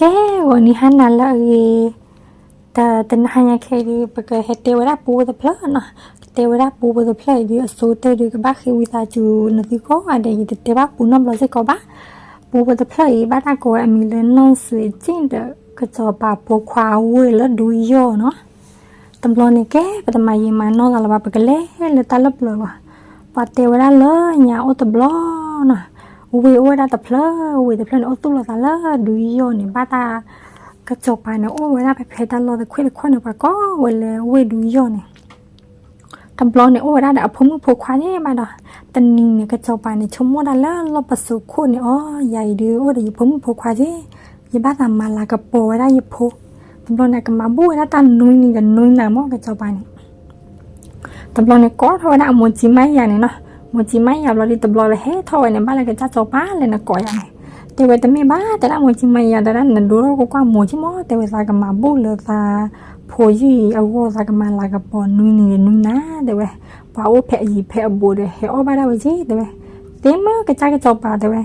ကဲ ဂီၤနံၤဟါနၤလၢအဂ့ၤ, တနဟါညါခဲအံၤဒုး ပကဟဲတဲဝဲဒၣ်ပူဖိတဖျၢၣ်နီၤ, ကတဲဝဲဒၣ်ပူဖိတဖျၢၣ်အံၤဒုး အဆိကတၢၢ်ဒုး ကဘၣ်ဃ့ဝံသးစူၤနသုကိးဂၤဒဲး, ယတတဲဘၣ်ပူနီတဘျီစ့ၢ်ကီးဘၣ်. ပူဖိတဖျၢၣ်အံၤ ဘၣ်တၢ်ကိးဝဲအမံၤလၢ နီၢ်စွ့ကၠ့ၣ်ဒီး ကစီၤပၤဖိခွါဝ့ၢ်လၢဒူယီၢ်နီၤ. တဘျီန့ၣ်ကဲ ပတမၤယံာ်မၤနီၢ်သးလၢၤဘၣ်, ပကလဲၤလၢတၢ်လၢပျၢၤလီၤ. ပှၤတဲဝဲဒၣ်လၢညါအိၣ်တဘျီနီၤ, ဝ့ၢ်အိၣ်ဝဲဒၣ်တဖျၢၣ်, ဝ့ၢ်တဖျၢၣ်န့ၣ် အိၣ်သူၣ်လီၤသးလၢဒူယီၢ်န့ၣ် ဘၣ်တၢ် ကစီၤပၤန့ၣ် အိၣ်ဝဲဒၣ်ဖဲဖဲတၢ်လီၢ်တခွ့ၣ်တခီၣ်န့ၣ် ပှၤကိးဝဲလၢဝ့ၢ်ဒူယီၢ်န့ၣ် တဘျီန့ၣ် အိၣ်ဝဲဒၣ်ဒီးအဖိမုၣ်ဖိခွါန့ၣ်ဘၣ်ဒီး တနံၤန့ၣ် ကစီၤပၤန့ၣ် ဆိကမိၣ်ဒၣ်လၢလီၢ်ပစိာ်ခိၣ်န့ၣ် အီ ယၤအံၤဒုး အိၣ်ဒီးယဖိမုၣ်ဖိခွါက့, ယဘၣ်သးမၤလၤကပီၤဝဲဒၣ်ယဖိ, တဘျီန့ၣ် အကမၤဘူၣ်ဝဲဒၣ်တၢ်နွံနံၤဒီးနွံနၤမၢ် ကစီၤပၤန့ၣ် တဘျီန့ၣ် ကိးထီၣ်ဝဲဒၣ်အမိၢ်ကၠံမါယၤန့ၣ်နီၤ, မိၢ်ကၠံမါယၤဘျီဒုး တဘျီလၢဟဲထီၣ်ဝဲန့ၣ် ဘၣ်လၢကစၢ်စီၤပၤလဲၣ်နကိးယၤန့ၣ်, တဲဝဲတမ့ၢ်ဘၣ် တဲဒၣ်မိၢ်ကၠံမါယၤ တဲဒၣ်နဒိထီၣ်ကွၢ်ကွၢ်မိၢ်ကၠံမၢ် တဲဝဲ သးကမၤဘူၣ်လၢသးဖိယုၢ်အံၤအဂီၢ် သးကမၤလၤကပီၤနွံနံၤဒီးနွံနၤ တဲဝဲ, ပှၤအိၣ်ဖဲအယံၤဖဲအဘူးဒီး ဟဲအီၣ်ဘၣ်ဒၣ်ဝဲက့ တဲဝဲ, သ့မၢ်ကစၢ်ကစီၤပၤ တဲဝဲ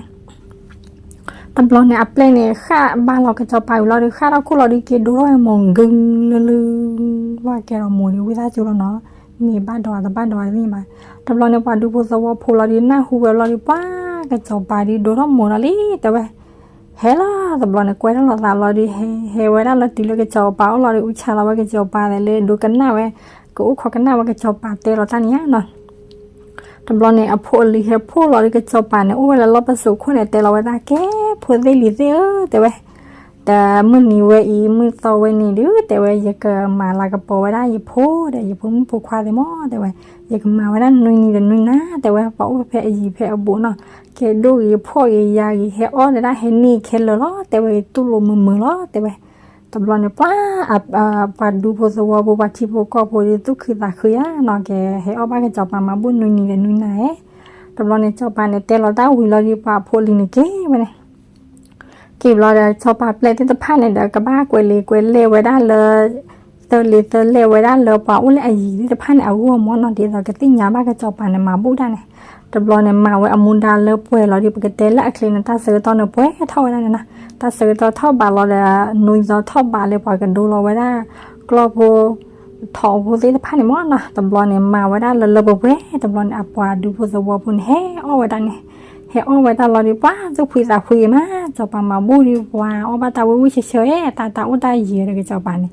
တဘျီန့ၣ် အပျဲၢ်န့ၣ် ဃၣ်ဘါလီၤကစီၤပၤဝံၤလီၤဒီး ဃၣ်ထီၣ်ခိၣ်လီၤဒီး က့ၤဒိထီၣ်ဝဲမိၢ်ဂုလၢလၢ လီၤကဲဒီးမိၢ်ဒီး ဝံသးစူၤလီၤနီၤ, မ့ၢ်ဘၣ်ဒိးအသဘၣ်ဒိးအသ့ၣ်ဘၣ်. တဘျီန့ၣ် ပှၤဒူဖိသဝီဖိလီၤဒီး နၢ်ဟူဝဲလီၤဒီး ပှၤကစီၤပၤဒီး ဒိထီၣ်မိၢ်လီၤလံ တဲဝဲ, ဟဲလီၤ တဘျီန့ၣ် ကွဲထီၣ်လီၤသးလီၤဒီး ဟဲ ဟဲဝဲဒၣ်လီၤတုၤလၢကစီၤပၤအိၣ်လီၤဒီး အူဆါလီၤဝဲကစီၤပၤသဲးလၢ ဒိကနၣ်ဝဲ, ကအိၣ်ခိးကနၣ်ဝဲကစီၤပၤတဲလီၤတၢ်န့ၣ်ဧါနီၤ တဘျီန့ၣ် အဖိအလံၤဟဲဖှိၣ်လီၤဒီး ကစီၤပၤန့ၣ် အိၣ်ဝဲလၢလီၢ်ပစိာ်ခိၣ်န့ၣ် တဲလီၤဝဲဒၣ် ကဲ ဖိသ့ၣ်လံၤသ့ၣ်ဧၢ တဲဝဲ, တမုၢ်နံၤဝဲအံၤ မုၢ်သီဝဲန့ၣ်ဒုး တဲဝဲ ယကမၤလၤကပီၤဝဲဒၣ်ယဖိဒီး ယဖိမုၣ်ဖိခွါသ့ၣ်မၢ် တဲဝဲ, ယကမၤဝဲဒၣ်နွံနံၤဒီးနွံနၤ တဲဝဲ, ပှၤအိၣ်ဖဲအယံၤဖဲအဘူးနီၤ, ကဲဒိၣ်ဂ့ၤဖှီၣ်ဂ့ၤယၤဂ့ၤ ဟဲအီၣ်ဒၣ်ဟဲန့ၢ်ခဲလၢာ်လီၤ တဲဝဲ တူၢ်လိာ်မုာ်မုာ်လီၤ တဲဝဲ တဘျီန့ၣ် ပှၤ ပှၤဒူဖိသဝီဖိ ပှၤထံဖိကီၢ်ဖိဒီး သူၣ်ခုသးခုယါနီၤ ကဲ ဟဲအီၣ်ဘၣ်ကစီၤပၤမၤဘူၣ်နွံနံၤဒီးနွံနၤဧါ. တဘျီန့ၣ် စီၤပၤန့ၣ် တဲလီၤတၢ်ဝံၤလီၤဒီး ပှၤဖိလံၤန့ၣ်က့ၤဝဲန့ၣ် က့ၤဘျီဒီး စီၤပၤပျဲၢ်သ့ၣ်တဖၣ်န့ၣ်ဒီး ကဘၣ်ကွဲးလံာ်ကွဲးလဲၢ်ဝဲဒၣ်လၢ သၢလံၤသၢလဲၢ်ဝဲဒၣ်လၢပှၤအိၣ်လၢအယံၤသ့ၣ်တဖၣ်န့ၣ် အဂီၢ်မၢ်နီၤ ဒ်သိးကသ့ၣ်ညါဘၣ်ကစီၤပၤန့ၣ် မၤဘူၣ်တၢ်န့ၣ်. တဘျီန့ၣ် မၤဝဲအမူဒါလၢပှဲၤလီၤဒီး ပကတဲလၢအချ့န့ၣ် တၢ်ဆၢကတီၢ်န့ၣ် ပှဲၤထီၣ်ဝဲဒၣ်န့ၣ်နီၤ. တၢ်ဆၢကတီၢ်ထီၣ်ဘးလီၤဒီး နွံသီထီၣ်ဘးလၢပှၤကဒိလီၤဝဲဒၣ် ကျီၢ်ဖိ ထိးဖိသ့ၣ်တဖၣ်န့ၣ်မၢ်နီၤ. တဘျီန့ၣ် မၤဝဲဒၣ်လၢလၢပှဲၤပှဲၤ တဘျီန့ၣ် အပှၤဒူဖိသဝီဖိန့ၣ် ဟဲအီၣ်ဝဲဒၣ်န့ၣ်, ဟဲအီၣ်ဝဲဒၣ်လီၤဒီး ပှၤသူၣ်ဖှံသးဖှံဂ့ၤမး စီၤပၤမၤဘူၣ်ဒီး ပှၤအီၣ်ဘၣ်တၢ်ဝ့ၢ်ဝ့ၢ်ဆၢဆၢ တၢ်တၢ်အိၣ်တၢ်ယၢၤဒီးကစီၤပၤန့ၣ်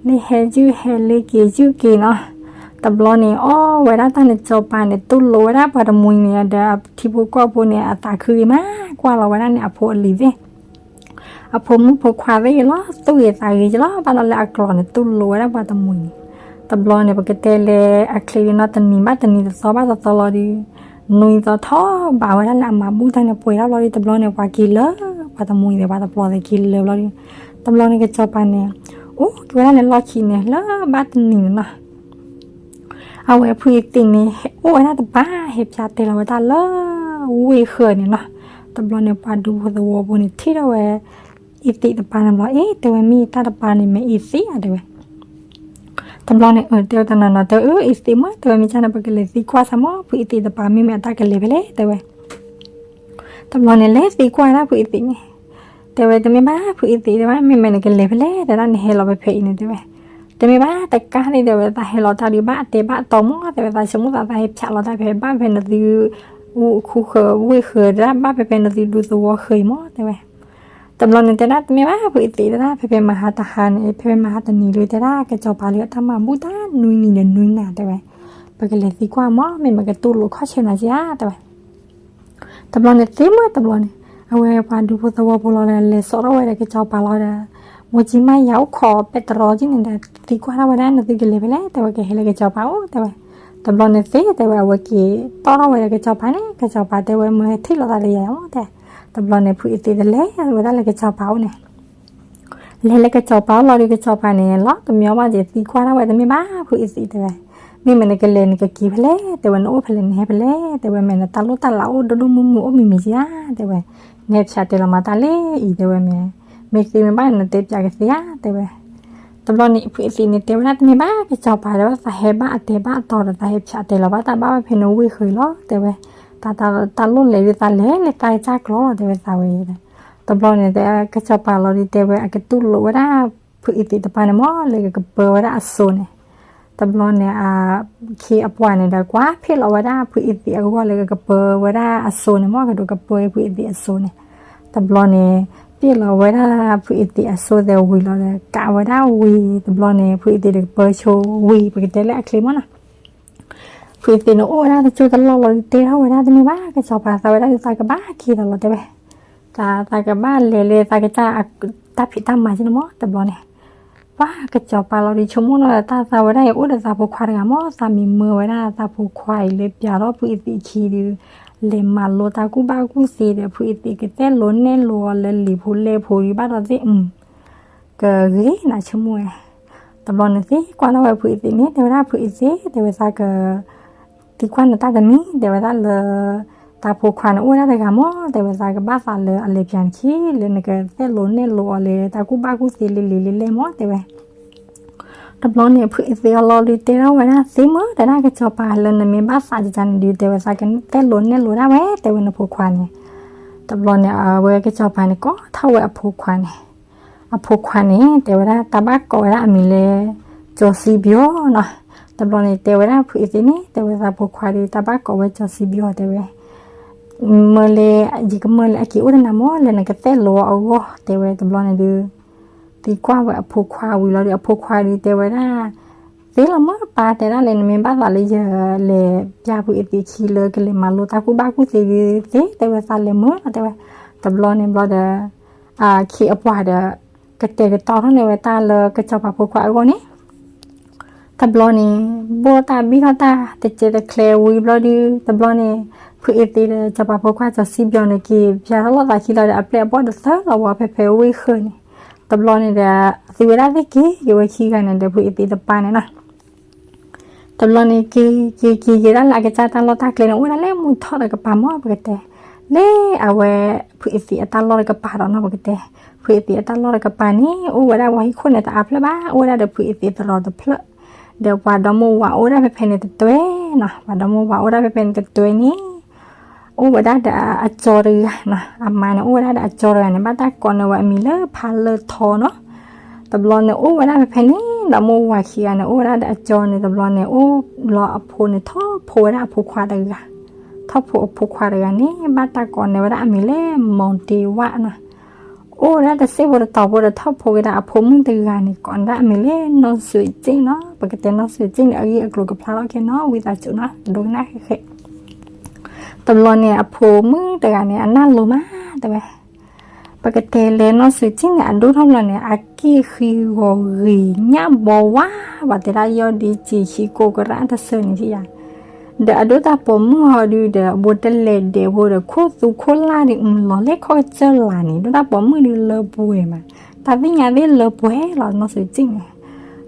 လၢဟဲယုၢ်ဟဲလ့က့ၤယုၢ်က့ၤနီၤ. တဘျီန့ၣ် အီၣ်ဝဲဒၣ်တၢ်န့ၣ် စီၤပၤန့ၣ် တူၢ်လိာ်ဝဲဒၣ်ပှၤတမှံၤန့ၣ်ဒီး အထံဖိကီၢ်ဖိန့ၣ် အသးခုဂ့ၤမး ကွၢ်လီၤဝဲဒၣ်န့ၣ် အဖိအလံၤသ့ၣ် အဖိမုၣ်ဖိခွါသ့ၣ်ဂ့ၤလီၤ သူၣ်ဂ့ၤသးဂ့ၤကလီၤ ဘၣ်ဒီးလၢအကျိာ်န့ၣ် တူၢ်လိာ်ဝဲဒၣ်ပှၤတမှံၤန့ၣ်. တဘျီန့ၣ် ပကတဲလဲၤအချ့ဒီးနီၤ တနံၤဘၣ်တနံၤ တသီဘၣ်တသီလီၤဒီး နွံသီထီၣ်ဘးဝဲဒၣ်လၢအမၤဘူၣ်တၢ်န့ၣ် ပှဲၤထီၣ်လီၤဒီး တဘျီန့ၣ် ပှၤက့ၤလၢ ပှၤတမှံၤသ့ၣ် ပှၤတပျီၤသ့ၣ်က့ၤလၢာ်လီၤဒီး တဘျီန့ၣ် ကစီၤပၤန့ၣ် အိၣ်က့ၤဝဲဒၣ်လၢလီၢ်ခံန့ၣ် လၢဘၣ်တနံၤန့ၣ်နီၤ အဝဲဖုအံၤသ့ၣ်န့ၣ် ဟဲအိၣ်ဝဲဒၣ်တပၤ ဟဲဖျါတဲလီၤဝဲဒၣ်လၢ ဝ့ၢ်ဃၢၤန့ၣ်နီၤ. တဘျီန့ၣ် ပှၤဒူဖိသဝီဖိန့ၣ် ထံၣ်ထီၣ်ဝဲ အံၤသ့ၣ်တပၤန့ၣ်ဘျီ အ့ တဲဝဲ မ့ၢ်တၢ်တပၤန့ၣ် မ့ၢ်အံၤသ့ၣ်ဧါ တဲဝဲ. တဘျီန့ၣ် အၢ တဲဝဲတနီၤနီၤ တဲဝဲ အ့ အံၤသ့ၣ်မၢ် တဲဝဲ မ့ၢ်ကၢ်န့ၣ် ပကလဲၤသံကွၢ်စၢ်မၢ် ဖုအံၤသ့ၣ်တပၤ မ့မ့ၢ်အတၢ်ကလဲၤဖဲလဲၣ် တဲဝဲ. တဘျီန့ၣ် လဲၤသံကွၢ်ဒၣ်ဖုအံၤသ့ၣ်န့ၣ် တဲဝဲ တမ့ၢ်ဘၣ် ဖုအံၤသ့ၣ် တဲဝဲ မ့မ့ၢ်နကလဲၤဖဲလဲၣ် တဲဒၣ်နဟဲလီၤဖဲဖဲအံၤန့ၣ် တဲဝဲ. တမ့ၢ်ဘၣ် တကးသ့ၣ် တဲဝဲ သးဟဲလီၤတၢ်ဒီး ဘၣ်အတဲဘၣ်အတီမၢ် တဲဝဲ သးဆိကမိၣ်သး သးဟဲဖျါလီၤတၢ်ဖဲ ဘၣ်ဖဲနသု အိၣ်ခူဃၢၤ ဝ့ၢ်ဃၢၤ တဲဒၣ် ဘၣ်ဖဲဖဲနသုဒူသဝီဃၢၤအံၤမၢ် တဲဝဲ. တဘျီန့ၣ် တဲဒၣ် တမ့ၢ်ဘၣ် ဖုအံၤသ့ၣ် တဲဒၣ် ဖဲဖဲမဟါတဟါန့ၣ် ဖဲဖဲမဟါတနံၤလၢ တဲဒၣ် ကစီၤပၤလၢအတၢ်မၤဘူၣ်တၢ်နွံနံၤဒီးနွံနၤ တဲဝဲ. ပကလဲၤသံကွၢ်မၢ် မ့ၢ်မကတူၢ်လိာ်ခီၣ်ဆၢနၤက့ဧါ တဲဝဲ. တဘျီန့ၣ် သ့မၢ်တဘျီန့ၣ် အဝဲပှၤဒူဖိသဝီဖိလီၤဒီး လဲၤစိာ်ထီၣ်ဝဲဒီးကစီၤပၤလီၤဒီး မိၢ်ကၠံမါယၤအိၣ်ခိးပဲတြီက့န့ၣ်ဒီး သံကွၢ်ထီၣ်ဝဲဒၣ် နသုကလဲၤဖဲလဲၣ် တဲဝဲ ကဟဲလၢကစီၤပၤအိၣ် တဲဝဲ. တဘျီန့ၣ်သ့ တဲဝဲ အဝဲက့ၤတီၣ်ထီၣ်ဝဲဒီးကစီၤပၤန့ၣ် ကစီၤပၤတဲဝဲ မ့ၢ်ဟဲထံၣ်လိာ်သးလၢယၤမၢ် တဲ. တဘျီန့ၣ် ဖုအံၤသ့ၣ်တလဲၤဝဲဒၣ်လၢကစီၤပၤအိၣ်န့ၣ် လဲၤလၢကစီၤပၤအိၣ်လီၤဒီး ကစီၤပၤန့ၣ် လီၤတမံၤဘၣ်ဒီး သံကွၢ်ထီၣ်ဝဲ တမ့ၢ်ဘၣ် ဖုအံၤသ့ၣ် တဲဝဲ. မ့မ့ၢ်နကလဲၤနကက့ၤဖဲလဲၣ် တဲဝဲ နအိၣ်ဖဲလဲၣ်နဟဲဖဲလဲၣ် တဲဝဲ မ့ၢ်နတၢ်လိၣ်တၢ်လးအိၣ်ဒိၣ်ဒိၣ်မုၢ်မုၢ်အိၣ်မံၤမံၤဧါ တဲဝဲ. နဟဲဖျါတဲလီၤမၤတၢ်လၢအံၤ တဲဝဲ မ့ၢ် မ့ၢ်သ့မ့ၢ်ဘၣ်နတဲပၠးကသ့ဧါ တဲဝဲ. တဘျီန့ၣ် ဖုအံၤသ့ၣ်န့ၣ် တဲဝဲဒၣ် တမ့ၢ်ဘၣ် ကစီၤပၤ တဲဝဲ သးဟဲဘၣ်အတဲဘၣ်အတီဒီး သးဟဲဖျါတဲလီၤဘၣ်တၢ်ဘၣ်ဝဲဖဲနဝ့ၢ်ဃၢၤလီၤ တဲဝဲ. တၢ် တၢ်လိၣ်လဲၤဒုးသးလဲၤလၢတၢ်ကစၢ်ကျိၤလီၤ တဲဝဲ သးဝဲဒီး တဘျီန့ၣ် ကစီၤပၤလီၤဒုးတဲဝဲ အကတူၢ်လိာ်ဝဲဒၣ် ဖုအ့သံးတပၤန့ၣ်မး လၢကကပၢဝဲဒၣ်အစိန့ၣ်. တဘျီန့ၣ် အခ့အပှၤန့ၣ်ဒီး ကွၢ်ဖ့ၣ်လီၤဝဲဒၣ်ဖုအ့သံးအဂီၢ်လၢကကပၢဝဲဒၣ်အစိန့ၣ်မး ကဒိးကပၢဖုအ့သံးအစိန့ၣ်. တဘျီန့ၣ် ပ့ၣ်လီၤဝဲဒၣ်ဖုအ့သံးအစိသဲးဝံၤလီၤဒီး ကးဝဲဒၣ်ဝံၤ တဘျီန့ၣ် ဖုအ့သံးဒီးကပၢဆိဝံၤ ပကတဲလၢအချ့မးနီၤ. ဖုအ့သံးန့ၣ်အိၣ်ဝဲဒၣ်တစိၢ်တလီၢ်လီၤဒုး တဲထီၣ်ဝဲဒၣ်တန့ၢ်ဘၣ် ကစီၤပၤသးဝဲဒၣ်ဒုး သးကဘၣ်က့ၤဒီးလီၤတဲဝဲ. တၢ်သးကဘၣ်လဲၤလၢသးကစၢ် တၢ်ဖံးတၢ်မၤက့န့ၣ်မး တဘျီန့ၣ် ပှၤကစီၤပၤလီၤဒုး ဆိကမိၣ်လီၤဒီး တၢ်သးဝဲဒၣ်အံၤ အိၣ်ဒီးသးဖိခွါတဂၤမး သးမံမၢဝဲဒၣ်သးဖိခွါအံၤလၢပျးထီၣ်ဖုအ့သံးအခံဒုး လဲၤမၤလိတၢ်ကူၣ်ဘၣ်ကူၣ်သ့ဒီး ဖုအ့သံးကသဲၣ်လိၤနဲၣ်လိၤအီၤလၢလံာ်ဖိလဲၢ်ဖိဒုး ဘၣ်ဒီးသ့ၣ်အူ ကဂ့ၤနၤဆိကမိၣ်ဝဲ. တဘျီန့ၣ်သံကွၢ်ထီၣ်ဝဲဖုအ့သံးန့ၣ် တဲဝဲဒၣ် ဖုအ့သံး တဲဝဲ သးက သံကွၢ်နတၢ်တမံၤ တဲဝဲဒၣ်လၢ သးဖိခွါန့ၣ်အိၣ်ဝဲဒၣ်တဂၤမး တဲဝဲ သးကဘၣ်သးလၢအလဲၤပျးနခံ လၢနကသဲၣ်လိၤနဲၣ်လိၤအီၤလၢတၢ်ကူၣ်ဘၣ်ကူၣ်သ့လၢလံာ်လၢလဲၢ်မး တဲဝဲ. တဘျီန့ၣ် ဖုအ့သံးအလီၢ်ဒုး တဲထီၣ်ဝဲဒၣ် သ့မၢ တဲဒၣ် ကစီၤပၤလၢနမ့ၢ်ဘၣ်သး ကန့ၣ်ဒုး တဲဝဲ သးကသဲၣ်လိၤနဲၣ်လိၤဒၣ်ဝဲ တဲဝဲ နဖိခွါန့ၣ်. တဘျီန့ၣ် အဝဲကစီၤပၤန့ၣ် ကိးထီၣ်ဝဲအဖိခွါန့ၣ် အဖိခွါန့ၣ် တဲဝဲဒၣ် တၢ်ဘၣ်ကိးဝဲဒၣ်အမံၤလၢ ကၠီၤစံဘျီနီၤ. တဘျီန့ၣ် တဲဝဲဒၣ်ဖုအ့သံးန့ၣ် တဲဝဲ သးဖိခွါဒုး တၢ်ဘၣ်ကိးဝဲကၠီၤစံဘျီ တဲဝဲ မၢလၢ ယကမၢလၢအက့ၤအိၣ်တနၤမး လၢနကသဲၣ်လိၤအဂီၢ် တဲဝဲ တဘျီန့ၣ်ဒုး သံကွၢ်ဝဲအဖိခွါဝံၤလီၤဒီး အဖိခွါဒုး တဲဝဲဒၣ် သ့လီၤမၢပၢ် တဲဒၣ်လၢနမ့ၢ်ဘၣ်သးလၢယလဲၤပျးဖုအ့သံးခံလၢကလဲၤမၤလိတၢ်ကူၣ်ဘၣ်ကူၣ်သ့ဒုးသ့ တဲဝဲ သးလဲၤမၢလီၤ တဲဝဲ. တဘျီန့ၣ်ဘျီဒီး အခ့အပှၤဒီး ကတဲာ်ကတီၤထီၣ်န့ၢ်ဝဲတၢ်လၢကစီၤပၤဖိခွါအဂီၢ်န့ၣ် တဘျီန့ၣ် ဘိၣ်တၢ်ဘံၣ်ထီၣ်တၢ်တစဲးတချဲဝံၤဘျီဒုး တဘျီန့ၣ် ဖုအ့သံးဒီးစီၤပၤဖိခွါကၠီၤစံဘျီန့ၣ် က့ၤပျးထီၣ်လိာ်သးခံလီၤဒီး အပျဲၢ်အဘီၣ်တသၢလီၤဝဲဖဲဖဲဝ့ၢ်ဃၢၤန့ၣ်. တဘျီန့ၣ်ဒီး သုဝဲဒၣ်သ့ၣ်က့ၤက့ၤဝဲခံဂၤန့ၣ်ဒီး ဖုအ့သံးတပၤန့ၣ်နီၤ တဘျီန့ၣ် က့ၤက့ၤက့ၤက့ၤဒၣ်လၢ အကစၢ်တၢ်လီၢ်တၢ်ကျဲန့ၣ် အိၣ်ဝဲဒၣ်လၢမုၢ်ထီၣ်တကပၤမး ပကတဲ လၢအဝဲ ဖုအ့သံးအတၢ်လီၢ်တကပၤဒီးနီၤ ပကတဲ ဖုအ့သံးအတၢ်လီၢ်တကပၤန့ၣ် အိၣ်ဝဲဒၣ်ဝဲဟံၣ်ခိၣ်န့ၣ် တအါဖျၢၣ်ဘၣ် အိၣ်ဝဲဒၣ်ဒီးဖုအ့သံးသရိာ်တဖျၢၣ် ဒီးပှၤဒီမါဝၤအိၣ်ဒၣ်ဖဲဖဲန့ၣ်တတွဲနီၤ ပှၤဒီမါဝၤအိၣ်ဒၣ်ဖဲဖဲန့ၣ်တတွဲန့ၣ် အိၣ်ဝဲဒၣ်ဒီးအကၠီတဂၤနီၤ အမါန့ၣ်အိၣ်ဝဲဒၣ်ဒီးအကၠီတဂၤန့ၣ် ဘၣ်တၢ်ကိးန့ၢ်ဝဲအမံၤလၢဖါလၢၢ်ထီနီၤ တဘျီန့ၣ် အိၣ်ဝဲဒၣ်ဖဲဖဲန့ၣ် ဒီမါဝၤခံဂၤန့ၣ် အိၣ်ဝဲဒၣ်ဒီးအကၠီန့ၣ် တဘျီန့ၣ် အိၣ်ဘျီအဖိန့ၣ် ထီၣ်ဖိဝဲဒၣ်အဖိခွါတဂၤ ထီၣ်ဖိအဖိခွါတဂၤန့ၣ် ဘၣ်တၢ်ကိးန့ၢ်ဝဲဒၣ်အမံၤလၢ မီၤတ့ဝၣ်နီၤ အိၣ်ဝဲဒၣ်တစဲးဖိတတီၤဖိဒီး ထီၣ်ဖိက့ၤဒီးအဖိမုၣ်တဂၤန့ၣ် ကိးန့ၢ်ဒၣ်အမံၤလၢ နီၢ်စွ့ၤစ့ၣ်နီၤ ပကတဲနီၢ်စွ့ၤစ့ၣ်န့ၣ် အဂ့ၢ်အကျိၤကဖျါထီၣ်ခဲနီၤ ဝံသးစူၤနီၤ ဒိကနၣ်ဃဲးဃဲး တဘျီန့ၣ် အဖိမုၣ်တဂၤန့ၣ် အနၢ်လိၤမး တဲဝဲ ပကတဲလၢနီၢ်စွ့ၤစ့ၣ်န့ၣ် အဒိၣ်ထီၣ်ဘျီန့ၣ် အက့ၢ်ဃံဂီၤဂ့ၤညၣ်ဘီဝါ ပှၤတဲဒၣ်ယီၢ်ဒ့စ့ၤခံကိးကရၣ်တဆၢန့ၣ်ယါ ဒီးအဒိၣ်တၢ်ပိာ်မုၣ်ဟီဒုးဒီး အဘိတလဲၤဒဲးဖိဒီး ခိၣ်သူခိၣ်လၢ်ဒုး လီၤလၢခီၣ်ကစၢၢ်လၢ်န့ၣ် ဒိၣ်တၢ်ပိာ်မုၣ်ဒုးလၢပှဲၤမး တၢ်သ့ၣ်ညါသ့ၣ်လၢပှဲၤလီၤ နီၢ်စွ့ၤစ့ၣ်န့ၣ်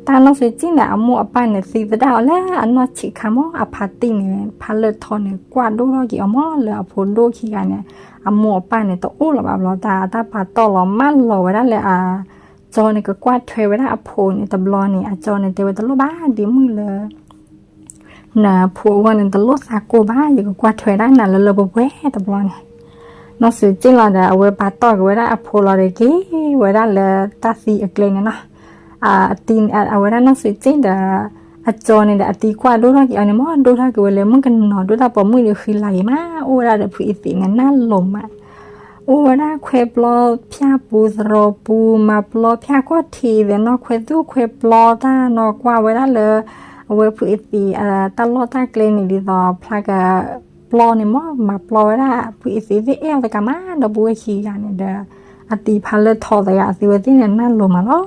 တၢ်နီၢ်စွ့ၤစ့ၣ်န့ၣ် အမိၢ်အပၢ်န့ၣ် သံသဒၣ်အီၤလၢအနီၢ်ဆံးခါမး အဖါတံၢ်န့ၣ် ဖါလၢၢ်ထီန့ၣ် ကွၢ်ဒိၣ်ထီၣ်က့ၤအီၤမး လၢအဖိဒိၣ်ခံဂၤန့ၣ် အမိၢ်အပၢ်န့ၣ် တအိၣ်လၢၤဘၣ်ဘျီ တၢ်တၢ်ပာ်တီၢ်လီၤမၢလီၤဝဲဒၣ်လၢအကၠီန့ၣ် ကကွၢ်ထွဲဝဲဒၣ်အဖိန့ၣ် တဘျီန့ၣ် အကၠီန့ၣ် တဲဝဲတလိၣ်ဘၣ်ဒ့မုၣ်လၢ နဖိအဂီၢ်န့ၣ် တလိၣ်သးကိၢ်ဘၣ် ယကကွၢ်ထွဲဒၣ်နၤလၢလၢပှဲၤပှဲၤတဘျီန့ၣ် နီၢ်စွ့ၤစ့ၣ်လီၤဒီး အဝဲပာ်တီၢ်က့ၤဝဲဒၣ်အဖိလီၤဒီး က့ၤဝဲဒၣ်လၢတၢ်သံအကျဲန့ၣ်နီၤ အဝဲဒၣ်နီၢ်စွ့ၤစ့ၣ်ဒီး အကၠီန့ၣ်ဒီး အသံကွၢ်ဒိၣ်ထီၣ်က့ၤအီၤန့ၣ် မ့ၢ်ဒိၣ်ထီၣ်က့ၤဝဲလၢမုၣ်ကနီၤ ဒိၣ်တၢ်ပိာ်မုၣ်ဒီးဃံလၤက့ၤမး အိၣ်ဝဲဒၣ်ဒီးဖုအ့သံးန့ၣ် နၢ်လိၤမး အိၣ်ဝဲဒၣ်ခွဲပျီဖၠၣ်ပူၤသရိာ်ပူၤ မၤပျီဖၠၣ်ခီၣ်ထံးသဲးနီၢ်ခွဲသူၣ်ခွဲပျီတၢ်နီၢ်ကွၢ်ဝဲဒၣ်လၢ အဝဲဖုအ့သံး တၢ်လီၢ်တၢ်ကျဲန့ၣ် ဒ်သိးဖျါကပျီန့ၣ်မး မၤပျီဝဲဒၣ် ဖုအ့သံးသ့ၣ်အဲၣ်အီၤတကးမး ဒီပုၢ်ဝဲၢ်ခံဂၤန့ၣ်ဒီး အသံဖးလၢထီသးဂၤ အသုဝဲသ့ၣ်န့ၣ် နၢ်လိၤမးလီၤ.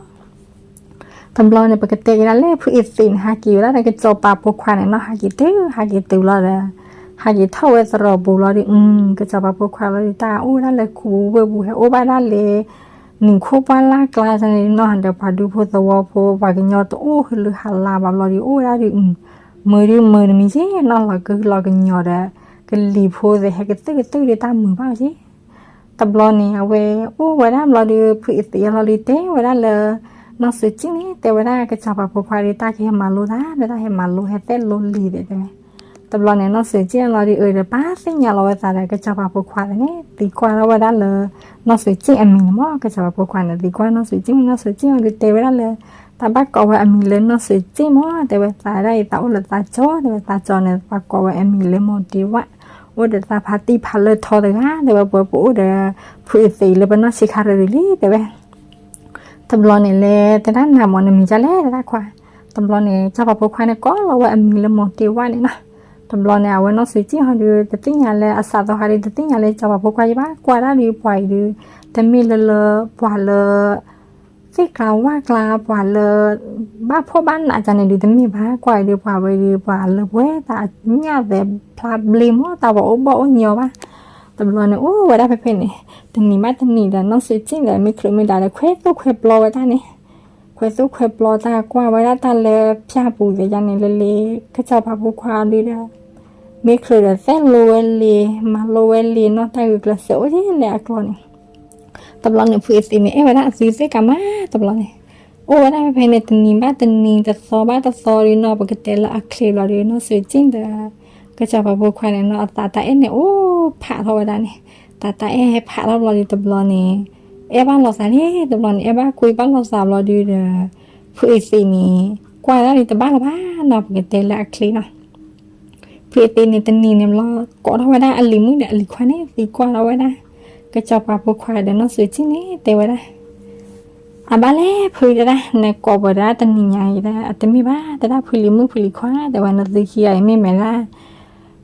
တဘျီန့ၣ် ပကတဲက့ၤဒၣ်လၢ ဖုအ့သံးန့ၣ် ဟးက့ၤဝဲဒၣ်ဒီးကစီၤပၤဖိခွါန့ၣ်နီၤ ဟးက့ၤတုၤ ဟးက့ၤတုၤလီၤဒီး ဟးက့ၤထီၣ်ဝဲသရိာ်ပူၤလီၤဒီး ကစီၤပၤဖိခွါလီၤဒီး တၢ်အိၣ်ဝဲဒၣ်လၢခူပူၤဝ့ၢ်ပူၤ ဟဲအိၣ်ဘၣ်ဒၣ်လၢ နံၣ်ခိၣ်ပှၢ်လၢ်ကျါန့ၣ်နီၤ ဒီးပှၤဒူဖိသဝီဖိ ပှၤကညီတအိၣ်လၢဟးလါဘၣ်ဘျီဒီး အိၣ်ဝဲဒၣ်ဒီး မုာ်ဒုးမုာ်တမံၤက့နီၤ လီၤကဟုလီၤကညီၤဒီး ကလံၤဖိသ့ၣ်ဟဲကသုၣ်ကသုၣ်ဒီးတၢ်မုာ်ဘၣ်က့ တဘျီန့ၣ် အဝဲအိၣ်ဝဲဒၣ်ဘျီဒီး ဖုအ့သံးအလီၤဒီးတဲဝဲဒၣ်လၢ နီၢ်စွ့ၤကၠံၣ်န့ၣ် တဲဝဲဒၣ် ကစီၤပၤဖိခွါဒီး တၢ်ကဟဲမၤလိတၢ် ဒီးတၢ်ဟဲမၤလိဟဲသဲလိလံၤဒီးတဲဝဲ တဘျီန့ၣ် နီၢ်စွ့ၤကၠ့ၣ်လီၤဒုးအၢဒီး ပာ်သ့ၣ်ညါလီၤဝဲသးဒီး ကစီၤပၤဖိခွါန့ၣ် သံကွၢ်ထီၣ်ဝဲဒၣ်လၢ နီၢ်စွ့ၤကၠ့ၣ်အမံၤန့ၣ်မၢ်. ကစီၤပၤဖိခွါန့ၣ် သံကွၢ်နီၢ်စွ့ၤကၠ့ၣ် နီၢ်စွ့ၤကၠ့ၣ်အီၤဒုးတဲဝဲဒၣ်လၢ တၢ်ဘၣ်ကိးဝဲအမံၤလၢနီၢ်စွ့ၤကၠ့ၣ်မၢ်. တဲဝဲသးဒၣ်အံၤ သးအိၣ်လၢသးကၠီ တဲဝဲသးကၠီန့ၣ် ပှၤကိးဝဲအမံၤလၢမိၢ်တ့ဝၣ်, အိၣ်ဒီးသးဖါတံၢ်ဖးလၢထီတဂၤ တဲဝဲ ပှၤပအိၣ်ဒီး ဖုအသ့းလၢပနီၢ်ဆံးခါရၢၢ်ဒုးလံ တဲဝဲ တဘျီန့ၣ်လဲၤတဲဒၣ်နၤမၢ် နမံၤဒ်လဲၣ် တဲဒၣ်ခွါ. တဘျီန့ၣ် ကစီၤပၤဖိခွါန့ၣ် ကိးလီၤဝဲအမံၤလၢမိၢ်တ့ဝၣ်န့ၣ်နီၤ. တဘျီန့ၣ် အဝဲနီၢ်စွ့ၤကၠ့ၣ်ဟီဒုး တသ့ၣ်ညါလၢအစးသီဟါဒုး တသ့ၣ်ညါလၢကစီၤပၤဖိခွါယဘၣ် ကွၢ်ဒၣ်ဒုးပှၤအံၤဒုး တမ့ၢ်လၢလၢ ပှၤလၢ သ့ၣ်ကျါဝၣ်ကျါ ပှၤလၢ ဘၣ်ဖှီၣ်ဘၣ်နးကန့ၣ်ဒုး တမ့ၢ်ဘၣ် ကွၢ်အံၤဒုး ပှၤဝဲဒုး ပှၤလၢပှဲၤတၢ်ညၣ်သဲဖျါဘျ့မၢ် တၢ်ပှၤအိၣ်ဘီၣ်အိၣ်ညီဘၣ်. တဘျီန့ၣ် အိၣ်ဝဲဒၣ်ဖဲဖဲန့ၣ် တနံၤဘၣ်တနံၤဒီး နီၢ်စွ့ၤကၠ့ၣ်ဒီး မ့ၢ်ချုးမ့ၢ်ဒၣ်ဒီး ခွဲးသိၣ်ခွဲးပျီဝဲဒၣ်န့ၣ် ခွဲးသိၣ်ခွဲးပျီတၢ် ကွၢ်ဝဲဒၣ်တၢ်လၢဖၠၣ်ပူၤသ့ၣ်ယါန့ၣ် လၢလ့ ကစီၤပၤဖိခွါဒုးဒီး မ့ၢ်ချုးဒီး သဲလိဝဲလ့ မၤလိဝဲလ့နီၤ တၢ်ဂုာ်ကျဲးစၢးအိၣ်ဒ်လဲၣ်အကျိၤန့ၣ် တဘျီန့ၣ် ဖုအသ့းန့ၣ် အဲၣ်ဝဲဒၣ်အသုသ့ၣ်ကးမး တဘျီန့ၣ် အိၣ်ဝဲဒၣ်ဖဲဖဲန့ၣ် တနံၤဘၣ်တနံၤ တသီဘၣ်တသီဒုးနီၤ ပကတဲလၢအချ့ဘျီဒုး နီၢ်စွ့ၤကၠ့ၣ်ဒီး ကစီၤပၤဖိခွါန့ၣ်နီၤ အသးတၢ်အဲၣ်န့ၣ် အိၣ်ဖးထီၣ်ဝဲဒၣ်န့ၣ် တၢ်တၢ်အဲၣ်ဟဲဖးထီၣ်ဘျီဒုး တဘျီန့ၣ် အဲၣ်ဘၣ်လိာ်သးန့ၣ် တဘျီန့ၣ် အဲၣ်ဘၣ်ကွံဘၣ်လိာ်သးဘျီဒုးဒီး ဖုအသ့းန့ၣ် ကွၢ်ဒၣ်ဒုးတဘၣ်လၢၤဘၣ်နီၤ ပကတဲလၢအချ့နီၤ ဖုအသ့းန့ၣ် တနံၤန့ၣ်ဘျီ ကိးထီၣ်ဝဲဒၣ်အလံၤမုၣ်ဒီးအလံၤခွါန့ၣ် သံကွၢ်ထီၣ်ဝဲဒၣ် ကစီၤပၤဖိခွါဒီးနီၢ်စွ့ၤကၠ့ၣ်န့ၣ် တဲဝဲဒၣ် အဘၣ်လဲၣ်ဖုတဲဒၣ် နကိးပှၤဒၣ်တနံၤညါအံၤဒၣ် အတမ့ၢ်ဘၣ် တဲဒၣ်ဖုလံၤမုၣ်ဖုလံၤခွါ တဲဝဲ နသုခံဂၤအံၤမ့ၢ်မဲာ်ဒၣ်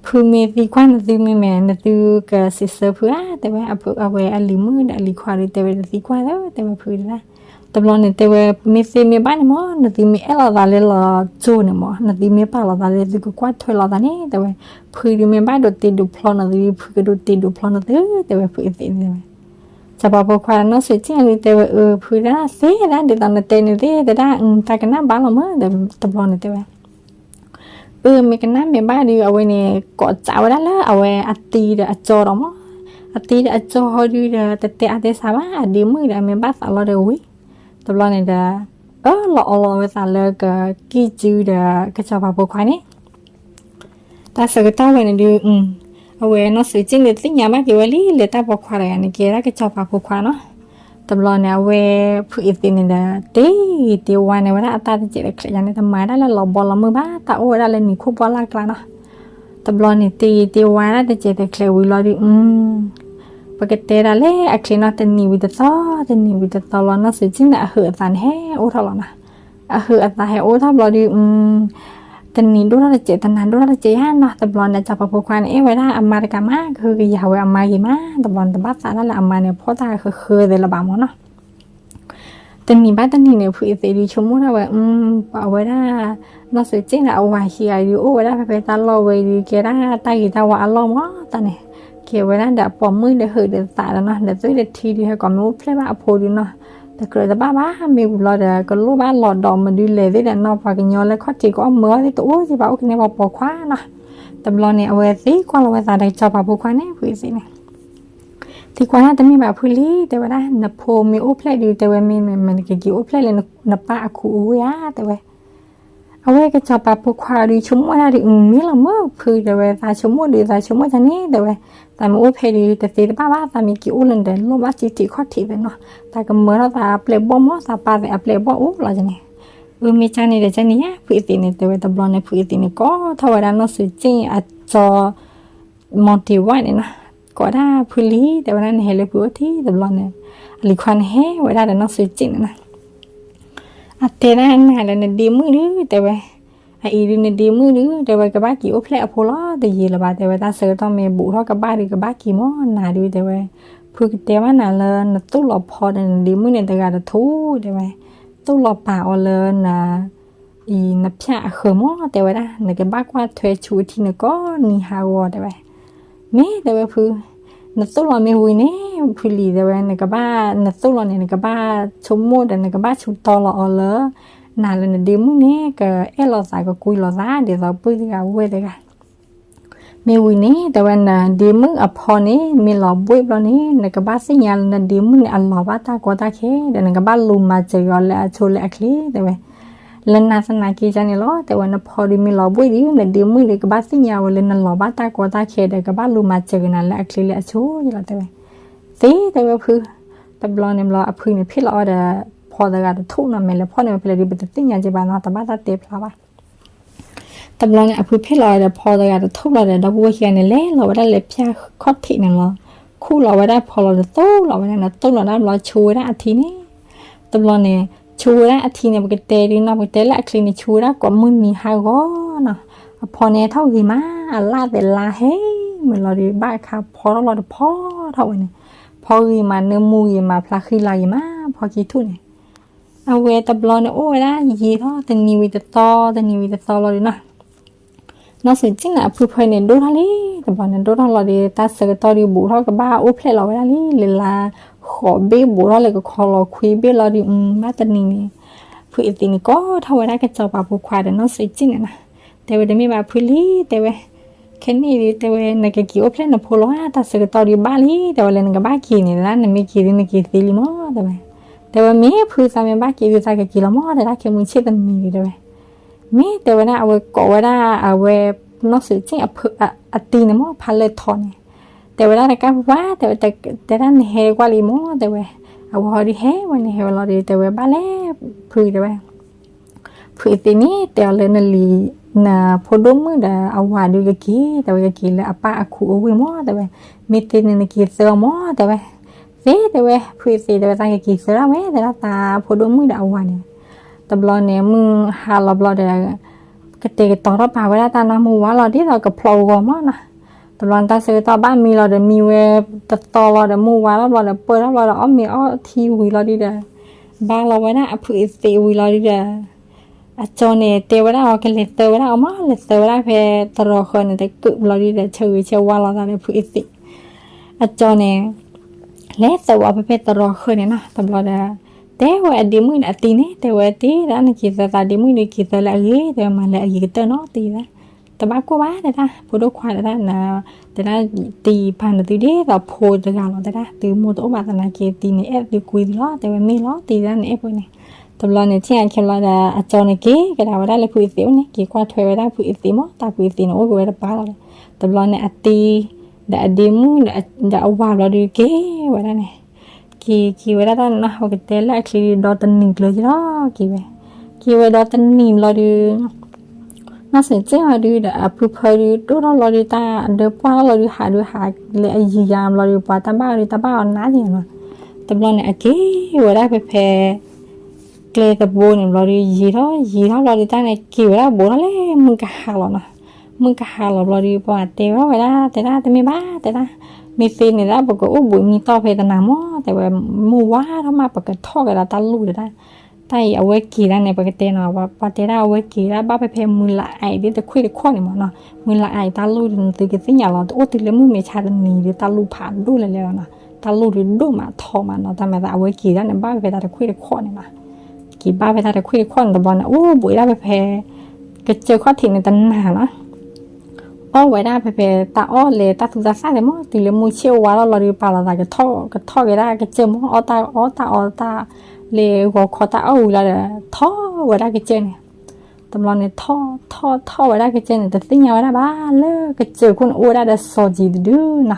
ဖုမ့ၢ်သံကွၢ်နသုမ့ၢ်မဲာ် နသုကစံးဆၢဖုဧါ တဲဝဲ အဝဲအလံၤမုၣ်ဒီးအလံၤခွါဒုး တဲဝဲတသံကွၢ်လၢ တဲဝဲဖုတဲဒၣ် တဘျီန့ၣ်တဲဝဲ မ့ၢ်သ့မ့ၢ်ဘၣ်န့ၣ်မၢ် နသုမ့ၢ်အဲၣ်လိာ်သးလၢလီၤကၠိန့ၣ်မၢ် နသုမ့ၢ်ပာ်လီၤသးလၢသုကကွၢ်ထွဲလိာ်သးန့ၣ် တဲဝဲ ဖုဒုးမ့ၢ်ဘၣ်ဒိးတ့ဒိးဖျီနသု ဖုကဒိးတ့ဒိးဖျီနသု တဲဝဲဖုအသ့းန့ၣ်တဲဝဲ ကစီၤပၤဖိခွါနီၢ်စွ့ၤကၠ့ၣ်န့ၣ် တဲဝဲ အၢ ဖုဒၣ်သ့ဒၣ် ဒ်သိးနတဲန့ၣ်သ့ တဲဒၣ် တၢ်ကနၣ်ဘၣ်လီၤမၢ် တဘျီန့ၣ်တဲဝဲ အၢ မ့ၢ်ကနၣ်မ့ၢ်ဘၣ်ဒုး အဝဲန့ၣ် ကိးစးဝဲဒၣ်လၢအဝဲအတံၤဒီးအကၠီဒီးမၢ် အတံၤဒီးအကၠီဟီဒုးဒီး တတဲအါတဲစှၤဘၣ် အဒ့မုၣ်ဒီး အမ့ၢ်ဘၣ်သးလီၤဒီးဝံၤ တဘျီန့ၣ်ဒီး အၢၣ်လီၤအီလီၤဝဲသးလၢကကံၣ်စုဒီး ကစီၤပၤဖိခွါန့ၣ် တၢ်ဆၢကတီၢ်ဝဲန့ၣ်ဒုး အဝဲနီၢ်စွ့ၤကၠ့ၣ်န့ၣ် သ့ၣ်ညါဘၣ်က့ၤဝဲလံ လၢတၢ်ပိာ်ခွါတဂၤန့ၣ် ကဲဒၣ်ကစီၤပၤဖိခွါနီၤ တဘျီန့ၣ် အဝဲဖုအသ့းန့ၣ်ဒီး တ့ဂ့ၤတ့ဝါန့ၢ်ဝဲဒၣ်အတၢ်တစဲးတချဲးယါန့ၣ် တမၤဒၣ်လၢလီၤဘီလီၤမုၢ်ဘၣ် တၢ်အိၣ်ဝဲဒၣ်လၢနံၤခိၣ်ဘီလၢ်ကျါနီၤ တဘျီန့ၣ် တ့ဂ့ၤတ့ဝါဒၣ်တစဲးတချဲးဝံၤလီၤဒုး ပကတဲဒၣ်လၢအချ့နီၤ တနံၤဝံၤတသီ တနံၤဝံၤတသီလီၤ နီၢ်စွ့ၤကၠ့ၣ်န့ၣ် အဟုးအသးန့ၣ်ဟဲအိၣ်ထီၣ်လီၤနီၤ အဟုးအသးဟဲအိၣ်ထီၣ်ဘျီဒုး တနံၤဒိၣ်ထီၣ်တစဲး တနၤဒိၣ်ထီၣ်တစဲးယါနီၤ တဘျီန့ၣ် ကစီၤပၤဖိခွါန့ၣ် အဲၣ်ဝဲဒၣ်အမါတကးမး ကဟုကယာ်ဝဲအမါဂ့ၤမး တဘျီန့ၣ် တဘၣ်သးဒၣ်လၢအမါန့ၣ် ဖီၣ်တၢ်ဃၢဃၢသ့လၢၤဘၣ်မၢ်နီၤ တနံၤဘၣ်တနံၤန့ၣ် ဖုအသ့းဒုးဆိကမိၣ်ဒၣ်ဝဲ အဝဲဒၣ် နီၢ်စွ့ၤကၠ့ၣ်န့ၣ် အဝၤခံဂၤဒုး အိၣ်ဝဲဒၣ်ဖဲဖဲတၢ်လီၢ်ဝဲဒုး ကဲဒၣ်တၢ်ဂ့ၤတၢ်ဝါအလီၢ်မၢ်တၢ်န့ၣ် ကဲဝဲဒၣ်ဒီးအပိာ်မုၣ်ဒီးဟုးဒီးသးဒီးနီၤ ဒီးသွံၣ်ဒီးထံဒုး ဟဲကိးမ့ၢ်အိၣ်ဖျဲၣ်ဘၣ်အဖိဒုးနီၤ တကြၢးတဘၣ်ဘၣ် မ့ၢ်ဝံၤဘျီဒီး ကလိၣ်ဘၣ်လီၤဒီးမနုၤလဲၣ်သ့ၣ်ဒီးနီၤ ပှၤကညီလၢခီၣ်ထံးကအီၣ်မၢအီၣ်သ့ၣ်တအိၣ်က့ဘၣ် အိၣ်ကနဲပှၤပိာ်ခွါနီၤ တဘျီန့ၣ် အဝဲသံကွၢ်လီၤဝဲသးဒီးကစီၤပၤဖိခွါန့ၣ် ဖုအသ့းန့ၣ် သံကွၢ်ဒၣ်တမ့ၢ်ဘၣ်ဖုလံ တဲဝဲဒၣ် နဖိမ့ၢ်အိၣ်ဖျဲၣ်ဒုး တဲဝဲမ့ၢ်မ့ၢ်မ့ၢ်နကက့ၤအိၣ်ဖျဲၣ်လၢ နပၢ်အခူအဝ့ၢ်ဧါ တဲဝဲ အဝဲကစီၤပၤဖိခွါဒုးဆိကမိၣ်ဒၣ်ဒုး မ့ၢ်လီၤမၢ်ဖု တဲဝဲ သးဆိကမိၣ်ဒုး သးဆိကမိၣ်ဒ်န့ၣ် တဲဝဲ သးမ့ၢ်အိၣ်ဖဲဒုး တသ့တဘၣ်ဘၣ် သးမ့ၢ်က့ၤအိၣ်လၢနဒီး လိၣ်ဘၣ်စုထံးခီၣ်ထံးသ့နီၤ သးကမၢထီၣ်သးအပျဲၢ်ဘီၣ်မၢ် သးပၢ်သ့ၣ်အပျဲၢ်ဘီၣ်အိၣ်လီၤန့ၣ် အၢ မ့ၢ်ကၢ်န့ၣ်ဒီးကၢ်န့ၣ်ယါ ဖုအသ့းန့ၣ် တဲဝဲ တဘျီန့ၣ် ဖုအသ့းန့ၣ် ကိးထီၣ်ဝဲဒၣ်နီၢ်စွ့ၤကၠ့ၣ်အကၠီ မီၤတ့ၤဝၣ်န့ၣ်နီၤ ကိးဒၣ်ဖုလံ တဲဝဲဒၣ် နဟဲလၢဖုအိၣ်ထံး တဘျီန့ၣ် အလံၤခွါန့ၣ်ဟဲဝဲဒၣ်ဒီးနီၢ်စွ့ၤကၠ့ၣ်န့ၣ်နီၤ အတဲဒၣ်နၤလၢနဒ့မုၣ်ဒုး တဲဝဲ အအံၤဒုးနဒ့မုၣ်ဒုး တဲဝဲ ကဘၣ်က့ၤအိၣ်ဖျဲၣ်အဖိလီၤ တယံာ်လၢၤဘၣ် တဲဝဲ တၢ်ဆၢကတီၢ်မ့ၢ်ဘူးထီၣ်ကဘၣ်ဒုး ကဘၣ်က့ၤမၢ်နၤဒုး တဲဝဲ ဖုကတဲဘၣ်နၤလၢနသိၣ်လီၤဖီဒီးနဒ့မုၣ်န့ၣ်တဂၤတထူ တဲဝဲ သိၣ်လီၤပာ်အီၤလၢန အံၤနဖၠၣ်အဃၢၤမၢ် တဲဝဲဒၣ် နကဘၣ်ကွၢ်ထွဲဆူအထံနကိးနံၤဟးဂီၤ တဲဝဲ မ့ၢ်တဲဝဲဖု နသိၣ်လီၤမ့ၢ်ဝံၤန့ၣ် ဖုလံၤ တဲဝဲ နကဘၣ် နသိၣ်လီၤန့ၣ် နကဘၣ်ဆိကမိၣ်ဒီး နကဘၣ်ဆူတီလီၤအီၤလၢ နၤလၢနဒ့မုၣ်န့ၣ် ကအဲၣ်လိာ်သးကကွံလိာ်သး ဒ်သိးပုၢ်တဂၤဝဲၢ်တဂၤ မ့ၢ်ဝံၤန့ၣ် တဲဝဲ နဒ့မုၣ်အဖီန့ၣ် မ့ၢ်လီၤဘှ့ၣ်ဘျီန့ၣ် နကဘၣ်သ့ၣ်ညါလၢနဒ့မုၣ်န့ၣ် အလီၤဘၣ်တၢ်ကီတၢ်ခဲ ဒီးနကဘၣ်လူၤမၤစၢၤအီၤလၢအဆိလၢအချ့ တဲဝဲ လၢနၤသနာ်က့န့ၣ်လီၤ တဲဝဲ, နဖီဒုးမ့ၢ်လီၤဘှ့ၣ်ဒီး နဒ့မုၣ်ဒီး ကဘၣ်သ့ၣ်ညါဝဲလၢနလီၤဘၣ်တၢ်ကီတၢ်ခဲဒီး ကဘၣ်လူၤမၤစၢၤက့ၤနၤလၢအချ့လၢအဆိလီၤ တဲဝဲ. သ့ တဲဝဲဖု, တဘျီန့ၣ်ဘျီ အဖုန့ၣ် ဖ့ၣ်လီၤအီၤဒီး ဖီတဂၤတထူၣ်နီၤ, မ့ၢ်လၢဖီန့ၣ် ဖဲလဲၣ်ဒုး ပတသ့ၣ်ညါက့ၤဘၣ်နီၤ, တဘၣ်တၢ်တဲဖျါဘၣ်. တဘျီန့ၣ် အဖုဖ့ၣ်လီၤအီၤဒီး ဖီတဂၤတထူၣ်ဘျီဒီး ဒီပုၢ်ဝဲၢ်ခံဂၤန့ၣ် လဲၤလီၤဝဲဒၣ်လၢဖၠၣ်ခီၣ်ထံးန့ၣ်လီၤ. ခူၣ်လီၤဝဲဒၣ်ဖီလီၤဒီး သိၣ်လီၤဝဲဒၣ်န့ၣ်, သိၣ်လီၤဒၣ်ဘျီ ဆိဝဲဒၣ်အထံန့ၣ်. တဘျီန့ၣ် ဆိဝဲဒၣ်အထံန့ၣ် ပကတဲဒုးနီၤ, ပကတဲလၢအချ့န့ၣ် ဆိဝဲဒၣ်ကိးမုၢ်နံၤဟးဂီၤနီၤ. အဖီန့ၣ်ထီၣ်ဂ့ၤမး, အလၣ်သဲးလါဟဲမုာ်လီၤဒီး ဘၣ်အခါဖီထီၣ်လီၤဒီး ဖီထီၣ်ဝဲန့ၣ်, ဖီဂ့ၤမး, နၢမူဂ့ၤမး, ဖျါဃံလၤဂ့ၤမး, ဖီခံထူၣ်န့ၣ်. အဝဲတဘျီန့ၣ် အိၣ်ဝဲဒၣ်ယံာ်ထီၣ် တနံၤဝံၤတသီ, တနံၤဝံၤတသီလီၤဒီးနီၤ, နီၢ်စံးကၠံၣ်န့ၣ် အဖုဖၢန့ၣ် ဒိၣ်ထီၣ်လံ, တဘျီန့ၣ် ဒိၣ်ထီၣ်လီၤဒီး တၢ်ဆၢကတီၢ်ဒီး ဘူးထီၣ်ကဘၣ်အိၣ်ဖျဲၣ်လီၤဝဲဒၣ်လံ, လဲၤလၢဃိးဘ့ၣ် ဘူးထီၣ်လၢကခီလီၤခွံဘ့ၣ်လီၤဒီး ဘၣ်တနံၤန့ၣ် ဖုအသံးန့ၣ် ကိးထီၣ်ဝဲဒၣ် ကစီၤပၤဖိခွါဒီး နီၢ်စံးကၠံၣ်န့ၣ်နီၤ. တဲဝဲ တမ့ၢ်ဘၣ်ဖုလံ, တဲဝဲ, ခဲန့ၣ်ဒုး တဲဝဲ နကက့ၤအိၣ်ဖျဲၣ်နဖိလီၤဧါ, တၢ်ဆၢကတီၢ်ဒီးဘၣ်လံ, တဲဝဲ, လၢနကဘၣ်က့ၤန့ၣ် နမ့ၢ်က့ၤဒုး နက့ၤသ့လံမး တဲဝဲ. တဲဝဲ မ့ၢ်ဖုသးမ့ၢ်ဘၣ်က့ၤဒုး သးကက့ၤလီၤမး တဲဒၣ်, ခဲမုၢ်ဆ့ၣ်တနံၤဒုး တဲဝဲ. မ့ၢ်တဲဝဲဒၣ် အဝဲကိးဝဲဒၣ် အဝဲ နီၢ်စံးကၠံၣ် အတံၤန့ၣ်မး ဖးလၢထီန့ၣ်, တဲဝဲဒၣ် တကၢ်ဖုပှၢ်, တဲဝဲ, တဲဒၣ် နဟဲကွၢ်လံမး တဲဝဲ. အဝဲဟီဒုးဟဲဝဲန့ၣ် ဟဲဝဲလီၤဒီး တဲဝဲ ဘၣ်လဲၣ်ဖု တဲဝဲ. ဖုအသံးန့ၣ် တဲအီၤလၢ နလံၤ နဖိဒိၣ်မုၣ်ဒီးအဝၤဒုးကက့ၤ, တဲဝဲ ကက့ၤလၢအပၢ်အခူအဝ့ၢ်မး တဲဝဲ, မ့ၢ်သ့န့ၣ် နက့ၤသၢအီၤမး တဲဝဲ. သ့ တဲဝဲ ဖုအသံး တဲဝဲ သးကက့ၤသၢဒၣ်ဝဲ တဲဒၣ် သးဖိဒိၣ်မုၣ်ဒီးအဝၤန့ၣ်. တဘျီန့ၣ် မုၢ်ဟါလီၤဘျီဒီး ကတဲာ်ကတီၤထီၣ်ပာ်ဝဲဒၣ်တၢ်နီၢ်မုၢ်ဝါလီၤ ဒ်သိးကဖျီကဂီၤမးနီၤ. တဘျီန့ၣ် တၢ်ဆၢကတီၢ်ဘၣ်မံလီၤဒီး မံဝဲတသီလီၤဒီး မုၢ်ဝါထီၣ်ဘျီဒီး ပၢၢ်ထီၣ်ဘျီဒီး အီၣ်မ့ၤအီထံဝံၤလီၤဒုးဒီး ဘါလီၤဝဲဒၣ်အဖုအသံးဝံၤလီၤဒုးဒီး အကၠီန့ၣ် တဲဝဲဒၣ်အီၤ ကလဲၤသၢဝဲဒၣ်အီၤမး, လဲၤသၢဝဲဒၣ်ဖဲသရိာ်ဃၢၤန့ၣ် တကုးဘျီဒုးဒီး ဆၢဂ့ၤဆၢဝါလီၤသးဒီးဖုအသံး. အကၠီန့ၣ် လဲၤသၢဝဲဖဲဖဲသရိာ်ဃၢၤန့ၣ်နီၤ. တဘျီဒီး တဲဝဲအဒ့မုၣ်ဒီးအသံးန့ၣ် တဲဝဲ တ့ဒၣ် နက့ၤသၢသးဒ့မုၣ်ဒီး က့ၤသၢလၢအဂ့ၤ တဲဝဲ မၤလၢအဂ့ၤကတၢၢ်နီၤ တ့ဒၣ်. တဘၣ်ကိၢ်ဘၣ် တဲဒၣ် ဖိဒိၣ်ခွါ တဲဒၣ် တဲဒၣ် တံၤပာ်နသုဒ်သိးဖိတဂၤလီၤ တဲဒၣ်, သုမိၢ်တအိၣ်ဘၣ်သနာ်က့ တံၤန့ၣ်အဲၣ်သုကွံသုလီၤ တဲဝဲ. မ့ၢ်လီၤ တ့ဒၣ် နအဲၣ်ပှဲၤန့ၣ်. တဘျီန့ၣ် ထံၣ်အခဲဘျီဒီး အကၠီန့ၣ်က့ၤကဒါဝဲဒၣ်လၢဖုအသံးအိၣ်န့ၣ် က့ၤကွၢ်ထွဲဝဲဒၣ်ဖုအသံးမး, တၢ်ဖုအသံးန့ၣ် အိၣ်က့ၤဝဲတပၤလီၤဒီး တဘျီန့ၣ် အတံၤ ဒီးအဒ့မုၣ် ဒီးအဝၤဘျီဒုးက့ၤဝဲဒၣ်န့ၣ် က့ၤက့ၤဝဲဒၣ်တၢ်န့ၣ်နီၤ, ပကတဲလၢအချ့ဒီး ဒီတနံၤကျၢၤက့ၤလီၤ က့ၤဝဲ, က့ၤဝဲဒီတနံၤဘျီဒုး နီၢ်စံးကၠံၣ်အီၤဒုးဒီး အဖုဖၢဒုး ဒိၣ်ထီၣ်လီၤဒုး တၢ်ဒၢပှၢ်ထီၣ်လီၤဒုး ဟးဒုးဟးလၢအယံၤယၤဘျီဒုး ပှၤတၢ်ဘၣ်အီၤဒုး တၢ်ဘၣ်အီၤနးက့ၤနီၤ. တဘျီန့ၣ် အက့ၤဝဲဒၣ်ဖဲဖဲ ကျဲသဘိန့ၣ်ဘျီဒုး ယံာ်ထီၣ်ယံာ်ထီၣ်ဘျီဒုး တၢ်န့ၣ်က့ၤဝဲဒၣ်ဘူးထီၣ်လၢမုၢ်ကဟါလီၤနီၤ. မုၢ်ကဟါလီၤဘျီဒုး ပှၤတဲဝဲဒၣ် တဲဒၣ် တမ့ၢ်ဘၣ် တဲဒၣ်, မ့ၢ်သ့န့ၣ်ဒၣ် ပကအိၣ်ဘှံးမံတီၢ်ဖဲတနၤမး တဲဝဲ, မုၢ်ဝါထီၣ်မး ပကထီၣ်က့ၤဒၣ်တၢ်လူၢ်တဲဒၣ်. တၢ်အံၤအဝဲက့ၤဒၣ်န့ၣ် ပကတဲနီၤ, ပှၤတဲဒၣ်အဝဲက့ၤဒၣ်ဘၣ်ဖဲဖဲမုၢ်လၢအအံၤဒ်တခွ့ၣ်တခီၣ်န့ၣ်မးနီၤ. မုၢ်လၢအအံၤတၢ်လူၢ်ဒုး နသုကသ့ၣ်ညါလီၤ, တအိၣ်တုၤလၢမုၢ်မ့ၢ်ဆါတနံၤဒုး တၢ်လူၢ်ဖးဒိၣ်လဲၣ်လဲၣ်လီၤနီၤ. တၢ်လူၢ်ဒုးဒိၣ်မးထီမးနီၤ, တၢ်မၤသးအဝဲက့ၤဒၣ်န့ၣ် ဘၣ်ဖဲဖဲတၢ်တခွ့ၣ်တခီၣ်န့ၣ်နီၤ. က့ၤဘၣ်ဖဲတၢ်တခွ့ၣ်တခီၣ်န့ၣ်တဘျီန့ၣ် အိၣ်ဘှံးဒၣ်ဖဲဖဲ ကစၢၢ်ခီၣ်ထံးန့ၣ်တနၤနီၤ. အီၣ်ဝဲဒၣ်ဖဲဖဲတၢ်အီၣ်လဲၤတၢ်သူတၢ်သၣ်န့ၣ်မး, တုၤလၢမုၢ်ဆ့ၣ်ဝါထီၣ်လီၤဒုး ပာ်လီၤသးကထီၣ် ကထီၣ်က့ၤဒၣ်ကစၢၢ်မး, အီၣ်တၢ်အီၣ်တၢ်အီတၢ် လဲၤဂီၤခီတၢ်အီၣ်ဝံၤလီၤဒီး ထီၣ်ဝဲဒၣ်ကစၢၢ်န့ၣ်. တဘျီန့ၣ် ထီၣ်ထီၣ်ထီၣ်ဝဲဒၣ်ကစၢၢ်န့ၣ် တသ့ၣ်ညါဝဲဒၣ်ဘၣ် လၢကစၢၢ်ခိၣ်န့ၣ် အိၣ်ဝဲဒၣ်ဒီးစီၤစံၤတဒုနီၤ.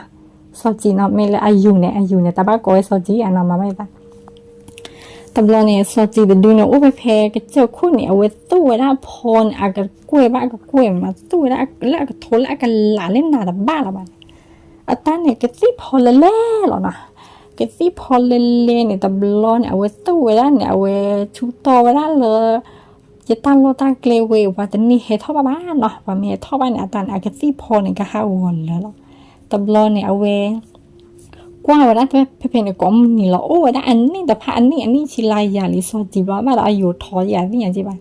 စီၤစံၤနီၤ မ့ၢ်လၢအယူၤန့ၣ် အယူၤန့ၣ် တၢ်ဘၣ်ကိးဝဲစီၤစံၤ အနီၤမၤဘၣ်ယသး တဘျီန့ၣ် စီၤစံၤတဒုန့ၣ် အိၣ်ဖဲဖဲကစၢၢ်ခိၣ်န့ၣ် အဝဲသူၣ်ဝဲဒၣ်ဖီန့ၣ် အကကွဲၢ်ဘၣ်အကကွဲၢ်မး သူၣ်ဝဲဒၣ်လၢအကထိလၢအကလးလၢနၤတဘၣ်လီၤဘၣ်န့ၣ်. အတၢ်န့ၣ် ကသံၣ်ဖီလဲလဲလီၤနီၤ. ကသံၣ်ဖီလဲလဲန့ၣ် တဘျီန့ၣ် အဝဲသူၣ်ဝဲဒၣ်န့ၣ် အဝဲဆူတီဝဲဒၣ်လၢ ယတၢ်လီၢ်တၢ်ကျဲဝဲ ပှၤတန့ၢ်ဟဲထီၣ်ဘၣ်ဘၣ်နီၤ. ပှၤမ့ၢ်ဟဲထီၣ်ဘၣ်န့ၣ် အတၢ်န့ၣ် အကသံၣ်ဖီန့ၣ် ကဟးဂီၤလၢာ်လီၤ. တဘျီန့ၣ် အဝဲ ကွၢ်ဝဲဒၣ်ဖဲဖဲန့ၣ် ကိးမုၢ်နံၤလီၤ. အိၣ်ဝဲဒၣ်အနံၣ်တဖၣ် အနံၣ်အနံၣ်ဆံလါယၤလံ စီၤစံၤဘျီဘၣ်ဒီး အယိာ်ထီယၤသ့ၣ်ညါက့ဘၣ်.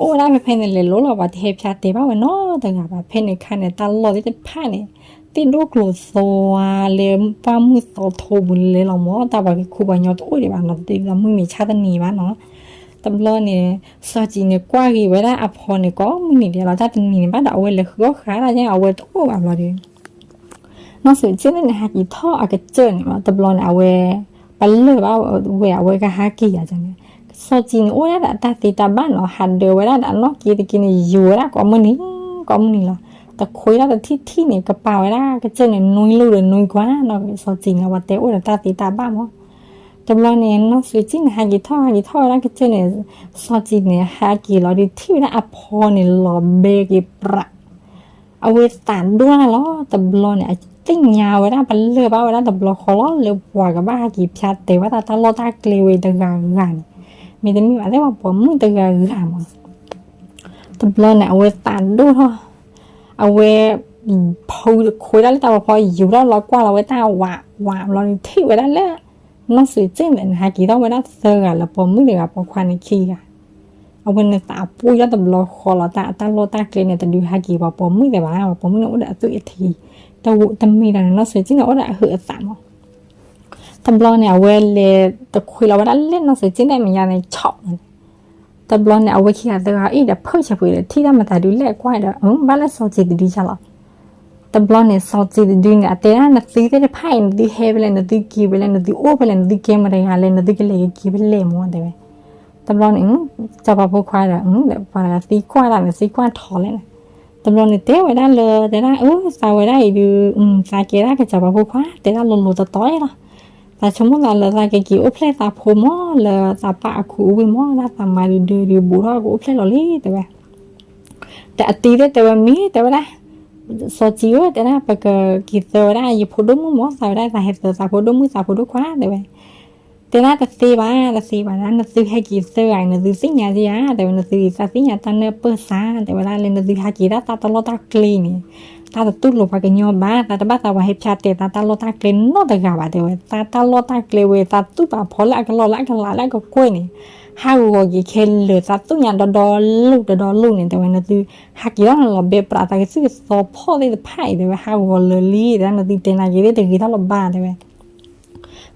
အိၣ်ဝဲဒၣ်ဖဲဖဲန့ၣ် လဲၤလိၤလီၤ ပှၤတဟဲဖျါတဲဘၣ်ဝဲနီတဂၤဘၣ်. ဖဲန့ၣ်ခါန့ၣ် တၢ်လီၢ်သ့ၣ်တဖၣ်န့ၣ် သ့ၣ်ဒိၣ်ကျိၤသိလၢပှၢ်မုၢ်သီထိပူၤလဲၤလီၤမး တၢ်ပှၤက့ၤခူပှၤညီတအိၣ်ဒံးဘၣ်နီၤ. တမုၢ်မ့ၢ်ဆါတနံၤဘၣ်နီၤ. တဘျီန့ၣ် စီၤစံၤန့ၣ် ကွၢ်ဂ့ၤဝဲဒၣ်အဖီန့ၣ် ကိးမုၢ်နံၤဒဲးလီၤ. တၢ်တနံၤန့ၣ်ဘၣ်ဒီး အဝဲလဲၤဃုအီၣ်ဃာ်ဒၣ်ယါ အဝဲတအိၣ်ဘၣ်ဘျီဒီး နီၢ်စံးကၠံၣ်န့ၣ် ဟးက့ၤထီၣ်အကစၢၢ်န့ၣ် တဘျီန့ၣ် အဝဲ ပလၢၢ်ဘၣ်ဝဲ အဝဲကဟးက့ၤယၤန့ၣ် က စီၤစံၤန့ၣ်အိၣ်ဒၣ်ဒီးအတၢ်သ့တၢ်ဘၣ်နီၤ, ဟးဒၢးဝဲဒၣ်ဒီးအနီၢ်က့တက့န့ၣ် ယူၤဝဲဒၣ်ကိးမုၢ်နံၤ ကိးမုၢ်နံၤလီၤ. တခွ့လၢတထံၣ်ထံၣ်န့ၣ် ကပၤဝဲဒၣ်ကစၢၢ်န့ၣ် နွံလူၢ်ဒီးနွံကွၢ်နီၤ, စီၤစံၤန့ၣ် အဝဲတဲအိၣ်ဒီးတၢ်သ့တၢ်ဘၣ်မး. တဘျီန့ၣ် နီၢ်စွ့ၤကၠံၣ်န့ၣ် ဟးက့ၤထီၣ် ဟးက့ၤထီၣ်ဝဲဒၣ်ကစၢၢ်န့ၣ်, စီၤစံၤန့ၣ် ဟးက့ၤလီၤဒီးထံၣ်ဝဲဒၣ်အဖီန့ၣ် လီၤဘဲက့ၤပြး အဝဲသးဒိၣ်တၢ်လီၤ. တဘျီန့ၣ် အသ့ၣ်ညါဝဲဒၣ် ပလၢၢ်ဘၣ်ဝဲဒၣ်တဘျီဃီလီၤ လၢပှၤကဘၣ်ဟးက့ၤဖၠါတဲာ်ဝဲဒၣ်တၢ်လီၢ်တၢ်ကျဲဝဲတဂၤဂၤန့ၣ်, မ့တမ့ၢ်ဘၣ်သ့ၣ်ပှၤပိာ်မုၣ်တဂၤဂၤမး. တဘျီန့ၣ် အဝဲသးဒိၣ်ထီၣ်, အဝဲ ဖုတခွ့ဒၣ်လၢတၢ်ဖီဖီ ယူၤထီၣ်လီၤကွၢ်လီၤဝဲတၢ်ဝးဝးဘျီန့ၣ် ထံၣ်ဝဲဒၣ်လၢ နီၢ်စွ့ၤကၠံၣ်န့ၣ် ဟးက့ၤထီၣ်ဝဲဒၣ်သၢဂၤလၢပိာ်မုၣ်တဂၤပိာ်ခွါန့ၣ်ခံဂၤ အဝဲန့ၣ်သးပှံၢ်ထီၣ်တဘျီဃီလီၤ တၢ်အတၢ်လီၢ်တၢ်ကျဲန့ၣ် တဒုးဟဲက့ၤပှၤပိာ်မုၣ်သ့ၣ်ဘၣ်, ပှၤပိာ်မုၣ်န့ၣ်အိၣ်ဒီးအသွံၣ်အထံ, တဝံၤတမံၤဒီးန့ၣ် နီၢ်စွ့ၤကၠံၣ်န့ၣ်အိၣ်ဒီးအဟုးအသးမး. တဘျီန့ၣ် အဝဲလဲၤတခွ့လီၤဝဲဒၣ်လၢနီၢ်စွ့ၤကၠံၣ်န့ၣ်မဲာ်ညါန့ၣ် ဆီၣ်န့ၣ်, တဘျီန့ၣ် အဝဲခံဂၤသၢဂၤအံၤဒီးဖုၣ်ဆၢဖုၣ်ဒီးထံၣ်တၢ်မတၤဒုးလဲၣ်ကွၢ်ဒီး ဘၣ်လၢစီၤစံၤတဒုယါလီၤ. တဘျီန့ၣ် စီၤစံၤတဒုန့ၣ် အတဲဒၣ်နသုသ့ၣ်တဖၣ်အံၤ နသုဟဲဖဲလဲၣ် နသုက့ၤဖဲလဲၣ် နသုအိၣ်ဖဲလဲၣ် နသုကဲမတၤတဂၤလဲၣ် နသုကလဲၤကက့ၤဖဲလဲၣ်မးတဲဝဲ. တဘျီန့ၣ် စီၤပၤဖိခွါဒီး ပှၤတဂၤသံကွၢ်တၢ်န့ၣ်သံကွၢ်ထီလဲၣ်န့ၣ်, တဘျီန့ၣ်တဲဝဲဒၣ်လၢ တဲဒၣ်အၢ သးဝဲဒၣ်အံၤဒုး သးကဲဒၣ်ကစီၤပၤဖိခွါ တဲဒၣ်လိၤလိၤတီတီအံၤလီၤ. သးဆိကမိၣ်သးလၢသးကက့ၤအိၣ်ဖျဲၣ်သးဖိမး လၢသးပၢ်အခူအဝ့ၢ်မး ဒၣ်သးမါဒုးဒုးဒုးဘူးထီၣ်ကအိၣ်ဖျဲၣ်လီၤလံတဲဝဲ. တအတံၤသ့ၣ်တဲဝဲမ့ၢ်တဲဝဲဒၣ်, စီၤစံၤဧၢ တဲဒၣ် ပကက့ၤသၢဝဲဒၣ်ယဖိဒိၣ်မုၣ်မး သးဝဲဒၣ်သးဟဲသၢသးဖိဒိၣ်မုၣ်သးဖိဒိၣ်ခွါတဲဝဲ. တဲဒၣ်တသ့ဘၣ် တသ့ဘၣ်ဒၣ် နသုဟဲက့ၤသၢဂၤအံၤ နသုသ့ၣ်ညါကယၤ တဲဝဲ နသုအံၤသးသ့ၣ်ညါတၢ်နၢ်ပၢၢ်စး တဲဝဲဒၣ်လၢ နသုဟဲက့ၤဒၣ်တၢ်တၢ်လီၢ်တၢ်ကျဲန့ၣ် တၢ်တတူၢ်လိာ်ပှၤကညီဘၣ် သးတဘၣ်သးဝၤဟဲဖၠါတဲာ်သးတၢ်လီၢ်တၢ်ကျဲနီတဂၤဘၣ်တဲဝဲ သးတၢ်လီၢ်တၢ်ကျဲဝဲ သးတူၢ်ပာ်ဖီလၢအကလီၢ်လၢအကလးလၢအကကွဲၢ်န့ၣ် ဟးဂီၤက့ၤခဲလၢာ် သးတူၢ်ညါဒီဒီလိာ်ဒီဒီလိာ်န့ၣ် တဲဝဲ နသုဟးက့ၤထီၣ်န့ၣ်လီၤ ဘဲပြးသးကသုၣ်ကသီဖီၣ်သ့ၣ်တဖၣ်အံၤ တဲဝဲ ဟးဂီၤလၢာ်လံ တဲဒၣ် နသုတဲနၤက့ၤသ့ၣ်တဂ့ၤထီၣ်လၢၤဘၣ် တဲဝဲ.